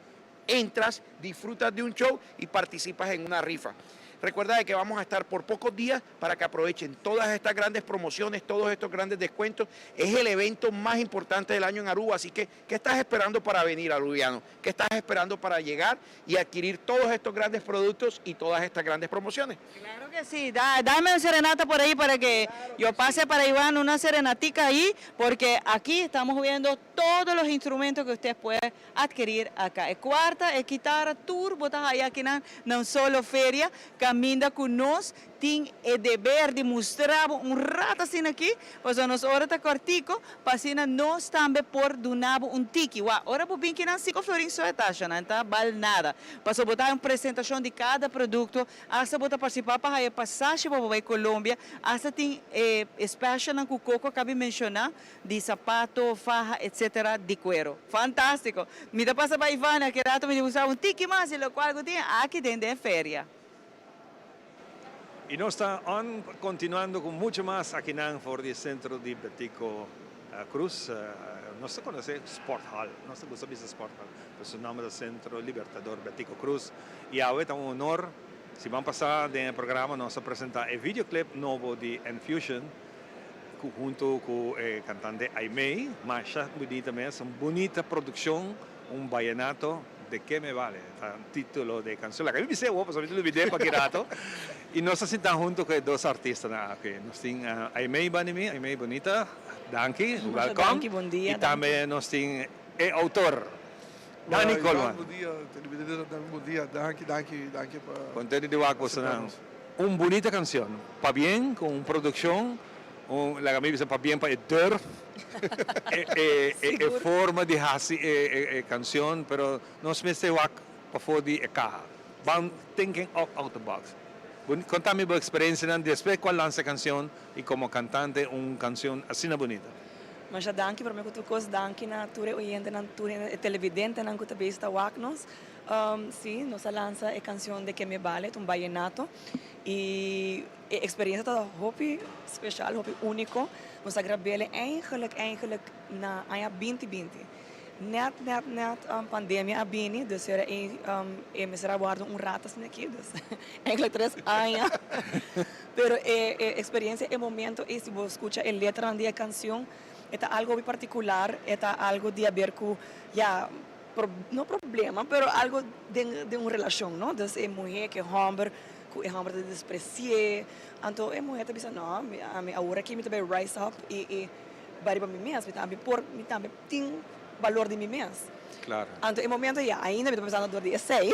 entras, disfrutas de un show y participas en una rifa. Recuerda de que vamos a estar por pocos días para que aprovechen todas estas grandes promociones, todos estos grandes descuentos. Es el evento más importante del año en Aruba, así que ¿qué estás esperando para venir, arubiano? ¿Qué estás esperando para llegar y adquirir todos estos grandes productos y todas estas grandes promociones? Claro que sí, da, dame una serenata por ahí para que yo pase para Iván una serenatica ahí, porque aquí estamos viendo todos los instrumentos que usted puede adquirir acá. E cuarta, e guitarra, tur bo ta haya aki na un solo feria, caminda cu nos tin e deber di mustra bo un rato asina aki, pasobra nos ora ta cortico, pa asina nos tambe por duna bo un tiki. Wak, ora bo bin kinan cinco florin so e tashanan ta bal nada, pasobra bo ta haya un presentacion di cada producto, hasta bo ta participa pa haya pasashi pa bo bay Colombia, hasta tin e specialnan cu Coco a cabi menciona, di sapato, faha etc. Di cuero. Fantastico! Mi ta pasa pa Ivana ke rato mi di busca un tiki mas di locual cu tin aki den den feria. Y nos ta on continuando cu mucho mas akinan for di centro di Betico Croes. Nos ta conoce Sport Hall, nos ta gusta bisa Sport Hall, pero su nomber ta Centro Libertador Betico Croes. Y awe ta un honor, siman pasa den e programa nos a presenta e videoclip nobo di Enfusion cu hunto cu e cantante Aimee, masha bunita mes, un bunita produccion. Un vallenato de qué me vale ta titulo di e cancion. Laga mi bis'é awor pasobra mi ta lubid'é pa ki rato. Y nos ta sinta hunto cu e dos artistanan aki. Nos tin Aimee banda di mi, Aimee bunita, danki, Masha welcome. danki, bon dia, Y tambe nos tin e autor, Dani Iván, Colman. bon dia, televidentenan bon dia, danki, danki, danki pa Contento di wak acepta bosonan. nos. Un bunita cancion, pabien cu un produccion. Un laga mi bisa pabien pa e durf, e e forma di hasi e e cancion, pero nos mester wak pafó di e caha. Ban thinking out of the box. Conta mi bo experiencianan despues cu a lansa e cancion y como cantante un cancion asina bunita. Masha danki prome cu tur cos, danki na tur e oyentenan, tur e televidentenan cu ta bezig ta wak nos. Si, nos a lansa e cancion De Que Me Vale, ta un vallenato y. E experiencia ta hopi special, hopi unico. Nos a grab'el eigenlijk, eigenlijk na aña binti binti. Net, net, net pandemia a bini, dus era e e mester a warda un rato asina aki, dus eigenlijk tres aña. Pero e e experiencia, e momento ei, si bo scucha e letranan di e cancion, e ta algo hopi particular, e ta algo di haber cu, ya, no problema, pero algo den den un relacion, no. Dus e muhe cu e homber. Ku e hòmber ta despresi'é. Anto e muhé ta bisa, No, mi ami awor aki mi ta bai rise up i i bai riba mi mes. Mi tambe por, mi tambe tin balor di mi mes. Klaro. Anto e momento ya, ainda mi ta pensando dor di esei,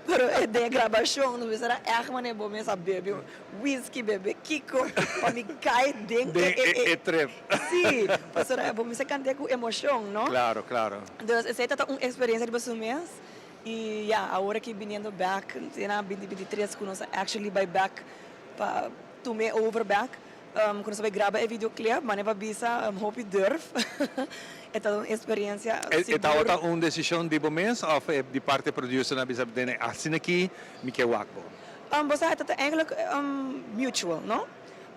pero den e grabashon nos mester a ègt manera bo mes a bebe whisky, bebe kiko pa mi kai den e Den e e trip. Sí, pasobra bo mester kant'é ku emoshon, no? Klaro, klaro. Entonces esei ta ta un eksperensia riba su mes. Y ya, awor aki biniendo bek, na binti binti tres cu nos a actually bay bek pa tum'e over bek, cu nos a bay graba e videoclip, mane pa bisa hopi durf, e ta un experiencia E sigur. tabata un decision di bo mes of di parti e producer nan a bisa Dene asina aki mi ke wak bo? Bo sa e ta eigenlijk mutual, no?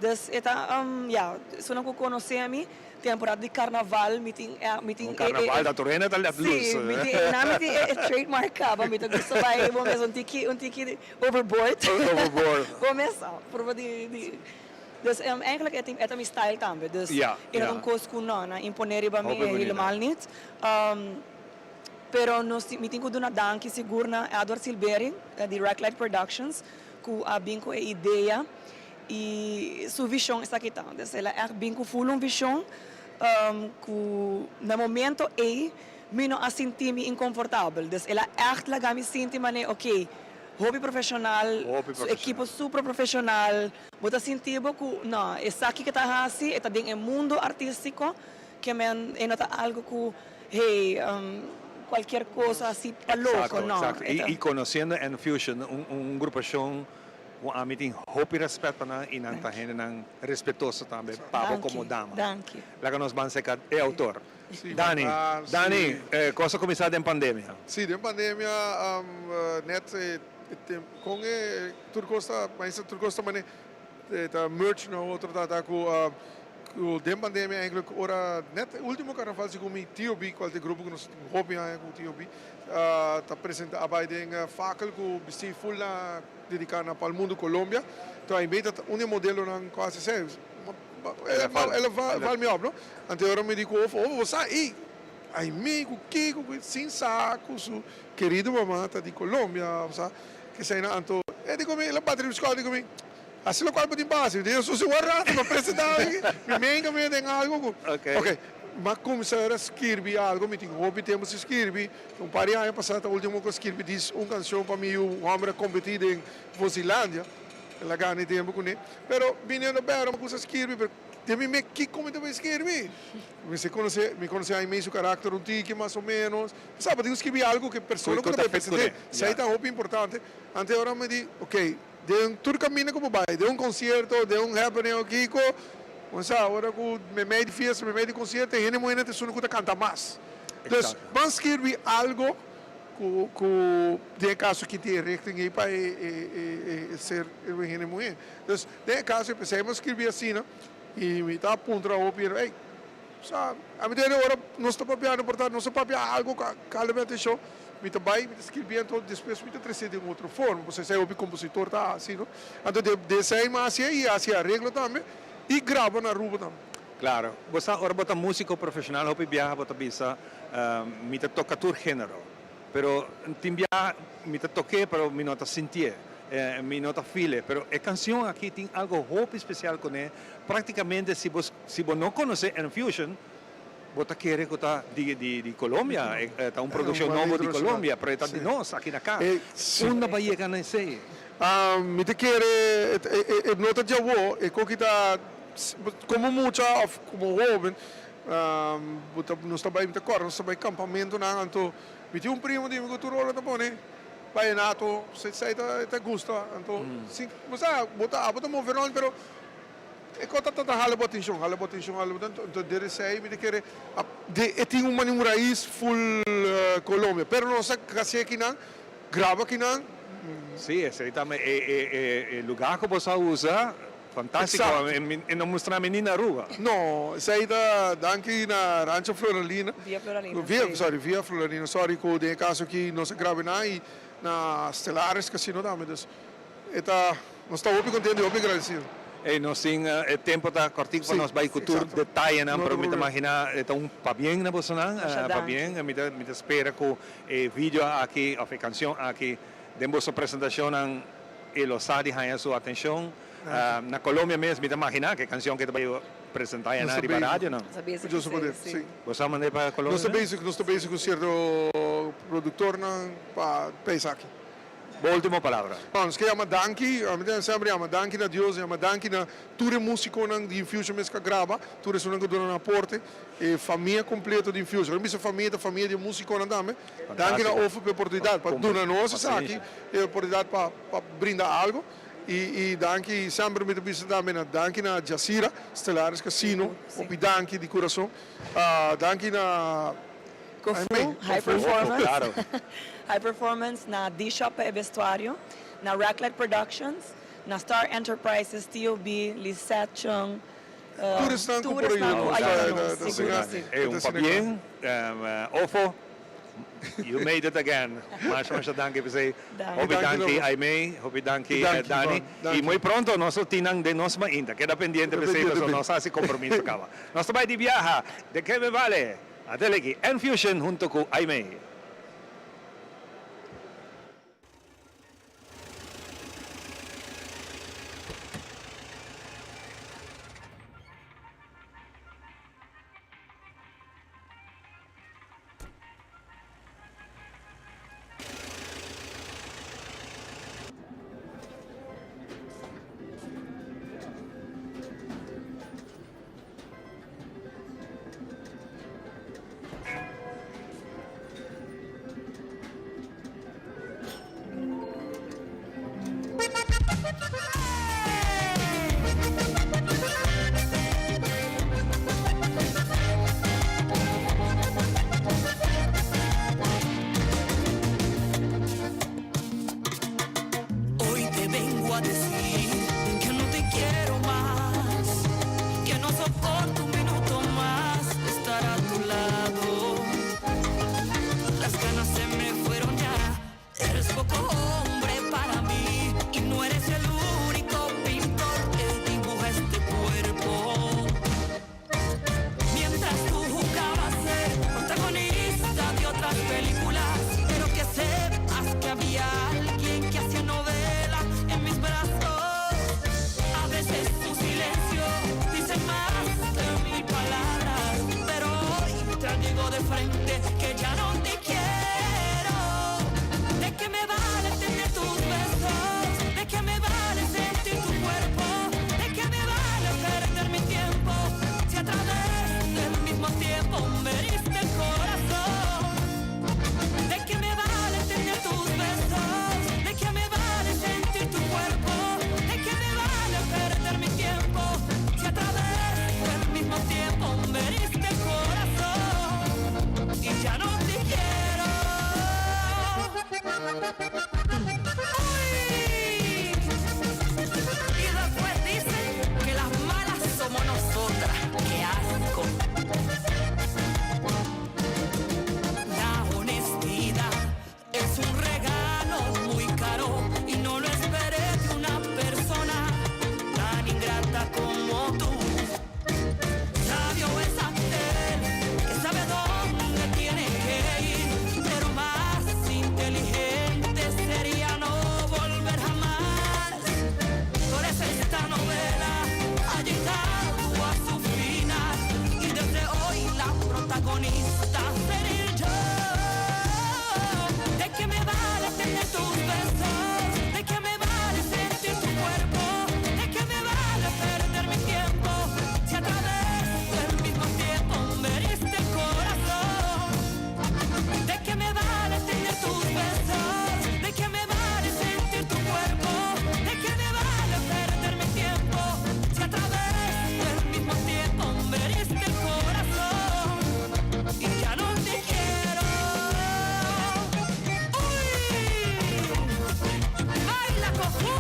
Dus e ta, ya, esunnan cu conoce mi, Temporada di carnaval mi tin e mi tin Un carnaval ta tur hende ta let loose. Sí, mi tin na mi tin e trademark caba mi ta gusta bai bo mes un tiki un tiki overboard. Overboard. Bo mes prueba di di dus eigenlijk e tin e ta mi style tambe dus Ya, e no ya. ta un cos cu no nan impone riba mi Hopi bunita. helemaal niet. Pero nos tin mi tin cu duna danki sigur na Edward Silbering di Reclight Productions cu a bin cu e idea. Y su vision esaki ta. Dus el a echt bin cu full un vision cu na momento ey mi no a sinti mi inconfortabel. Dus el a echt laga mi sinti mane ok, hopi profesional, su ekipo super profesional, bo ta sinti bo cu no, esaki ke ta haci e ta den e mundo artistico ke men e no ta algo cu hey, cualkier cosa haci pa loco, no. Exacto, exacto. Y conociendo Enfusion, un grupacion Ku ami tin hopi rèspèt pa nan i nan ta hendenan respetuoso tambe pa bo komo dama. Laga nos ban seka e outor. Dani, Dani, kos a kuminsá den pandemia? Sí, den pandemia nèt e tempu kon e tur kos ta, maestra tur kos ta mane ta merge na otro ta ta ku ku den pandemia eigenlijk ora nèt e ultimo karnaval segun mi TOB kual ta e grupo ku nos tin hopi aña ku TOB ta presenta a bai den fakel ku bistí ful na dediká na Pal Mundo Colombia. Enton ai mei ta un di e modelonan ku hasi esei. El a val mi op no. Anto e ora mi di ku Ofo, Ofo bo sa ei ai mei ku kiko ku sin sa ku su kerido mama ta di Colombia bo sa keseinan. Anto e di ku mi el a bati riba skouder di ku mi hasi lokual bo tin pa hasi. Mi di yo su si wak rato pa presentá mi menga mi den algu ku ok. M'a cuminsa era skirbi algo, mi tin hopi tempo sin skirbi, un par di aña pasa ta ultimo cu a skirbi dis un cancion pa mi yu un homber a competi den Vozilandia, el a gana e tempo cune, pero biniendo bero m'a cuminsa skirbi, pero den mi me kico mi ta bay skirbi? Mi si conoce, mi conoce Aimee su caracter un tiki mas o menos, sa bo tin cu skirbi algo cu e persona cu ta bay presente, esey ta hopi importante, antes ora mi di ok. Den tur caminda cu bo bay, den un concierto, den un happening o kico, bo sa, ora cu memey di fiesta, memey di concierto, e hende muhé nan ta esun cu ta canta mas. Dus, ban skirbi algo. Ku ku den e kaso ki tin e richting ei pa e e e e ser e hende muhé. Dus den e kaso ei p'esei mi a skirbi asina i mi ta puntra hopi hende, ey, sa ami ta hende ora nos ta papiando por ta nos a papia algo ku a kala mi atenshon, mi ta bai mi ta skirbi anto despues mi ta tres'é den otro forma pasobra esei hopi kompositor ta hasi no. Anto den esei mi a hasié i a hasi areglo tambe i graba na Aruba tambe. Claro. Bo sa ora bo ta musico profesional hopi biaha bo ta bisa mi ta toca tur genero. Pero tin biaha mi ta toke pero mi no ta sintié, mi no ta feel e. Pero e cancion aki tin algo hopi special cune. Practicamente si bo si bo no conoce Enfusion bo ta kere cu ta di di Colombia, ta un produccion nobo di Colombia pero e ta di nos aki na cas. Unda bo a yega na esey? Mi ta kere e no ta djawo, e koki ta Komo mucha òf komo hóben bo ta nos ta bai mi ta kòrda nos ta bai kampamentunan anto mi tin un primo di mi ku tur ora ta pone bayenato esei ta e ta gusta anto si bo sa bo ta abo ta move rònt pero e kos ta ta hala bo atenshon hala bo atenshon hala bo anto dor esei mi ta kere e tin un manera un rais ful Colombia pero nos a hasi akinan graba akinan. Si esei tambe e lugar ku bo sa usa. Fantástiko, e no mustra mi ni na Aruba. No, esei ta danki na Rancho Floralina. Via Floralina, Via, sorry, Via Floralina, sorry ku den e kaso aki nos a graba nan i na Stellaris Casino tambe. Dus e ta, nos ta hopi kontento i hopi agradesido. Ey, nos tin, e tempo ta kòrtiku pa nos bai ku tur detayenan, pero mi ta maginá e ta un pabien na bosonan, pabien. Mi ta, mi ta spera ku e video aki òf e kanshon aki den boso presentashonnan e lo sa di haña su atenshon. Na Colombia mes mi ta magina ke cancion ke ta bay presenta ya na riba radio no. Bo sa manda pa Colombia? Nos ta bezig, nos ta bezig ku sierto productornan pa esaki. Bo ultimo palabra. No, nos ke yama danki, ami ta semper yama danki na Dios, yama danki na tur e musiconan di Infusion mes ku a graba, tur esunnan ku duna nan aporte, e famia completo di Infusion. Ora mi bisa famia ta famia di e musiconan tambe. Danki na Ofo pa e oportunidad pa duna nos esaki, e oportunidad pa brinda algo. I i danki semper mi ta bisa tambe na danki na Jacira Stellaris Casino hopi danki di kurason danki na Kofu High Performance High Performance na D-Shop pa e vestuario na Racklight Productions na Star Enterprises TOB Lisette Chung tur esnan ku por ayuda nos ta asina E un pabien Ofo. You made it again. Masha masha danki p'esei. Hopi danki Aimee, hopi danki Dani. Y muy pronto nos lo tin nan den nos mainta. Keda pendiente p'esei pasobra nos a hasi compromiso caba. Nos ta bai di biaha. De que me vale? Ateleki Enfusion hunto cu Aimee. Hoy te vengo a decir que no te quiero más, que no soporto un minuto más estar a tu lado. Las ganas se me fueron ya, eres poco hombre para mí y no eres el único pintor que dibuja este cuerpo. Mientras tú jugabas ser protagonista de otras películas, pero que sepas que había alguien que hacía novela en mis brazos. A veces tu silencio dice más que mil palabras, pero hoy te digo de frente que ya no te quiero. ¿De qué me vale tener tus besos? ¿De qué me vale sentir tu cuerpo? ¿De qué me vale perder mi tiempo? Si a través del mismo tiempo me heriste el corazón. ¿De qué me vale tener tus besos? ¿De qué me vale sentir tu cuerpo? ¿De qué me vale perder mi tiempo? Si a través del mismo tiempo me heriste el corazón y ya no te quiero. protagonista seré yo. ¿De qué me vale tener tus besos? ¿De qué me vale sentir tu cuerpo? ¿De qué me vale perder mi tiempo? Si a través del mismo tiempo me heriste el corazón. ¿De qué me vale tener tus besos? ¿De qué me vale sentir tu cuerpo? ¿De qué me vale perder mi tiempo? Si a través del mismo tiempo me heriste el corazón y ya no te quiero. ¡Uy! ¡Baila, Cojú!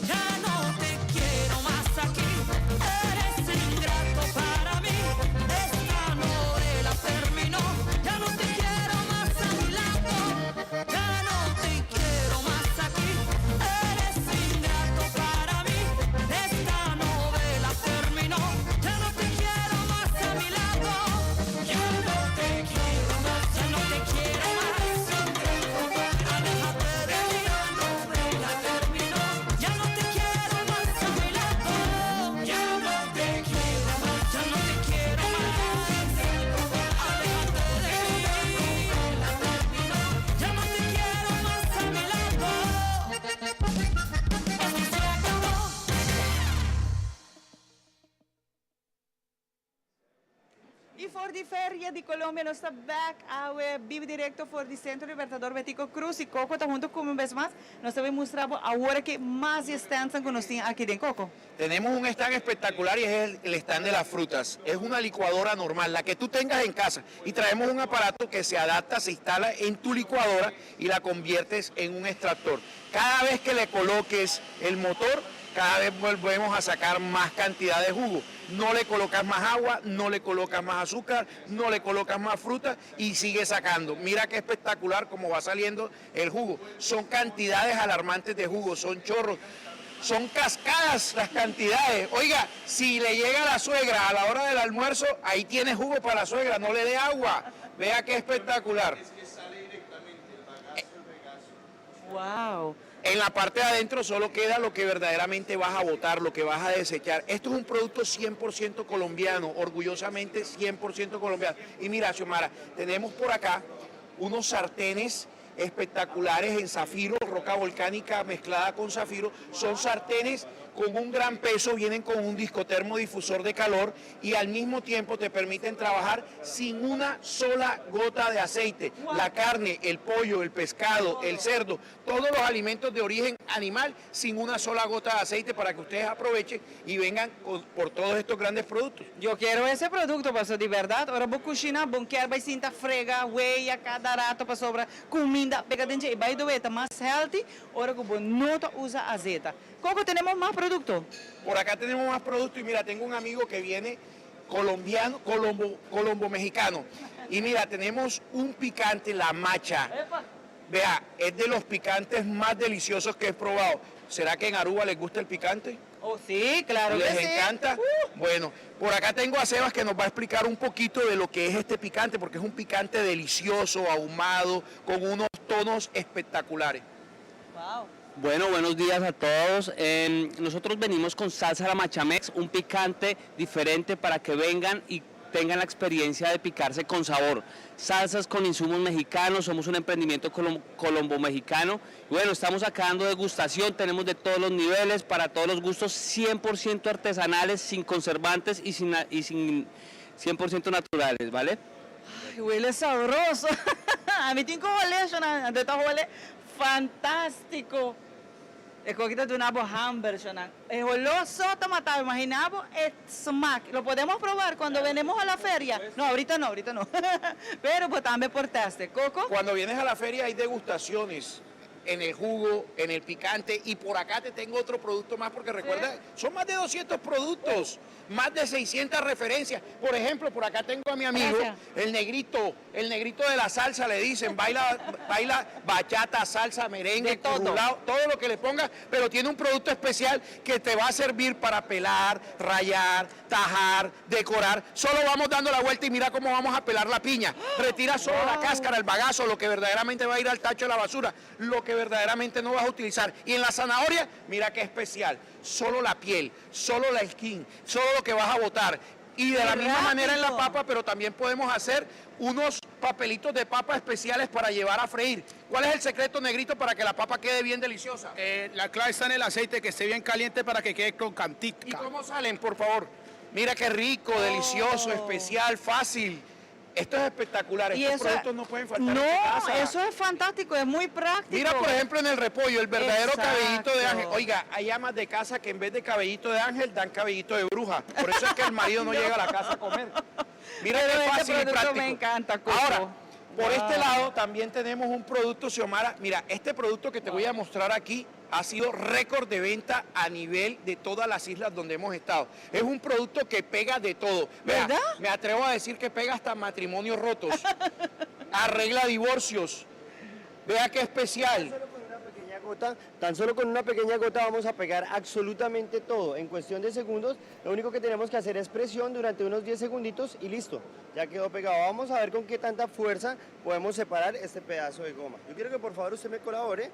Ya no te quiero más aquí, eres ingrato para mí. Esta novela terminó, ya no te quiero más a mi lado. Ya no te quiero más aquí, eres ingrato para mí. Esta novela terminó, ya no te quiero más a mi lado. Ya no te quiero más, ya no te quiero más. Aléjate de mí, novela terminó. Ya no te quiero más a mi lado. Ya no te quiero más, ya no te quiero más. Aléjate de mí, ya no te quiero más a mi lado. Esto se acabó. Y for di Feria di Colombia nos ta back awe bibo directo for di Centro Libertador Betico Croes y Coco ta hunto cu mi un bes mas. Nos ta bay mustra bo awor aki mas di stands cu nos tin aki den Coco. Tenemos un stand espectacular y es el, el stand de las frutas. Es una licuadora normal, la que tú tengas en casa. Y traemos un aparato que se adapta, se instala en tu licuadora y la conviertes en un extractor. Cada vez que le coloques el motor, cada vez volvemos a sacar más cantidad de jugo. No le colocas más agua, no le colocas más azúcar, no le colocas más fruta y sigue sacando. Mira qué espectacular cómo va saliendo el jugo. Son cantidades alarmantes de jugo, son chorros. Son cascadas las cantidades. Oiga, si le llega la suegra a la hora del almuerzo, ahí tiene jugo para la suegra, no le dé agua. Vea qué espectacular. Wow. En la parte de adentro solo queda lo que verdaderamente vas a botar, lo que vas a desechar. Esto es un producto 100% colombiano, orgullosamente 100% colombiano. Y mira, Xiomara, tenemos por acá unos sartenes espectaculares en zafiro, roca volcánica mezclada con zafiro. Son sartenes con un gran peso, vienen con un discotermo difusor de calor y al mismo tiempo te permiten trabajar sin una sola gota de aceite. La carne, el pollo, el pescado, el cerdo, todos los alimentos de origen animal sin una sola gota de aceite para que ustedes aprovechen y vengan por todos estos grandes productos. Yo kier e producto, paso di berdad. Ora bo cushina, bo n' kier bay sinta frega, wea, cada rato pasobra cuminda, pega den dje, y by the way, ta mas healthy, ora cu bo no ta usa azeta. Coco, tenemos mas producto? Por acá tenemos más producto y mira, tengo un amigo que viene colombiano, colombo, colombo mexicano. Y mira, tenemos un picante, la macha. Vea, es de los picantes más deliciosos que he probado. ¿Será que en Aruba les gusta el picante? Oh, sí, claro ¿Les que sí. encanta? Bueno, por acá tengo a Sebas que nos va a explicar un poquito de lo que es este picante, porque es un picante delicioso, ahumado, con unos tonos espectaculares. Wow. Bueno, buenos días a todos. Nosotros venimos con salsa La Machamex, un picante diferente para que vengan y tengan la experiencia de picarse con sabor. Salsas con insumos mexicanos, somos un emprendimiento colombo-mexicano. Bueno, estamos acá dando degustación, tenemos de todos los niveles, para todos los gustos, 100% artesanales, sin conservantes y sin 100% naturales, ¿vale? Ay, huele sabroso. Ami tin cu hole, shona, anto ta hole fantastico. E cos ta duna bo hamber, shona. E holo so ta mata, imagina bo e smaak. Lo podemos probar cuando venimos a la feria. No, ahorita no, ahorita no. Pero pues también por teste. Coco. Cuando vienes a la feria hay degustaciones. En el jugo, en el picante y por acá te tengo otro producto más porque recuerda, son más de 200 productos, más de 600 referencias. Por ejemplo, por acá tengo a mi amigo, Gracias. el negrito, el negrito de la salsa le dicen, baila, baila bachata, salsa, merengue, curulao, todo lo que le pongas, pero tiene un producto especial que te va a servir para pelar, rayar, tajar, decorar. Solo vamos dando la vuelta y mira cómo vamos a pelar la piña. Retira solo la cáscara, el bagazo, lo que verdaderamente va a ir al tacho de la basura, lo que verdaderamente no vas a utilizar. Y en la zanahoria, mira qué especial, solo la piel, solo la skin, solo lo que vas a botar. Y de ¡Qué la misma manera en la rápido! papa, pero también podemos hacer unos papelitos de papa especiales para llevar a freír. ¿Cuál es el secreto, negrito, para que la papa quede bien deliciosa? Eh, la clave está en el aceite que esté bien caliente para que quede crocantica. ¿Y cómo salen, por favor? Mira qué rico, delicioso, especial, fácil. Esto es espectacular. Oh. Y Estos eso- productos no pueden faltar No, en tu casa. eso es fantástico, es muy práctico. Mira, por ejemplo, en el repollo, el verdadero cabellito de ángel. Exacto. Oiga, hay amas de casa que en vez de cabellito de ángel dan cabellito de bruja. Por eso es que el marido no, No. llega a la casa a comer. Mira Pero qué este fácil y producto práctico. me encanta, Cuco. Ahora, por este Wow. lado también tenemos un producto, Xiomara. Mira, este producto que te voy a mostrar aquí ha sido récord de venta a nivel de todas las islas donde hemos estado. Es un producto que pega de todo. Vea, ¿Verdad? Me atrevo a decir que pega hasta matrimonios rotos. Arregla divorcios. Vea qué especial. pequeña gota, tan solo con una pequeña gota vamos a pegar absolutamente todo. En cuestión de segundos, lo único que tenemos que hacer es presión durante unos 10 segunditos y listo, ya quedó pegado. Vamos a ver con qué tanta fuerza podemos separar este pedazo de goma. Yo quiero que por favor usted me colabore,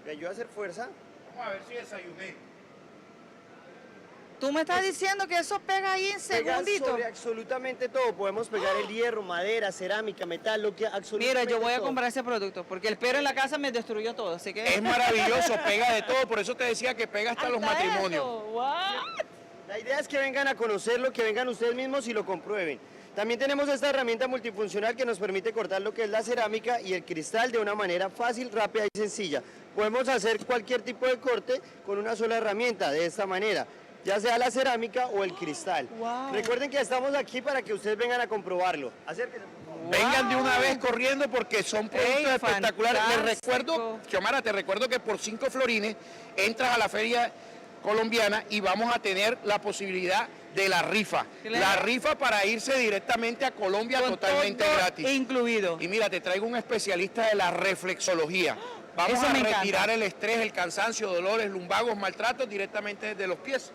me ayude a hacer fuerza. Vamos a ver si desayuné. Tú me estás diciendo que eso pega ahí en Pega segundito. sobre absolutamente todo. Podemos pegar el hierro, madera, cerámica, metal, lo que absolutamente Mira, yo voy a todo. comprar ese producto porque el pero en la casa me destruyó todo, así que... Es maravilloso, pega de todo. Por eso te decía que pega hasta los matrimonios. La idea es que vengan a conocerlo, que vengan ustedes mismos y lo comprueben. También tenemos esta herramienta multifuncional que nos permite cortar lo que es la cerámica y el cristal de una manera fácil, rápida y sencilla. Podemos hacer cualquier tipo de corte con una sola herramienta, de esta manera, ya sea la cerámica o el cristal. Recuerden que estamos aquí para que ustedes vengan a comprobarlo. Acérquense. Vengan de una vez corriendo porque son productos Ey, espectaculares. Les fantástico. recuerdo, Xiomara, te recuerdo que por cinco florines entras a la feria colombiana y vamos a tener la posibilidad de la rifa. Claro. La rifa para irse directamente a Colombia Con totalmente todo gratis. incluido. Y mira, te traigo un especialista de la reflexología. Vamos Eso a me encanta. retirar el estrés, el cansancio, dolores, lumbagos, maltratos directamente desde los pies.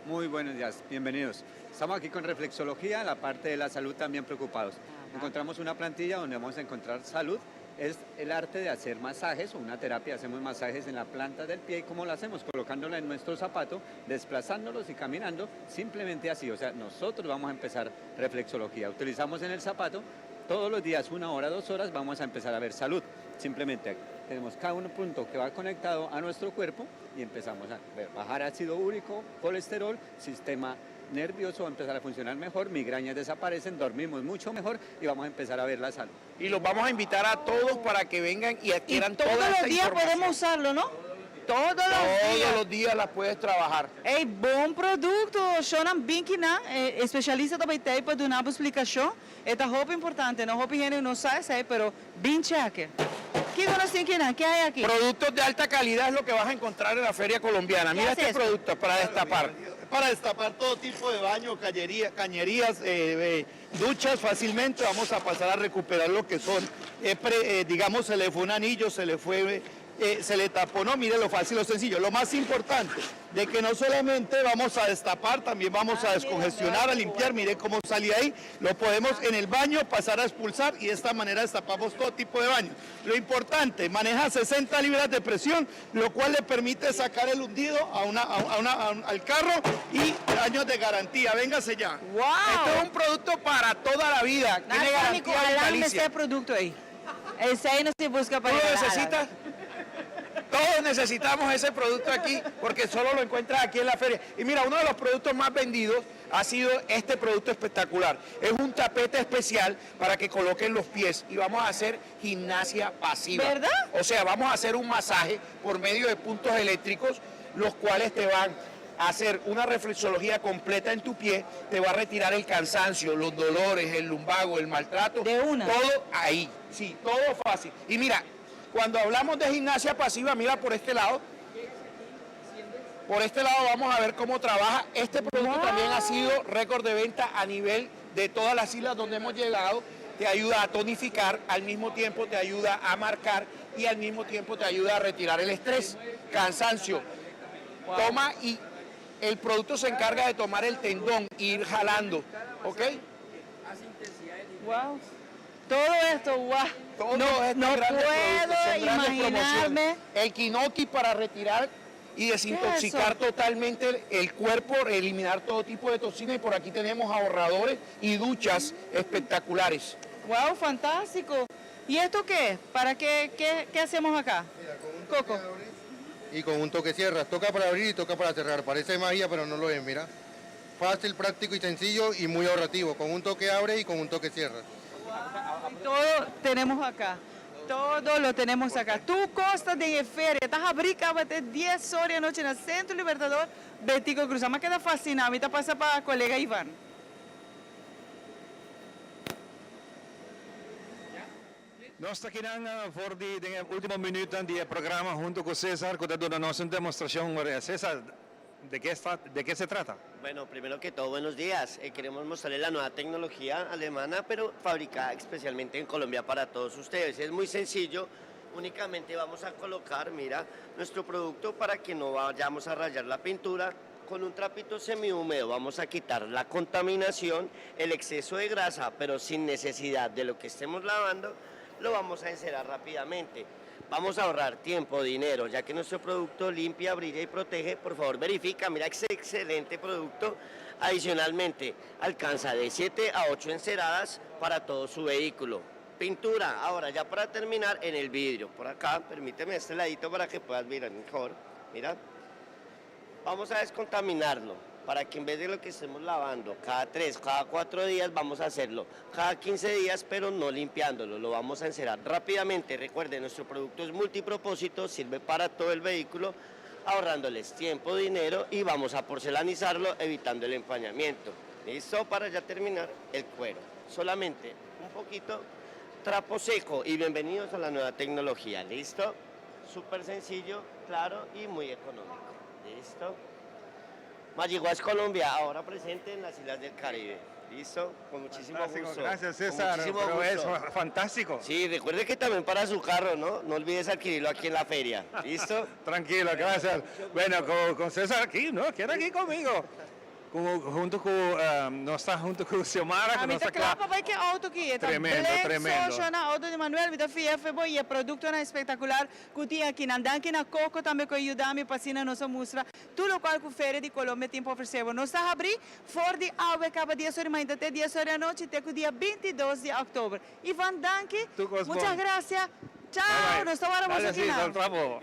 Muy buenos días, bienvenidos. Estamos aquí con Reflexología, la parte de la salud también preocupados. Encontramos una plantilla donde vamos a encontrar salud. Es el arte de hacer masajes o una terapia. Hacemos masajes en la planta del pie. ¿Y cómo lo hacemos? Colocándola en nuestro zapato, desplazándolos y caminando, simplemente así. O sea, nosotros vamos a empezar reflexología. Utilizamos en el zapato todos los días, una hora, dos horas, vamos a empezar a ver salud. Simplemente tenemos cada uno punto que va conectado a nuestro cuerpo y empezamos a ver, bajar ácido úrico, colesterol, sistema nervioso va a empezar a funcionar mejor, migrañas desaparecen, dormimos mucho mejor y vamos a empezar a ver la salud. Y los vamos a invitar a todos para que vengan y Y adquieran todos toda los esta días información. podemos usarlo, ¿no? Todos los Todos días. los días las puedes trabajar. Ey, bon produkto, Shonan bin akinan, eh, espesialista tambe tin pa duna un splikashon. E ta hopi importante, no hopi hende no sa esei, pero bin check. Kiko nos tin akinan? Kiko tin aki? Productos de alta calidad es lo que vas a encontrar en la feria colombiana. Mira hace este esto? producto para destapar. Para destapar todo tipo de baño, cañería, cañerías, eh, eh, duchas, fácilmente vamos a pasar a recuperar lo que son, eh, pre- eh, digamos, se le fue un anillo, se le fue, eh, se le tapó, no, mire lo fácil, lo sencillo. Lo más importante, de que no solamente vamos a destapar, también vamos a descongestionar, a limpiar, mire cómo sale ahí, lo podemos en el baño pasar a expulsar y de esta manera destapamos todo tipo de baño. Lo importante, maneja 60 libras de presión, lo cual le permite sacar el hundido a una, a una- a un- al carro y años de garantía. Véngase ya. ¡Wow! Esto es un producto para toda la vida. Tiene garantía vitalicia. Ese producto ahí. Ese ahí no se busca para ¿Tú lo regalar. necesitas? Todos necesitamos ese producto aquí porque solo lo encuentras aquí en la feria. Y mira, uno de los productos más vendidos ha sido este producto espectacular. Es un tapete especial para que coloquen los pies y vamos a hacer gimnasia pasiva. ¿Verdad? O sea, vamos a hacer un masaje por medio de puntos eléctricos, los cuales te van a hacer una reflexología completa en tu pie, te va a retirar el cansancio, los dolores, el lumbago, el maltrato. De una. Todo ahí, sí, todo fácil. Y mira, Cuando hablamos de gimnasia pasiva, mira por este lado. Por este lado vamos a ver cómo trabaja. Este producto también ha sido récord de venta a nivel de todas las islas donde hemos llegado. Te ayuda a tonificar, al mismo tiempo te ayuda a marcar y al mismo tiempo te ayuda a retirar el estrés, cansancio. Toma y el producto se encarga de tomar el tendón e ir jalando, ¿ok? Wow. Todo esto, wow. Todo no estos no grandes puedo productos, son grandes imaginarme. promociones. El quinoqui para retirar y desintoxicar totalmente el, el cuerpo, eliminar todo tipo de toxinas. Y por aquí tenemos ahorradores y duchas espectaculares. Wow, fantástico. ¿Y esto qué es? ¿Para qué, qué, qué hacemos acá? Coco. Y con un toque cierras. Toca para abrir y toca para cerrar. Parece magia, pero no lo es, mira. Fácil, práctico y sencillo y muy ahorrativo. Con un toque abre y con un toque cierra. Todo tenemos acá. Todo lo tenemos acá. Tu costa de feria. Estás abrica bate 10 horas anoche en el Centro Libertador. Betico Cruz. Me queda fascinado. Ahorita pasa para colega Iván. Nos ta akinan for di den e ultimo minuutnan di e programa hunto cu Cesar cu ta duna nos un demostracion. Cesar, de ke esta, de ke se trata? Bueno, primero que todo, buenos días. Eh, queremos mostrarles la nueva tecnología alemana, pero fabricada especialmente en Colombia para todos ustedes. Es muy sencillo. Únicamente vamos a colocar, mira, nuestro producto para que no vayamos a rayar la pintura. Con un trapito semihúmedo vamos a quitar la contaminación, el exceso de grasa, pero sin necesidad de lo que estemos lavando, lo vamos a encerar rápidamente. Vamos a ahorrar tiempo, dinero, ya que nuestro producto limpia, brilla y protege. Por favor, verifica, mira qué excelente producto. Adicionalmente, alcanza de 7 a 8 enceradas para todo su vehículo. Pintura, ahora ya para terminar en el vidrio. Por acá, permíteme este ladito para que puedas mirar mejor. Mira, vamos a descontaminarlo para que en vez de lo que estemos lavando cada 3, cada 4 días, vamos a hacerlo cada 15 días, pero no limpiándolo, lo vamos a encerar rápidamente. Recuerden, nuestro producto es multipropósito, sirve para todo el vehículo, ahorrándoles tiempo, dinero y vamos a porcelanizarlo, evitando el empañamiento. Listo para ya terminar el cuero. Solamente un poquito trapo seco y bienvenidos a la nueva tecnología. ¿Listo? Súper sencillo, claro y muy económico. ¿Listo? Mayiguas Colombia, ahora presente en las Islas del Caribe. ¿Listo? Con muchísimo Fantástico, gusto. gracias, Con César, muchísimo pero es gusto. fantástico. Sí, recuerde que también para su carro, ¿no? No olvides adquirirlo aquí en la feria. ¿Listo? Tranquilo, gracias. Bueno, con, con César aquí, ¿no? Queda aquí conmigo. Como, junto con, eh, no está junto con Xiomara, que A no mi ta está kla cla- pa bai ku e outo aki. Ta Tremendo, Black tremendo. Social na outo di Manuel. Mi ta fia fe bo i e produktonan espektakular ku tin aki. Nan danki na Coco tambe ku a yuda mi pa asina nos a mustra tur lokual ku Feria di Colombia tin pa ofresé bo. Nos ta habrí for di awe kaba dies ora di mainta te dies ora di anochi te ku dia 22 di òktober. Ivan danki. Tur kos Muchas bon. gracias. Bye Chao. bye. Nos ta wara boso Dale así, akinan. dal trapo.